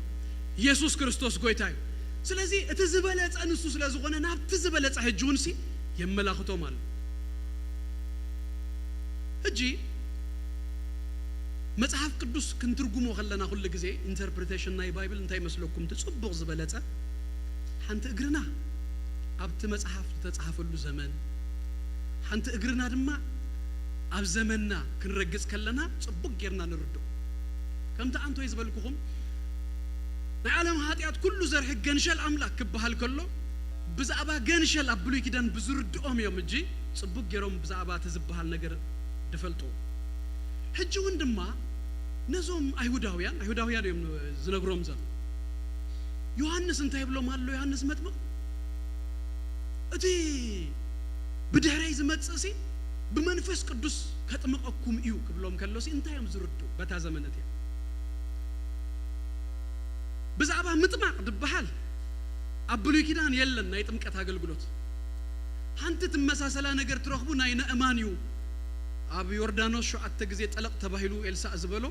ኢየሱስ ክርስቶስ ጎይታ እዩ። ስለዚ እቲ ዝበለጸ ንሱ ስለ ዝኾነ ናብቲ ዝበለጸ ሕጂ እውን ሲ የመላኽቶም ኣሎ። ሕጂ መጽሓፍ ቅዱስ ክንትርጉሞ ከለና ኩሉ ግዜ ኢንተርፕሪቴሽን ናይ ባይብል እንታይ ይመስለኩም? እቲ ጽቡቕ ዝበለጸ ሓንቲ እግርና ኣብቲ መጽሓፍ ዝተጻሕፈሉ ዘመን፣ ሓንቲ እግርና ድማ ኣብ ዘመንና ክንረግጽ ከለና ጽቡቕ ጌርና ንርድኦ። ከምቲ ኣንቶይ ዝበልኩኹም ናይ ዓለም ኃጢኣት ኩሉ ዘርሒ ገንሸል ኣምላኽ ክበሃል ከሎ ብዛዕባ ገንሸል ኣብ ብሉይ ኪዳን ብዝርድኦም እዮም እጂ ጽቡቕ ጌሮም ብዛዕባ እቲ ዝበሃል ነገር ድፈልጥዎ። ሕጂ እውን ድማ ነዞም ኣይሁዳውያን፣ ኣይሁዳውያን እዮም ዝነግሮም ዘሎ። ዮሃንስ እንታይ ይብሎም ኣሎ? ዮሃንስ መጥምቕ፣ "እቲ ብድሕረይ ዝመጽእ ሲ ብመንፈስ ቅዱስ ከጥምቐኩም እዩ" ክብሎም ከሎ ሲ እንታይ እዮም ዝርድኡ በታ ዘመን እቲኣ? ብዛዕባ ምጥማቕ ድበሃል ኣብ ብሉይ ኪዳን የለን ናይ ጥምቀት ኣገልግሎት። ሓንቲ ትመሳሰላ ነገር ትረኽቡ ናይ ነእማን እዩ። ኣብ ዮርዳኖስ ሸውዓተ ግዜ ጠለቕ ተባሂሉ ኤልሳእ ዝበሎ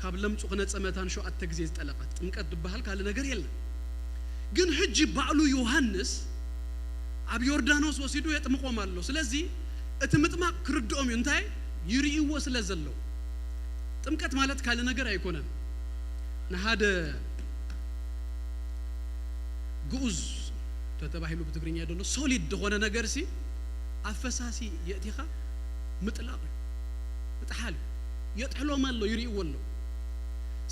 ካብ ለምጹ ክነጸ መታን ሸውዓተ ግዜ ዝጠለቐ። ጥምቀት ድበሃል ካልእ ነገር የለን። ግን ሕጂ ባዕሉ ዮሃንስ ኣብ ዮርዳኖስ ወሲዱ የጥምቖም ኣሎ። ስለዚ እቲ ምጥማቕ ክርድኦም እዩ። እንታይ? ይርእይዎ ስለ ዘለዉ። ጥምቀት ማለት ካልእ ነገር ኣይኮነን። ንሓደ ግኡዝ ተተባሂሉ ብትግርኛ ዘሎ ሶሊድ ዝኾነ ነገር ሲ ኣብ ፈሳሲ የእቲኻ ምጥላቕ እዩ። ምጥሓል እዩ። የጥሕሎም ኣሎ፣ ይርእይዎ ኣሎ።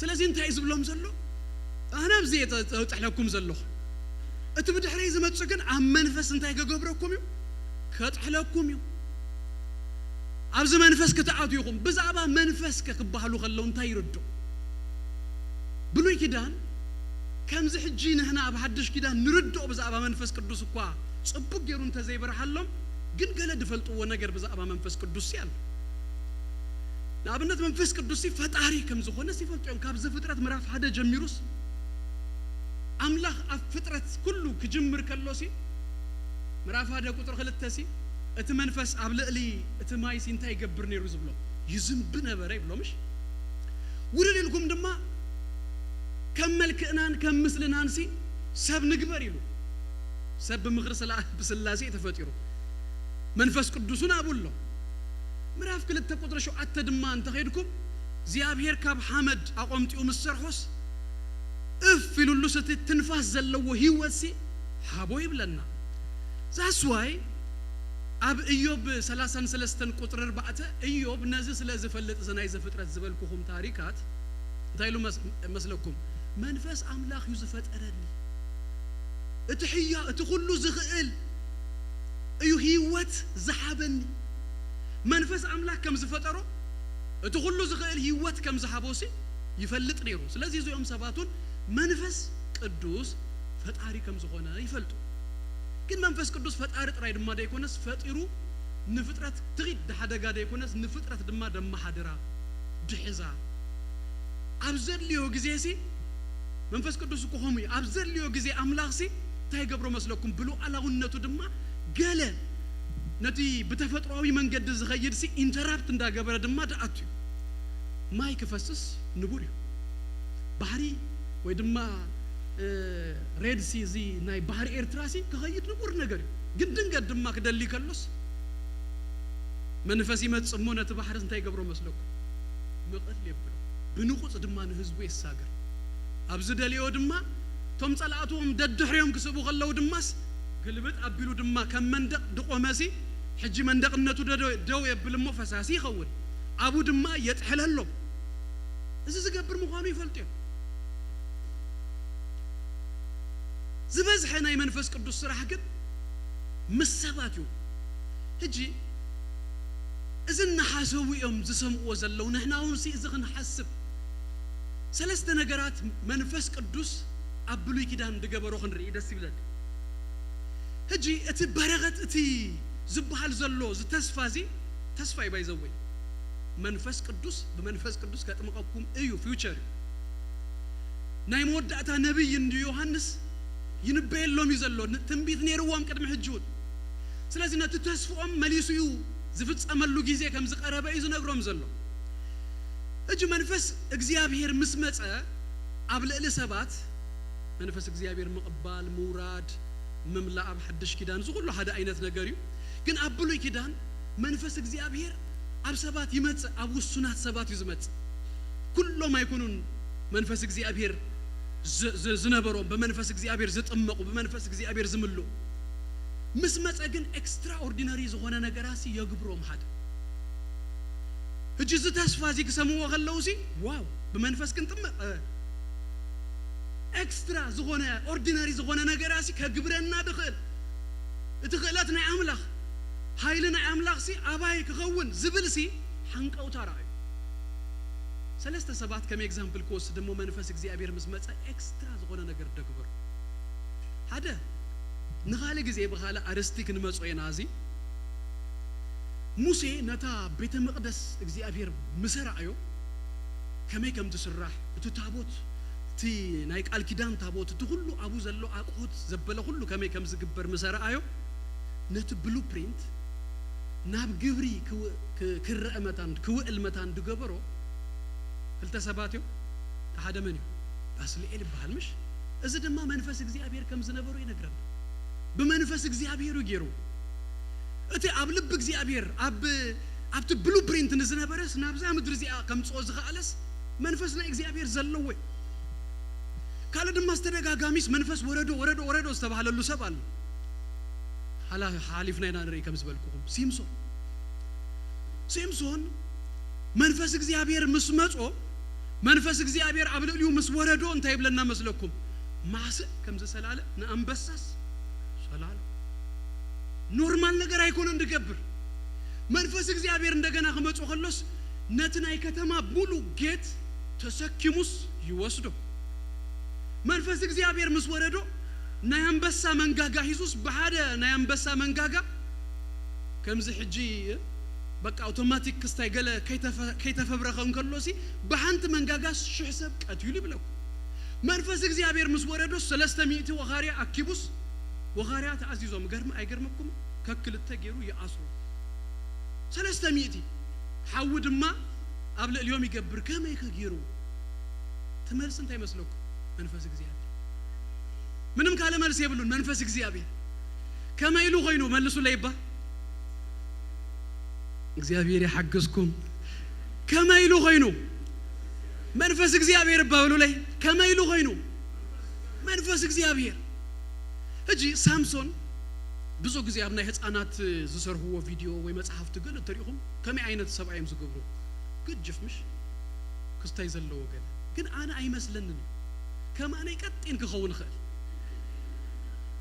ስለዚ እንታይ እዩ ዝብሎም ዘሎ? ኣነ ኣብዚ እየ ዘጥሕለኩም ዘለኹ። እቲ ብድሕረይ ዝመጽእ ግን ኣብ መንፈስ እንታይ ክገብረኩም እዩ? ከጥሕለኩም እዩ። ኣብዚ መንፈስ ክትኣትዩ ኢኹም። ብዛዕባ መንፈስ ከ ክበሃሉ ከለዉ እንታይ ይርድኡ? ብሉይ ኪዳን ከምዚ ሕጂ ንሕና ኣብ ሓድሽ ኪዳን ንርድኦ ብዛዕባ መንፈስ ቅዱስ እኳ ጽቡቅ ገይሩ እንተዘይበርሃሎም፣ ግን ገለ ዝፈልጥዎ ነገር ብዛዕባ መንፈስ ቅዱስ ኣሎ። ንኣብነት መንፈስ ቅዱስ ፈጣሪ ከም ዝኾነስ ይፈልጡ እዮም። ካብ ዘፍጥረት ምዕራፍ ሓደ ጀሚሩስ ኣምላኽ ኣብ ፍጥረት ኩሉ ክጅምር ከሎሲ፣ ምዕራፍ ሓደ ቁጽሪ ክልተሲ፣ እቲ መንፈስ ኣብ ልዕሊ እቲ ማይሲ እንታይ ይገብር ነይሩ ዝብሎ፣ ይዝንቢ ነበረ ይብሎ። ምሽ ውርድ ኢልኩም ድማ ከም መልክዕናን ከም ምስልናንሲ ሰብ ንግበር ኢሉ። ሰብ ብምኽሪ ስላ-፣ ብስላሴ እዩ ተፈጢሩ። መንፈስ ቅዱስን ኣብኡ ኣሎ። ምዕራፍ ክልተ ቁጽሪ ሸውዓተ ድማ እንተኸይድኩም፣ እግዚኣብሔር ካብ ሓመድ ኣቆምጢኡ ምስ ሰርሖስ፣ እፍ ኢሉሉስ እቲ ትንፋስ ዘለዎ ህይወትሲ ሃቦ ይብለና። That's why ኣብ ኢዮብ ሰላሳን ሰለስተን ቁጽሪ ኣርባዕተ፣ ኢዮብ ነዚ ስለ ዝፈልጥ፣ እዚ ናይ ዘፍጥረት ዝበልኩኹም ታሪካት እንታይ ኢሉ መስ-፣ መስለኩም? መንፈስ ኣምላኽ እዩ ዝፈጠረኒ። እቲ ሕያ፣ እቲ ኩሉ ዝኽእል እዩ ህይወት ዝሃበኒ። መንፈስ ኣምላኽ ከም ዝፈጠሮ፣ እቲ ኩሉ ዝኽእል ህይወት ከም ዝሃቦሲ ይፈልጥ ነይሩ። ስለዚ እዚኦም ሰባት እውን መንፈስ ቅዱስ ፈጣሪ ከም ዝኾነ ይፈልጡ። ግን መንፈስ ቅዱስ ፈጣሪ ጥራይ ድማ ደይኮነስ፣ ፈጢሩ ንፍጥረት ትኺድ ሓደጋ ደይኮነስ፣ ንፍጥረት ድማ ደመሓድራ፣ ድሕዛ። ኣብ ዘድልዮ ግዜሲ መንፈስ ቅዱስ እኮ ከምኡ እዩ። ኣብ ዘድልዮ ግዜ ኣምላኽሲ እንታይ ይገብሮ መስለኩም? ብሉዓላውነቱ ድማ ገለ ነቲ ብተፈጥሮኣዊ መንገዲ ዝኸይድሲ ኢንተራፕት እንዳገበረ ድማ ደኣቱ እዩ። ማይ ክፈስስ ንቡር እዩ። ባሕሪ ወይ ድማ፣ እ፣ ሬድ ሲ፣ እዚ ናይ ባሕሪ ኤርትራሲ ክኸይድ ንቡር ነገር እዩ። ግን ድንገት ድማ ክደሊ ከሎስ መንፈስ ይመጽእ እሞ ነቲ ባሕሪ እንታይ ይገብሮ መስለኩም? ምቕል የብሎ። ብንቑጽ ድማ ንህዝቡ የሳግር። ኣብ ዝደልዮ ድማ እቶም ጸላእትዎም ደድሕሪኦም ክስቡ ከለዉ ድማስ ግልብጥ ኣቢሉ ድማ ከም መንደቕ ድቆመሲ፣ ሕጂ መንደቕነቱ ደዶ-፣ ደው የብል እሞ ፈሳሲ ይኸውን። ኣብኡ ድማ የጥሕለሎም። እዚ ዝገብር ምዃኑ ይፈልጡ እዮም። ዝበዝሐ ናይ መንፈስ ቅዱስ ስራሕ ግን ምስ ሰባት እዩ። ሕጂ እዚ እናሓሰቡ እዮም ዝሰምዕዎ ዘለዉ። ንሕና እውን ሲ እዚ ክንሓስብ፣ ሰለስተ ነገራት መንፈስ ቅዱስ ኣብ ብሉይ ኪዳን ዝገበሮ ክንርኢ ደስ ይብለኒ። ሕጂ እቲ በረኸት፣ እቲ ዝበሃል ዘሎ፣ እዚ ተስፋ እዚ፣ ተስፋ እዩ ባይዘወይ። መንፈስ ቅዱስ፣ ብመንፈስ ቅዱስ ከጥምቐኩም እዩ፣ ፊውቸር እዩ። ናይ መወዳእታ ነቢይ እንዲ ዮሃንስ ይንበየሎም እዩ ዘሎ። ን-፣ ትንቢት ነይርዎም ቅድሚ ሕጂ እውን። ስለዚ ነቲ ተስፍኦም መሊሱ እዩ ዝፍጸመሉ ግዜ ከም ዝቐረበ እዩ ዝነግሮም ዘሎ። ሕጂ መንፈስ እግዚኣብሔር ምስ መጸ ኣብ ልዕሊ ሰባት መንፈስ እግዚኣብሔር ምቕባል፣ ምውራድ፣ ምምላእ ኣብ ሓድሽ ኪዳን፣ እዚ ኩሉ ሓደ ዓይነት ነገር እዩ። ግን ኣብ ብሉይ ኪዳን መንፈስ እግዚኣብሔር ኣብ ሰባት ይመጽእ፣ ኣብ ውሱናት ሰባት እዩ ዝመጽእ። ኩሎም ኣይኮኑን መንፈስ እግዚኣብሔር ዝ-፣ ዝ-፣ ዝነበሮም፣ ብመንፈስ እግዚኣብሔር ዝጥመቑ፣ ብመንፈስ እግዚኣብሔር ዝምልኡ። ምስ መጸ ግን ኤክስትራኦርዲነሪ ዝኾነ ነገራሲ የግብሮም ሓደ። ሕጂ እዚ ተስፋ እዚ ክሰምዎ ከለውሲ፣ ዋው፣ ብመንፈስ ክንጥመቕ፣ እ፣ ኤክስትራ ዝኾነ፣ ኦርዲነሪ ዝኾነ ነገራሲ ከግብረና ድኽእል፣ እቲ ክእለት ናይ ኣምላኽ፣ ሓይሊ ናይ ኣምላኽሲ ኣባይ ክኸውን ዝብልሲ ሓንቀውታ ረኣዩ። ሰለስተ ሰባት ከም ኤግዛምፕል ክወስድ እሞ፣ መንፈስ እግዚኣብሔር ምስ መጸ ኤክስትራ ዝኾነ ነገር ደግበሩ። ሓደ፣ ንኻልእ ግዜ ብኻልእ ኣርእስቲ ክንመጾ ኢና። እዚ ሙሴ ነታ ቤተ መቕደስ እግዚኣብሔር ምስ ረኣዮ፣ ከመይ ከም ትስራሕ፣ እቲ ታቦት፣ እቲ ናይ ቃል ኪዳን ታቦት፣ እቲ ኩሉ ኣብኡ ዘሎ ኣቑሑት ዘበለ ኩሉ ከመይ ከም ዝግበር ምስ ረኣዮ፣ ነቲ ብሉፕሪንት ናብ ግብሪ ክው-፣ ክ-፣ ክረአ መታን፣ ክውዕል መታን ዝገበሮ ክልተ ሰባት እዮም። እቲ ሓደ መን እዩ? ባስልኤል ይበሃል፣ ምሽ? እዚ ድማ መንፈስ እግዚኣብሔር ከም ዝነበሮ ይነግረና። ብመንፈስ እግዚኣብሔር እዩ ገይሩ። እቲ ኣብ ልቢ እግዚኣብሔር፣ ኣብ፣ ኣብቲ ብሉፕሪንት ንዝነበረስ ናብዛ ምድሪ እዚኣ ከምጽኦ ዝኸኣለስ መንፈስ ናይ እግዚኣብሔር ዘለዎ እዩ። ካልእ ድማ ዝተደጋጋሚስ መንፈስ ወረዶ፣ ወረዶ፣ ወረዶ ዝተባህለሉ ሰብ ኣሎ። ሓላ-፣ ሓሊፍና ኢና ንርኢ ከም ዝበልኩኹም። ሲምሶን። ሲምሶን መንፈስ እግዚኣብሔር ምስ መጾ መንፈስ እግዚኣብሔር ኣብ ልዕሊኡ ምስ ወረዶ እንታይ ይብለና መስለኩም? ማስእ ከም ዝሰላለ ንኣንበሳስ ሰላሎ። ኖርማል ነገር ኣይኮነን ዝገብር። መንፈስ እግዚኣብሔር እንደገና ክመጾ ከሎስ ነቲ ናይ ከተማ ሙሉ ጌት ተሰኪሙስ ይወስዶ። መንፈስ እግዚኣብሔር ምስ ወረዶ ናይ ኣንበሳ መንጋጋ ሒዙስ ብሓደ ናይ ኣንበሳ መንጋጋ ከምዚ ሕጂ በቃ ኣውቶማቲክ ክስታይ ገለ ከይተፈ-፣ ከይተፈብረኸ እንከሎሲ ብሓንቲ መንጋጋስ ሽሕ ሰብ ቀትሉ ይብለኩም። መንፈስ እግዚኣብሔር ምስ ወረዶስ ሰለስተ ሚእቲ ወኻርያ ኣኪቡስ ወኻርያ ተኣዚዞም። ገርም ኣይገርመኩም? ከክልተ ገይሩ ይኣስሮ። ሰለስተ ሚእቲ ሓዊ ድማ ኣብ ልዕሊኦም ይገብር። ከመይ ከ ገይሩ? ትመልስ እንታይ መስለኩም? መንፈስ እግዚኣብሔር። ምንም ካለ መልስ የብሉን። መንፈስ እግዚኣብሔር ከመይ ኢሉ ኮይኑ? መልሱለይ እባ። እግዚኣብሔር ይሓግዝኩም። ከመይ ኢሉ ኮይኑ? መንፈስ እግዚኣብሔር እባ በሉለይ። ከመይ ኢሉ ኮይኑ? መንፈስ እግዚኣብሔር። ሕጂ ሳምሶን ብዙ ግዜ ኣብ ናይ ህፃናት ዝሰርህዎ ቪድዮ ወይ መፅሓፍቲ ገለ እንተሪኢኹም ከመይ ዓይነት ሰብኣይ እዮም ዝገብሩ? ግጅፍ ምሽ ክስታይ ዘለዎ ገለ። ግን ኣነ ኣይመስለንን እዩ። ከማነይ ቀጢን ክኸውን ይኽእል።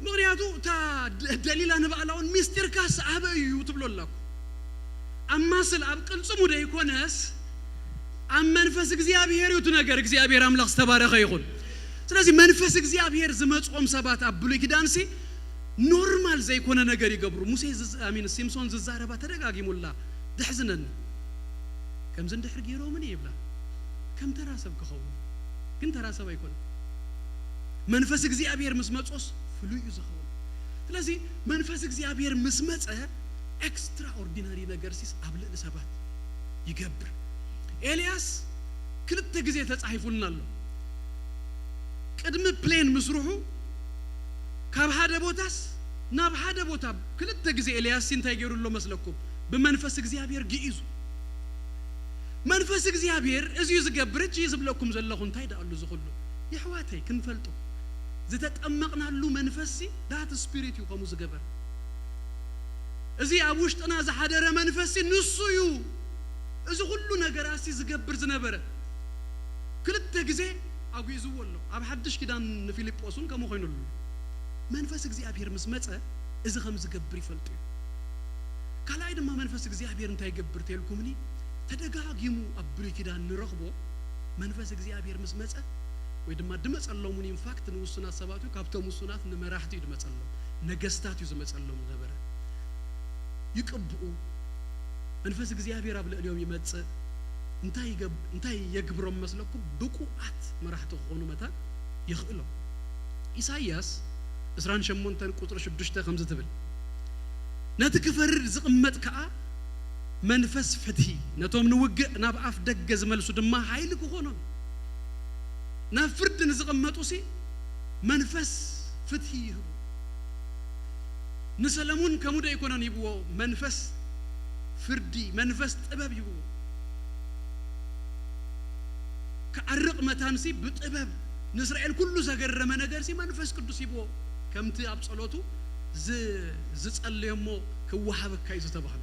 ምኽንያቱ እታ ደ-፣ ደሊላ ንባዕላ እውን ሚስጢርካስ ኣበይ እዩ ትብሎ ኣላ እኮ። ኣብ ማስል ኣብ ቅልጽሙ ደይኮነስ ኣብ መንፈስ እግዚኣብሔር እዩ እቲ ነገር። እግዚኣብሔር ኣምላኽ ዝተባረኸ ይኹን። ስለዚ መንፈስ እግዚኣብሔር ዝመጽኦም ሰባት ኣብ ብሉይ ኪዳንሲ ኖርማል ዘይኮነ ነገር ይገብሩ። ሙሴ ዝዝ-፣ ኣሚን፣ ሲምሶን ዝዛረባ ተደጋጊሙላ። ደሕዝነኒ። ከምዚ እንድሕር ገይሮምኒ ይብላ። ከም ተራ ሰብ ክኸውን። ግን ተራ ሰብ ኣይኮነን። መንፈስ እግዚኣብሔር ምስ መጾስ ፍሉይ እዩ ዝኸውን። ስለዚ መንፈስ እግዚኣብሔር ምስ መጸ ኤክስትራኦርዲነሪ ነገር ሲስ ኣብ ልዕሊ ሰባት ይገብር። ኤልያስ ክልተ ግዜ ተጻሒፉልና ኣሎ። ቅድሚ ፕሌን ምስርሑ ካብ ሓደ ቦታስ ናብ ሓደ ቦታ ክልተ ግዜ ኤልያስ እንታይ ገይሩ ኣሎ መስለኩም? ብመንፈስ እግዚኣብሔር ግኢዙ። መንፈስ እግዚኣብሔር እዚ እዩ ዝገብር። እጂ ዝብለኩም ዘለኹ እንታይ ደኣ ኣሉ ዝኽሉ? የሕዋተይ ክንፈልጦ ዝተጠመቕናሉ መንፈስሲ ዳት ስፒሪት እዩ ከምኡ ዝገበር። እዚ ኣብ ውሽጥና ዝሓደረ መንፈስሲ ንሱ እዩ እዚ ኩሉ ነገራሲ ዝገብር ዝነበረ። ክልተ ግዜ ኣጒዝዎ ኣሎ። ኣብ ሓድሽ ኪዳን ንፊልጶስ እውን ከምኡ ኮይኑሉ። መንፈስ እግዚኣብሔር ምስ መጸ እዚ ከም ዝገብር ይፈልጡ እዩ። ካልኣይ ድማ መንፈስ እግዚኣብሔር እንታይ ይገብር ተልኩምኒ? ተደጋጊሙ ኣብ ብሉይ ኪዳን ንረኽቦ መንፈስ እግዚኣብሔር ምስ መጸ ወይ ድማ ድመጸሎም እውን ኢንፋክት ንውሱናት ሰባት እዩ፣ ካብቶም ውሱናት ንመራሕቲ እዩ ድመጸሎም፣ ነገስታት እዩ ዝመጸሎም ዝነበረ። ይቅብኡ፣ መንፈስ እግዚኣብሔር ኣብ ልዕሊኦም ይመጽእ። እንታይ ይገብ-፣ እንታይ የግብሮም መስለኩም? ብቁዓት መራሕቲ ክኾኑ መታን ይኽእሎም። ኢሳይያስ ዕስራን ሸሞንተን ቁጽሪ ሽዱሽተ ከምዚ ትብል፣ ነቲ ክፈርድ ዝቕመጥ ከኣ መንፈስ ፍትሒ፣ ነቶም ንውግእ ናብ ኣፍ ደገ ዝመልሱ ድማ ሓይሊ ክኾኖም። ናብ ፍርዲ ንዝቕመጡሲ መንፈስ ፍትሒ ይህቡ። ንሰለሙን ከምኡ ዶ ኣይኮነን ይብዎ? መንፈስ ፍርዲ፣ መንፈስ ጥበብ ይብዎ። ክዓርቕ መታንሲ ብጥበብ ንእስራኤል ኩሉ ዘገረመ ነገርሲ መንፈስ ቅዱስ ይብዎ። ከምቲ ኣብ ጸሎቱ ዝ-፣ ዝጸለዮ እሞ ክወሃበካ እዩ ዝተባህሎ።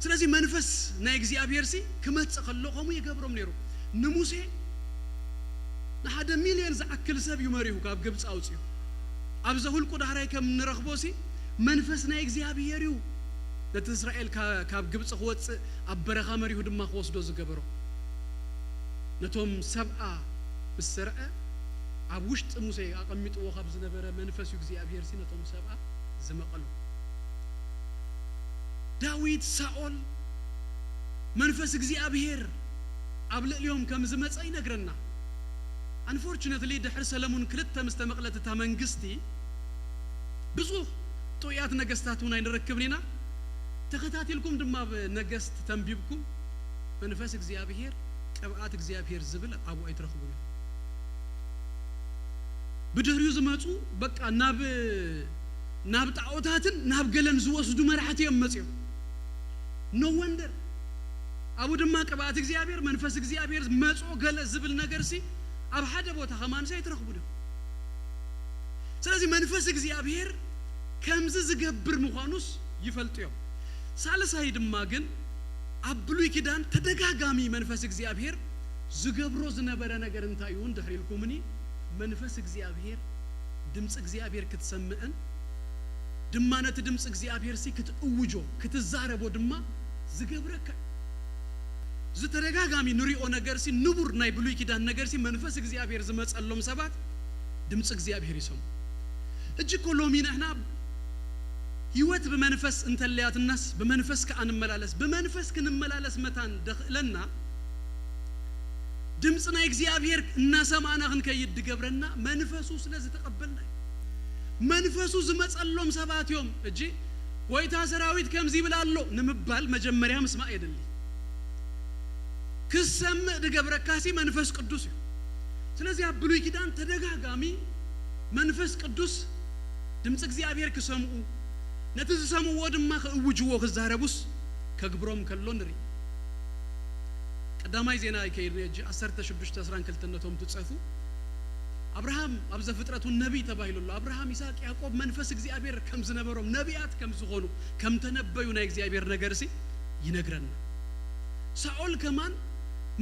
ስለዚ መንፈስ ናይ እግዚኣብሔርሲ ክመጽእ ከሎ ከምኡ ይገብሮም ነይሩ። ንሙሴ ንሓደ ሚልዮን ዝኣክል ሰብ እዩ መሪሁ ካብ ግብፂ ኣውፅኡ። ኣብ ዘሁልቁ ዳሕራይ ከም ንረኽቦ ሲ መንፈስ ናይ እግዚኣብሔር እዩ ነቲ እስራኤል ካ-፣ ካብ ግብፂ ክወፅእ ኣብ በረኻ መሪሁ ድማ ክወስዶ ዝገበሮ። ነቶም ሰብኣ ምስ ሰርዐ ኣብ ውሽጢ ሙሴ ኣቐሚጥዎ ካብ ዝነበረ መንፈስ እዩ እግዚኣብሔር ሲ ነቶም ሰብኣ ዝመቐሉ። ዳዊት፣ ሳኦል መንፈስ እግዚኣብሔር ኣብ ልዕሊኦም ከም ዝመጸ ይነግረና። ኣንፎርቹነትሊ ድሕሪ ሰለሙን ክልተ ምስ ተመቕለት እታ መንግስቲ ብዙሕ ጥዑያት ነገስታት እውን ኣይንረክብን ኢና። ተኸታቲልኩም ድማ ኣብ ነገስት ተንቢብኩም መንፈስ እግዚኣብሔር ቅብኣት እግዚኣብሔር ዝብል ኣብኡ ኣይትረኽቡን ኢኹም። ብድሕሪኡ ዝመፁ በቃ ናብ፣ ናብ ጣዖታትን ናብ ገለን ዝወስዱ መራሕቲ እዮም መፅዮም። No wonder ኣብኡ ድማ ቅብኣት እግዚኣብሔር መንፈስ እግዚኣብሔር መፆ ገለ ዝብል ነገርሲ ኣብ ሓደ ቦታ ከማንሲ ኣይትረኽቡን እዮም። ስለዚ መንፈስ እግዚኣብሔር ከምዚ ዝገብር ምዃኑስ ይፈልጡ እዮም። ሳልሳይ ድማ ግን ኣብ ብሉይ ኪዳን ተደጋጋሚ መንፈስ እግዚኣብሔር ዝገብሮ ዝነበረ ነገር እንታይ እዩ? እንድሕር ኢልኩምኒ፣ መንፈስ እግዚኣብሔር፣ ድምፂ እግዚኣብሔር ክትሰምዕን ድማ ነቲ ድምፂ እግዚኣብሔር ሲ ክትእውጆ፣ ክትዛረቦ ድማ ዝገብረካ እዩ። ዝተደጋጋሚ ንሪኦ ነገር ሲ፣ ንቡር ናይ ብሉይ ኪዳን ነገር ሲ፣ መንፈስ እግዚኣብሔር ዝመፀሎም ሰባት ድምፂ እግዚኣብሔር ይሰሙ። ሕጂ እኮ ሎሚ ንሕና ህይወት ብመንፈስ እንተለያትናስ ብመንፈስ ከኣ ንመላለስ፣ ብመንፈስ ክንመላለስ መታን ደኽእለና፣ ድምፂ ናይ እግዚኣብሔር እናሰማዕና ክንከይድ ድገብረና መንፈሱ ስለ ዝተቐበልና እዩ። መንፈሱ ዝመፀሎም ሰባት እዮም። እጂ ጎይታ ሰራዊት ከምዚ ይብል ኣሎ ንምባል መጀመርያ ምስማዕ የድሊ። ክሰምዕ ድገብረካሲ መንፈስ ቅዱስ እዩ። ስለዚ ኣብ ብሉይ ኪዳን ተደጋጋሚ መንፈስ ቅዱስ ድምፂ እግዚኣብሔር ክሰምዑ፣ ነቲ ዝሰምዕዎ ድማ ክእውጅዎ ክዛረቡስ ከግብሮም ከሎ ንርኢ። ቀዳማይ ዜና ይከይድ ነጂ ዓሰርተ ሽዱሽተ ዕስራን ክልተን ነቶም ትጸፉ። ኣብርሃም ኣብ ዘፍጥረት እውን ነቢይ ተባሂሉ ኣሎ። ኣብርሃም፣ ይስሐቅ፣ ያዕቆብ መንፈስ እግዚኣብሔር ከም ዝነበሮም፣ ነቢያት ከም ዝኾኑ፣ ከም ተነበዩ ናይ እግዚኣብሔር ነገርሲ ይነግረና። ሳኦል ከማን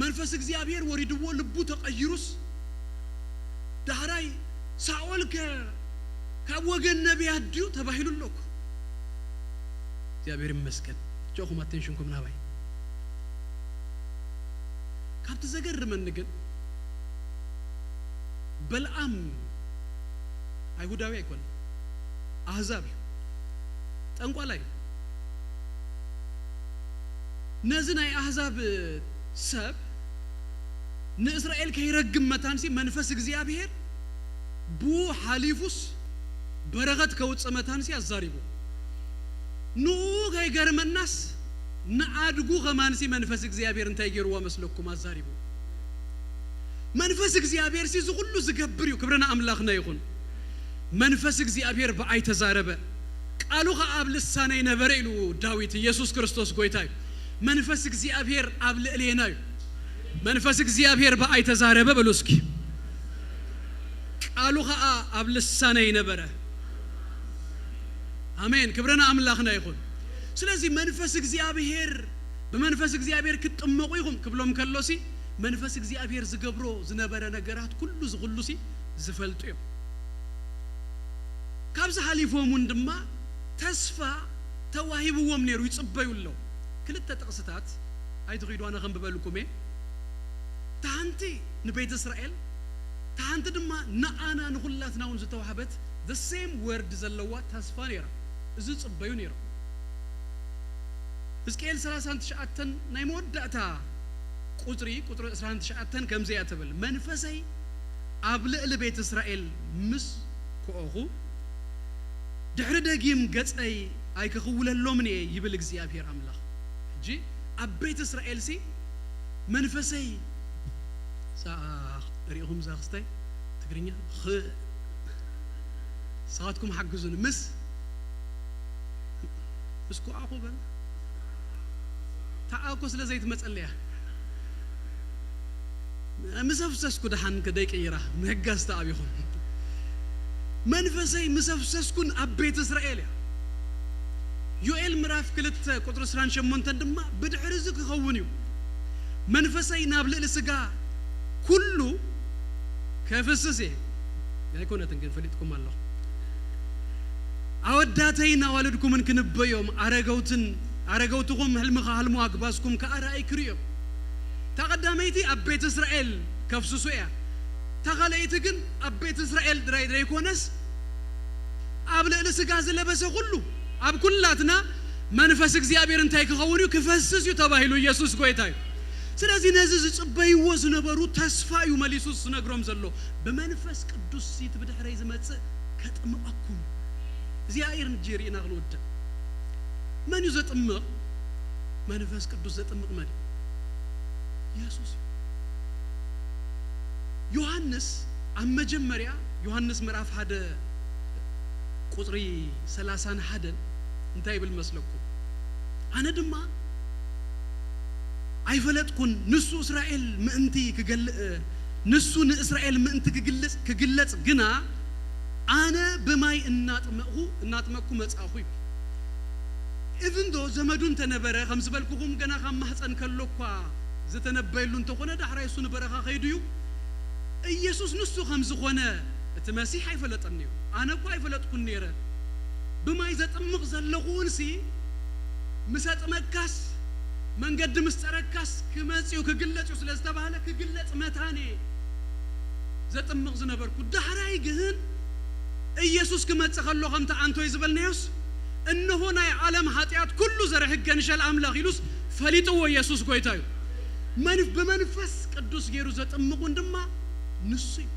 መንፈስ እግዚኣብሔር ወሪድዎ ልቡ ተቐይሩስ፣ ዳሕራይ ሳኦል ከ ካብ ወገን ነቢያት ድዩ ተባሂሉ ኣሎ እኮ። እግዚኣብሔር ይመስገን። እጃኹም ኣቴንሽንኩም ናባይ። ካብቲ ዘገርመኒ ግን በልዓም ኣይሁዳዊ ኣይኮነን፣ ኣህዛብ እዩ፣ ጠንቋላይ እዩ። ነዚ ናይ ኣህዛብ ሰብ ንእስራኤል ከይረግም መታንሲ መንፈስ እግዚኣብሔር ብኡ ሓሊፉስ በረኸት ከውፅእ መታንሲ ኣዛሪቡ። ንኡ ከይገርመናስ ንኣድጉ ከማንሲ መንፈስ እግዚኣብሔር እንታይ ገይርዋ መስለኩም ኣዛሪቡ። መንፈስ እግዚኣብሔር ሲ እዚ ኩሉ ዝገብር እዩ። ክብሪ ንኣምላኽና ይኹን። መንፈስ እግዚኣብሔር ብኣይ ተዛረበ፣ ቃሉ ኸዓ ኣብ ልሳነይ ነበረ ኢሉ ዳዊት። ኢየሱስ ክርስቶስ ጎይታ እዩ። መንፈስ እግዚኣብሔር ኣብ ልዕሌና እዩ። መንፈስ እግዚኣብሔር ብኣይ ተዛረበ በሉ እስኪ። ቃሉ ኸዓ ኣብ ልሳነይ ነበረ። ኣሜን። ክብሪ ንኣምላኽና ይኹን። ስለዚ መንፈስ እግዚኣብሔር፣ ብመንፈስ እግዚኣብሔር ክትጥመቑ ኢኹም ክብሎም ከሎሲ፣ መንፈስ እግዚኣብሔር ዝገብሮ ዝነበረ ነገራት ኩሉ ዝኹሉሲ ዝፈልጡ እዮም። ካብዚ ሓሊፎም እውን ድማ ተስፋ ተዋሂብዎም ነይሩ፣ ይጽበዩ ኣለዉ። ክልተ ጥቕስታት ኣይትኺዱ፣ ኣነ ከንብበልኩም እየ። እታ ሓንቲ ንቤት እስራኤል፣ እታ ሓንቲ ድማ ንኣና ንኹላትና እውን ዝተዋህበት the same word ዘለዋ ተስፋ ነይራ። እዚ ዝጽበዩ ነይሮም። ሕዝቅኤል ሰላሳን ትሽዓተን ናይ መወዳእታ ቁጽሪ፣ ቁጽሪ ዕስራን ትሽዓተን ከምዚ እያ ትብል፣ መንፈሰይ ኣብ ልዕሊ ቤት እስራኤል ምስ ኮኦኹ፣ ድሕሪ ደጊም ገጸይ ኣይክኽውለሎምን እየ ይብል እግዚኣብሔር ኣምላኽ። ሕጂ ኣብ ቤት እስራኤልሲ መንፈሰይ፣ እዛ ርኢኹም እዛ ክስታይ ትግርኛ ኽ-፣ ንስኻትኩም ሓግዙኒ። ምስ፣ ምስ ኮኣኹ በል። ተኣኮ ስለ ዘይትመጸለያ። ምስ ኣፍሰስኩ ደሓን ከደይ ቀይራ፣ ምህጋዝ ተኣቢኹም። መንፈሰይ ምስ ኣፍሰስኩን ኣብ ቤት እስራኤል እያ። ዮኤል ምዕራፍ ክልተ ቁጽሪ ዕስራን ሸሞንተን ድማ ብድሕሪ እዚ ክኸውን እዩ። መንፈሰይ ናብ ልዕሊ ስጋ ኩሉ ከፍስስ እየ። ኣይኮነትን ግን ፈሊጥኩም ኣለኹ። ኣወዳተይን ኣዋልድኩምን ክንበዮም፣ ኣረገውትን፣ ኣረገውትኹም ሕልሚ ክሃልሙ፣ ኣግባዝኩም ከኣ ራእይ ክርእዮም። እታ ቀዳመይቲ ኣብ ቤት እስራኤል ከፍስሱ እያ። እታ ካልኣይቲ ግን ኣብ ቤት እስራኤል ድራይ ዘይኮነስ ኣብ ልዕሊ ስጋ ዝለበሰ ኩሉ፣ ኣብ ኩላትና መንፈስ እግዚኣብሔር እንታይ ክኸውን እዩ? ክፈስስ እዩ ተባሂሉ። ኢየሱስ ጎይታ እዩ። ስለዚ ነዚ ዝጽበይዎ ዝነበሩ ተስፋ እዩ መሊሱ ዝነግሮም ዘሎ። ብመንፈስ ቅዱስ እቲ ብድሕረይ ዝመጽእ ከጥምቐኩም። እዚኣ እየ ርንጂ ርኢና ክንወድእ። መን እዩ ዘጥምቕ? መንፈስ ቅዱስ ዘጥምቕ መን እዩ? ኢየሱስ እዩ። ዮሃንስ ኣብ መጀመርያ፣ ዮሃንስ ምዕራፍ ሓደ ቁጽሪ ሰላሳን ሓደን እንታይ ይብል መስለኩም? ኣነ ድማ ኣይፈለጥኩን፣ ንሱ እስራኤል ምእንቲ ክገል-፣ ንሱ ንእስራኤል ምእንቲ ክግልጽ፣ ክግለጽ ግና ኣነ ብማይ እናጥመቕኩ፣ እናጥመቕኩ መጻእኹ ይብል። Even though ዘመዱ እንተነበረ፣ ከም ዝበልኩኹም ገና ካብ ማህፀን ከሎ እኳ ዝተነበየሉ እንተኾነ፣ ዳሕራይ እሱ ንበረኻ ከይዱ እዩ። ኢየሱስ ንሱ ከም ዝኾነ እቲ መሲሕ ኣይፈለጠን እዩ። ኣነ እኮ ኣይፈለጥኩን ነይረ። ብማይ ዘጥምቕ ዘለኹ እንሲ፣ ምስ ኣጥመቅካስ፣ መንገዲ ምስ ጸረግካስ፣ ክመጽእ እዩ፣ ክግለጽ እዩ ስለ ዝተባህለ፣ ክግለጽ መታን እየ ዘጥምቕ ዝነበርኩ። ዳሕራይ ግን ኢየሱስ ክመጽእ ከሎ፣ ከምቲ ኣንቶይ ዝበልናዮስ፣ "እንሆ ናይ ዓለም ኃጢኣት ኩሉ ዘርሕግ ገንሸል ኣምላኽ" ኢሉስ ፈሊጥዎ ኢየሱስ ጐይታ እዩ። መን-፣ ብመንፈስ ቅዱስ ገይሩ ዘጥምቑን ድማ ንሱ እዩ።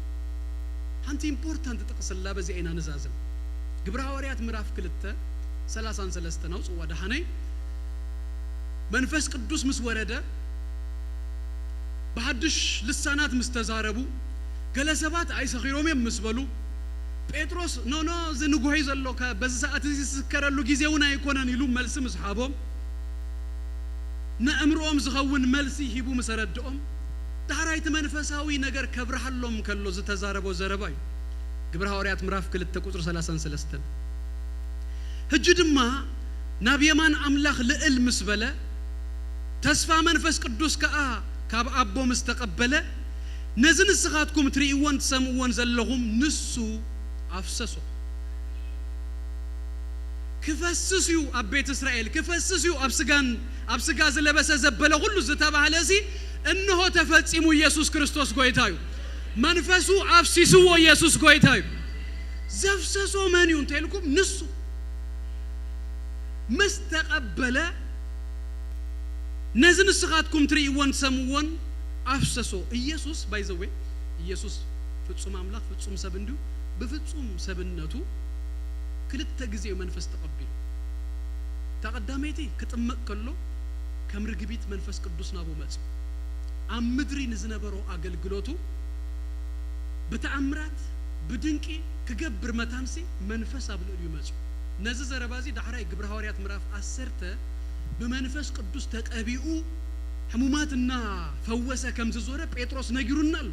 ሓንቲ ኢምፖርታንት ጥቕስ ኣላ፣ በዚኣ ኢና ንዛዘም። ግብረ ሃዋርያት ምዕራፍ ክልተ፣ ሰላሳን ሰለስተን ኣውጽዋ ደሓነይ። መንፈስ ቅዱስ ምስ ወረደ፣ ብሓድሽ ልሳናት ምስ ተዛረቡ፣ ገለ ሰባት ኣይሰኺሮም እዮም ምስ በሉ፣ ጴጥሮስ፣ "ኖ፣ ኖ፣ እዚ ንጉሆ እዩ ዘሎ፣ ከ-፣ በዚ ሰዓት እዚ ዝስከረሉ ግዜ እውን ኣይኮነን" ኢሉ መልሲ ምስ ሃቦም፣ ነእምሮኦም ዝኸውን መልሲ ሂቡ ምስ ኣረድኦም፣ ዳሕራይ እቲ መንፈሳዊ ነገር ከብርሃሎም ከሎ ዝተዛረቦ ዘረባ እዩ። ግብረ ሃዋርያት ምዕራፍ ክልተ ቁጽሪ ሰላሳን ሰለስተን። ሕጂ ድማ ናብ የማን ኣምላኽ ልዕል ምስ በለ፣ ተስፋ መንፈስ ቅዱስ ከኣ ካብ ኣቦ ምስ ተቐበለ፣ ነዚ ንስኻትኩም ትርእይዎን ትሰምዕዎን ዘለኹም ንሱ ኣፍሰሶ። ክፈስስ እዩ ኣብ ቤት እስራኤል፣ ክፈስስ እዩ ኣብ ስጋን፣ ኣብ ስጋ ዝለበሰ ዘበለ ኩሉ ዝተባህለ እዚ፣ እንሆ ተፈጺሙ፣ ኢየሱስ ክርስቶስ ጐይታ እዩ። መንፈሱ ኣፍሲስዎ፣ ኢየሱስ ጐይታ እዩ። ዘፍሰሶ መን እዩ እንተ ኢልኩም፣ ንሱ ምስ ተቐበለ፣ ነዚ ንስኻትኩም ትርእይዎን ትሰምዕዎን ኣፍሰሶ። ኢየሱስ፣ ባይ ዘ ዌይ፣ ኢየሱስ ፍጹም ኣምላኽ ፍጹም ሰብ እንድዩ። ብፍጹም ሰብነቱ ክልተ ግዜ እዩ መንፈስ ተቐቢሉ። እታ ቀዳመይቲ ክጥመቕ ከሎ ከም ርግቢት መንፈስ ቅዱስ ናብኡ መጺኡ። ኣብ ምድሪ ንዝነበሮ ኣገልግሎቱ ብተኣምራት ብድንቂ ክገብር መታንሲ መንፈስ ኣብ ልዕሊኡ መጺኡ። ነዚ ዘረባ እዚ ዳሕራይ ግብረ ሃዋርያት ምዕራፍ ዓሰርተ ብመንፈስ ቅዱስ ተቀቢኡ ሕሙማት እናፈወሰ ከም ዝዞረ ጴጥሮስ ነጊሩና ኣሎ።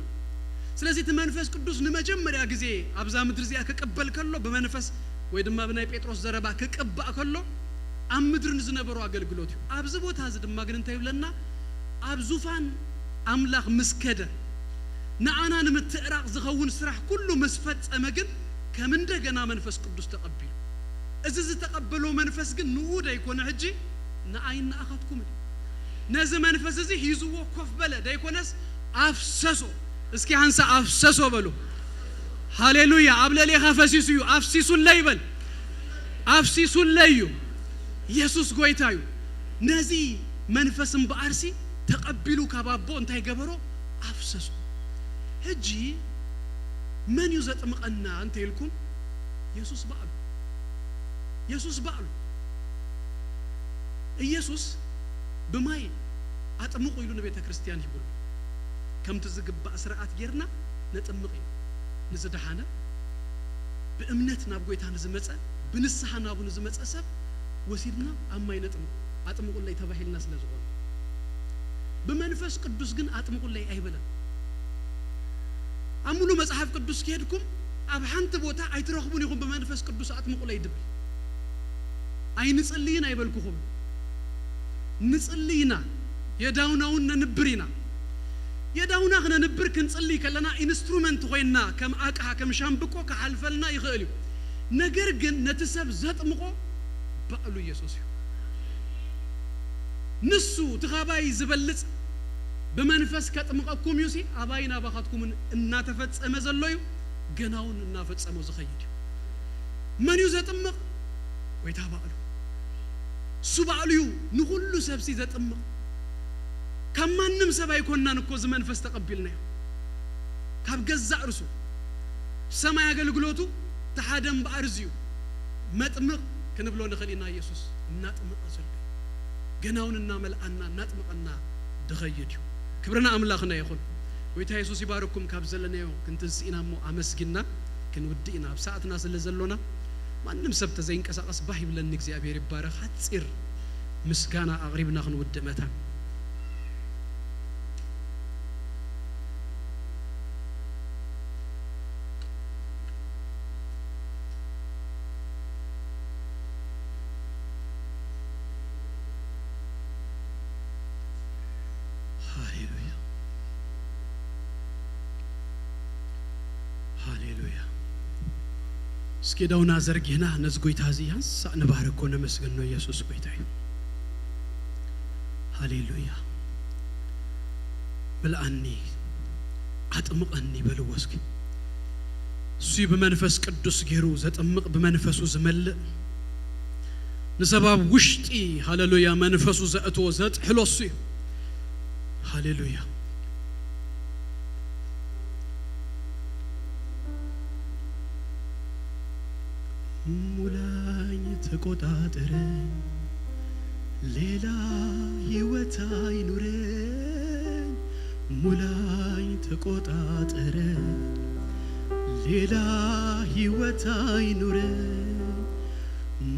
ስለዚ እቲ መንፈስ ቅዱስ ንመጀመርያ ግዜ ኣብዛ ምድሪ እዚኣ ክቅበል ከሎ ብመንፈስ ወይ ድማ ብናይ ጴጥሮስ ዘረባ ክቅባእ ከሎ ኣብ ምድሪ ንዝነበሩ ኣገልግሎት እዩ። ኣብዚ ቦታ እዚ ድማ ግን እንታይ ይብለና? ኣብ ዙፋን ኣምላኽ ምስ ከደ ንኣና ንምትእራቕ ዝኸውን ስራሕ ኩሉ ምስ ፈጸመ ግን ከም እንደገና መንፈስ ቅዱስ ተቐቢሉ። እዚ ዝተቐበሎ መንፈስ ግን ንኡ ደይኮነ ሕጂ ንኣይን ንኣኻትኩምን እዩ። ነዚ መንፈስ እዚ ሂዝዎ ኮፍ በለ ደይኮነስ ኣፍሰሶ። እስኪ ሓንሳ ኣፍሰሶ በሉ። ሃሌሉያ። ኣብ ልዕሌኻ ፈሲሱ እዩ። ኣፍሲሱለይ በል። ኣፍሲሱለይ እዩ። ኢየሱስ ጐይታ እዩ። ነዚ መንፈስ እምበኣርሲ ተቐቢሉ ካብ ኣቦ እንታይ ገበሮ? ኣፍሰሶ። ሕጂ መን እዩ ዘጥምቐና እንተ ኢልኩም፣ የሱስ ባዕሉ። የሱስ ባዕሉ። ኢየሱስ ብማይ ኣጥምቑ ኢሉ ንቤተ ክርስቲያን ሂቡሉ። ከምቲ ዝግባእ ስርዓት ጌርና ነጥምቕ ኢና። ንዝደሓነ፣ ብእምነት ናብ ጐይታ ንዝመጸ፣ ብንስሓ ናቡ ንዝመጸ ሰብ ወሲድና ኣብ ማይ ነጥምቕ። ኣጥምቑለይ ተባሂልና ስለ ዝኾነ። ብመንፈስ ቅዱስ ግን ኣጥምቑለይ ኣይበለን። ኣብ ሙሉ መጽሓፍ ቅዱስ ከሄድኩም ኣብ ሓንቲ ቦታ ኣይትረኽቡን ኢኹም ብመንፈስ ቅዱስ ኣጥምቑለይ ድብል። ኣይንጽልይን ኣይበልኩኹም። ንጽልይ ኢና፣ የዳውና እውን ነንብር ኢና። የዳውና ክነንብር ክንጽልይ ከለና ኢንስትሩመንት ኮይንና፣ ከም ኣቅሓ፣ ከም ሻምብቆ ክሓልፈልና ይኽእል እዩ። ነገር ግን ነቲ ሰብ ዘጥምቖ ባዕሉ ኢየሱስ እዩ። ንሱ እቲ ካባይ ዝበልጽ ብመንፈስ ከጥምቐኩም እዩሲ፣ ኣባይን ኣባኻትኩምን እናተፈጸመ ዘሎ እዩ፣ ገና እውን እናፈጸሞ ዝኸይድ እዩ። መን እዩ ዘጥምቕ? ጐይታ ባዕሉ። እሱ ባዕሉ እዩ ንኹሉ ሰብሲ ዘጥምቕ። ካብ ማንም ሰብ ኣይኮንናን እኮ እዚ መንፈስ ተቐቢልናዮ። ካብ ገዛእ ርእሱ ሰማይ ኣገልግሎቱ እቲ ሓደ እምበኣር እዚ እዩ። መጥምቕ ክንብሎ ንኽእል ኢና። ኢየሱስ እናጥመቐ ዘሎ እዩ። ገና እውን እናመልኣና እናጥመቐና ድኸይድ እዩ። ክብሪ ንኣምላኽና ይኹን። ጐይታ የሱስ ይባርኩም። ካብ ዘለናዮ ክንትንስእ ኢና እሞ ኣመስጊንና ክንውድእ ኢና። ኣብ ሰዓትና ስለ ዘሎና ማንም ሰብ ተዘይንቀሳቐስ ባህ ይብለኒ። እግዚኣብሔር ይባረኽ። ሓጺር ምስጋና ኣቕሪብና ክንውድእ መታን። እስኪ ዳውና ዘርጊህና ነዚ ጎይታ እዚ ሃንሳእ ንባርኮ፣ ነመስግኖ። ኢየሱስ ጎይታ እዩ። ሃሌሉያ። ምልኣኒ፣ ኣጥምቐኒ በልዎ እስኪ። እሱ ብመንፈስ ቅዱስ ገይሩ ዘጥምቕ፣ ብመንፈሱ ዝመልእ፣ ንሰብ ኣብ ውሽጢ፣ ሃሌሉያ፣ መንፈሱ ዘእትዎ፣ ዘጥሕሎ እሱ እዩ። ሃሌሉያ። ሙላኝ፣ ተቆጣጠረኝ፣ ሌላ ህይወት አይኑረኝ። ሙላኝ፣ ተቆጣጠረኝ፣ ሌላ ህይወት አይኑረኝ።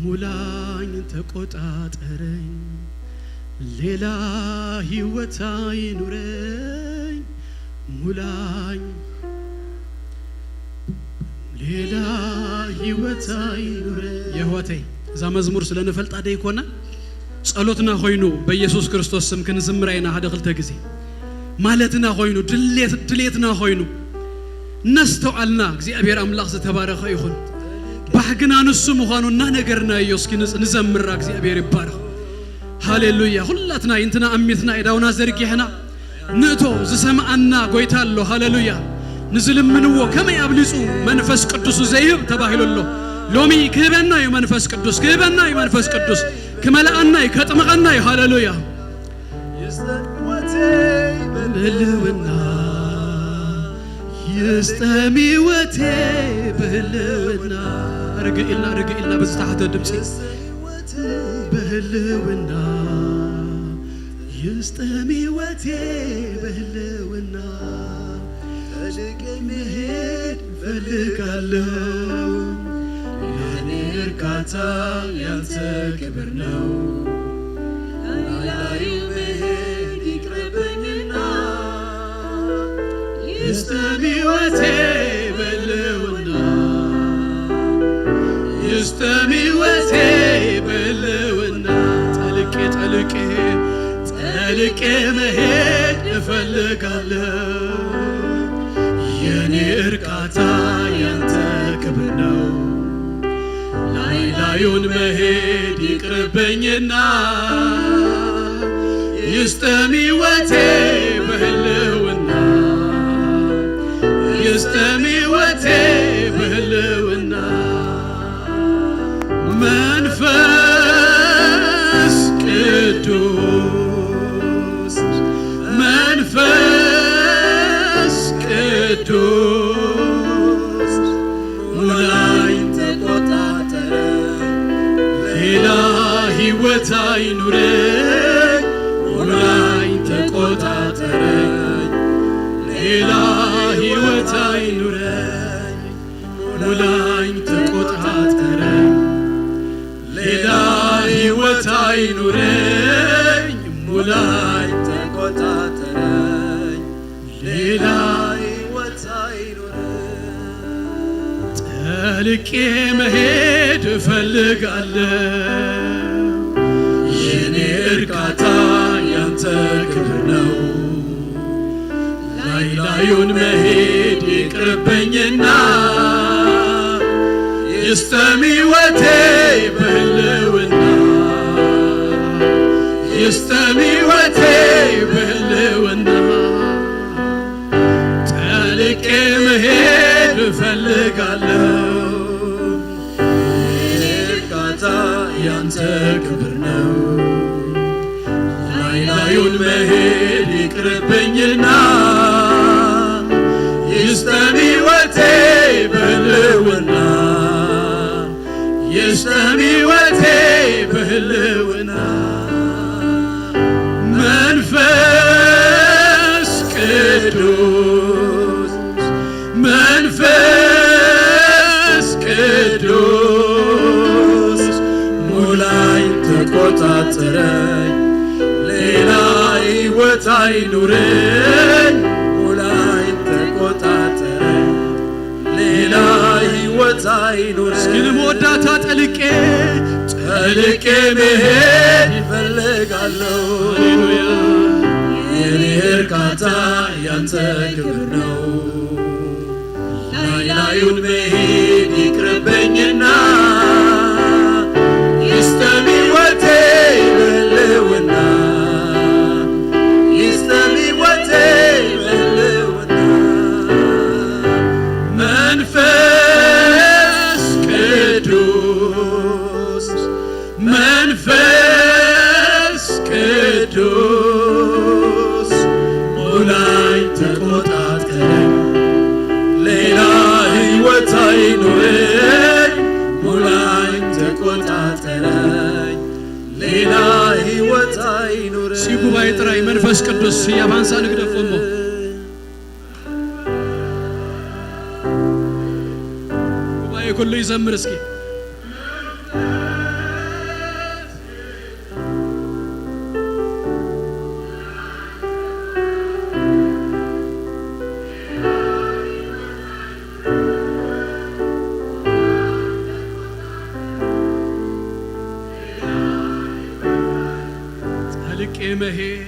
ሙላኝ፣ ተቆጣጠረኝ፣ ሌላ ህይወት አይኑረኝ። ሙላኝ፣ ሌላ ህይወት ኣይኑረ። የሕዋተይ፣ እዛ መዝሙር ስለ ንፈልጣ ደይኮነ፣ ጸሎትና ኮይኑ በኢየሱስ ክርስቶስ ስም ክንዝምራ ኢና ሓደ ክልተ ግዜ። ማለትና ኮይኑ፣ ድሌት-፣ ድሌትና ኮይኑ፣ እናስተውዓልና፣ እግዚኣብሔር ኣምላኽ ዝተባረኸ ይኹን። ባህግና ንሱ ምዃኑ እናነገርናዮ፣ እስኪ ንዝ-፣ ንዘምራ፣ እግዚኣብሔር ይባረኽ። ሃሌሉያ። ኩላትና ኢንትና ኣሚትና፣ ኢዳውና ዘርጊሕና፣ ንእቶ ዝሰምዓና ጎይታ ኣሎ። ሃሌሉያ። ንዝልምንዎ ከመይ ኣብሊጹ መንፈስ ቅዱሱ ዘይህብ ተባሂሉ ኣሎ። ሎሚ ክህበና እዩ መንፈስ ቅዱስ፣ ክህበና እዩ መንፈስ ቅዱስ፣ ክመልኣና እዩ፣ ከጥምቐና እዩ። ሃሌሉያ። ህልውና፣ ይስጠም ህይወቴ ብህልውና። ርግእ ኢልና፣ ርግእ ኢልና ብዝተሓተ ድምፂ። ብህልውና፣ ይስጠም ህይወቴ ብህልውና። ጠልቄ መሄድ እፈልጋለሁ። የኔ እርካታ ያንተ ክብር ነው። ላዩ መሄድ ይቅረበኝና፣ ይስጠም ህይወቴ በልውና፣ ይስጠም ህይወቴ በልውና። ጠልቄ፣ ጠልቄ፣ ጠልቄ መሄድ እፈልጋለሁ። የኔ እርካታ ያንተ ክብር ነው። ላይ ላዩን መሄድ ይቅርብኝና፣ ይስጠም ህይወቴ በህልውና፣ ይስጠም ህይወቴ በህልውና። መንፈስ ቅዱስ፣ መንፈስ ቅዱስ ሙላኝ፣ ተቆጣጠረኝ፣ ሌላ ህይወት አይኑረኝ። ሙላኝ፣ ተቆጣጠረኝ፣ ሌላ ህይወት አይኑረኝ። ሙላኝ፣ ተቆጣጠረኝ፣ ሌላ ህይወት አይኑረኝ። ሙላኝ፣ ተቆጣጠረኝ፣ ሌላ ህይወት አይኑረኝ። ጠልቄ መሄድ እፈልጋለሁ። የኔ እርካታ ያንተ ክብር ነው። ላይ ላዩን መሄድ ይቅርብኝና፣ ይስጠም ህይወቴ በህልውና፣ ይስጠም ህይወቴ በህልውና። ጠልቄ መሄድ እፈልጋለሁ። እርካታ ያንተ ክብር ነው። ላይ ላዩን መሄድ ይቅርብኝና፣ ይስጠም ህይወቴ በህልውና፣ ይስጠም ህይወቴ በህልውና። መንፈስ ቅዱስ፣ መንፈስ ቅዱስ ሙላኝ፣ ተቆጣጠረኝ፣ ሌላ ህይወት አይኑረኝ። ሙላኝ፣ ተቆጣጠረኝ፣ ሌላ ህይወት አይኑረኝ። እስኪ ንመወዳታ ጠልቄ፣ ጠልቄ መሄድ ይፈልጋለሁ። ሃሌሉያ። የኔ እርካታ ያንተ ክብር ነው። ላይ ላዩን መሄድ ይቅርብኝና ይስተሚ ወተይ በልውና ይስተሚ ወተይ በልውና መንፈስ ቅዱስ መንፈስ ቅዱስ ሙላኝ ተቆጣጠረኝ ሌላ ህይወት አይኑረኝ ሙላኝ ተቆጣጠረኝ ሌላ ህይወት አይኑረኝ። እስኪ ጉባኤ ጥራይ መንፈስ ቅዱስ ያባንሳ ንግደፎሞ ጉባኤ ኩሉ ይዘምር እስኪ። ጸልቄ መሄድ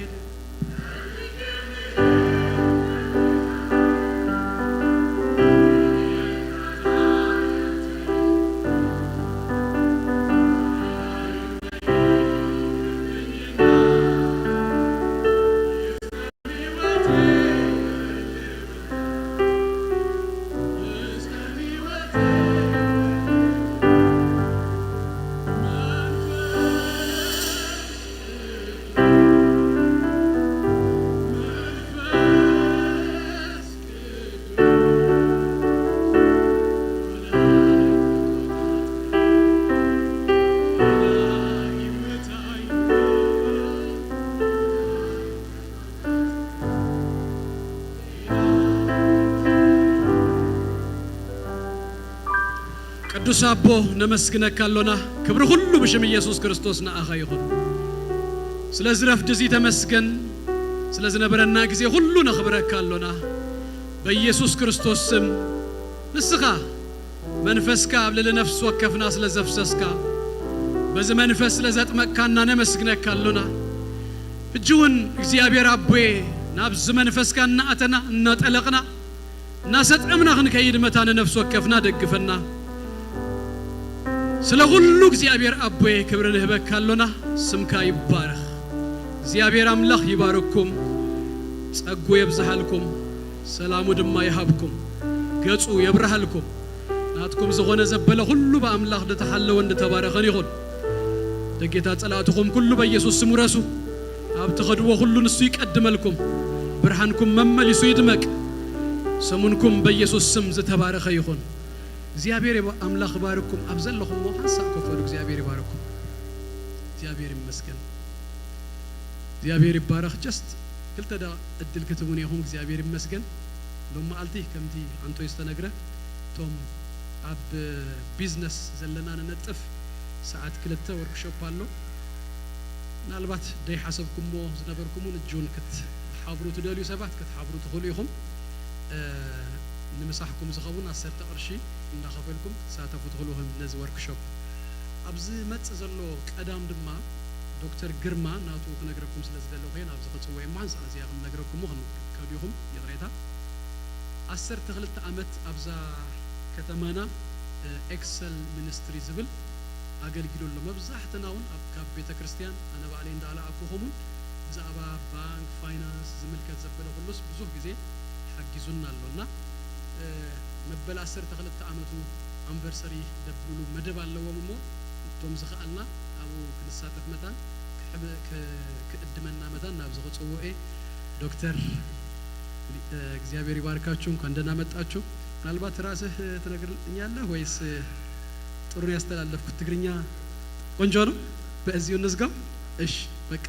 ቅዱስ ኣቦ ነመስግነካ ኣሎና። ክብሪ ኩሉ ብሽም ኢየሱስ ክርስቶስ ንኣኻ ይኹን። ስለዚ ረፍዲ እዚ ተመስገን። ስለ ዝነበረና ግዜ ኩሉ ነኽብረካ ኣሎና። በኢየሱስ ክርስቶስ ስም ንስኻ መንፈስካ ኣብ ልዕሊ ነፍሲ ወከፍና ስለ ዘፍሰስካ በዚ መንፈስ ስለ ዘጥመቅካና ነመስግነካ ኣሎና። ሕጂ እውን እግዚኣብሔር ኣቦየ ናብዚ መንፈስካ እናኣተና እናጠለቕና እናሰጠምና ክንከይድ መታን ነፍሲ ወከፍና ደግፈና። ስለ ኩሉ እግዚኣብሔር ኣቦየ ክብሪ ንህበካ ኣሎና። ስምካ ይባረኽ። እግዚኣብሔር ኣምላኽ ይባርኩም፣ ጸጉ የብዝሃልኩም፣ ሰላሙ ድማ ይሃብኩም፣ ገጹ የብርሃልኩም። ናትኩም ዝኾነ ዘበለ ኩሉ ብኣምላኽ ዝተሓለወን ዝተባረኸን ይኹን። ደጌታ ጸላእትኹም ኩሉ በኢየሱስ ስም ውረሱ። ኣብ ትኸድዎ ኩሉ ንሱ ይቀድመልኩም። ብርሃንኩም መመሊሱ ይድመቅ። ሰሙንኩም በኢየሱስ ስም ዝተባረኸ ይኹን። እግዚኣብሔር ይባ-፣ ኣምላኽ ይባርኩም። ኣብ ዘለኹሞ ሓንሳእ ኮፍ በሉ። እግዚኣብሔር ይባርኩም። እግዚኣብሔር ይመስገን። እግዚኣብሔር ይባረኽ። ጀስት ክልተ ደቂቕ ዕድል ክትህቡኒ ኢኹም። እግዚኣብሔር ይመስገን። ሎም መዓልቲ ከምቲ ኣንቶይ ዝተነግረ እቶም ኣብ ቢዝነስ ዘለና ንነጥፍ ሰዓት ክልተ ወርክሾፕ ኣሎ። ምናልባት ደይሓሰብኩሞ ዝነበርኩምን እጁን ክትሓብሩ ትደልዩ ሰባት ክትሓብሩ ትኽእሉ ኢኹም። እ፣ ንምሳሕኩም ዝኸውን ዓሰርተ ቅርሺ እንዳኸፈልኩም ክትሳተፉ ትኽእሉ ኢኹም ነዚ ወርክሾፕ። ኣብ ዝመጽእ ዘሎ ቀዳም ድማ ዶክተር ግርማ ናቱ ክነግረኩም ስለ ዝደለኹ እየ ናብዚ ክጽውዕ እሞ ሓንሳእ እዚኣ ክንነግረኩም ውን ክትከዱ ኢኹም። ይቕሬታ። ዓሰርተ ክልተ ዓመት ኣብዛ ከተማና፣ እ፣ ኤክሰል ሚኒስትሪ ዝብል ኣገልጊሉ ኣሎ። መብዛሕትና እውን ኣብ፣ ካብ ቤተ ክርስቲያን ኣነ ባዕለይ እንዳኣለኣኩኹም እውን ብዛዕባ ባንክ፣ ፋይናንስ ዝምልከት ዘበለ ኩሉስ ብዙሕ ግዜ ሓጊዙና ኣሎ እና፣ እ፣ መበል ዓሰርተ ክልተ ዓመቱ ኣንቨርሰሪ ደብሉ መደብ ኣለዎም እሞ እቶም ዝኸኣልና ኣብኡ ክንሳተፍ መታን ክሕብ-፣ ክ-፣ ክእድመና መታን ናብዚ ክጽውዕ እየ። ዶክተር፣ እ፣ እግዚኣብሔር ይባርካችሁ፣ እንኳን ደህና መጣችሁ። ምናልባት ራስህ ትነግረኛለህ ወይስ ጥሩ ነው ያስተላለፍኩት? ትግርኛ ቆንጆ ነው። በዚሁ እንዝጋው። እሺ፣ በቃ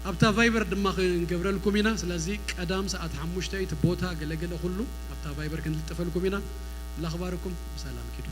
ኣብታ ቫይበር ድማ ክንገብረልኩም ኢና። ስለዚ ቀዳም ሰዓት ሓሙሽተ እቲ ቦታ ገለገለ ኩሉ ኣብታ ቫይበር ክንልጥፈልኩም ኢና። ኣምላኽ ይባርኩም። ብሰላም ኪዱ።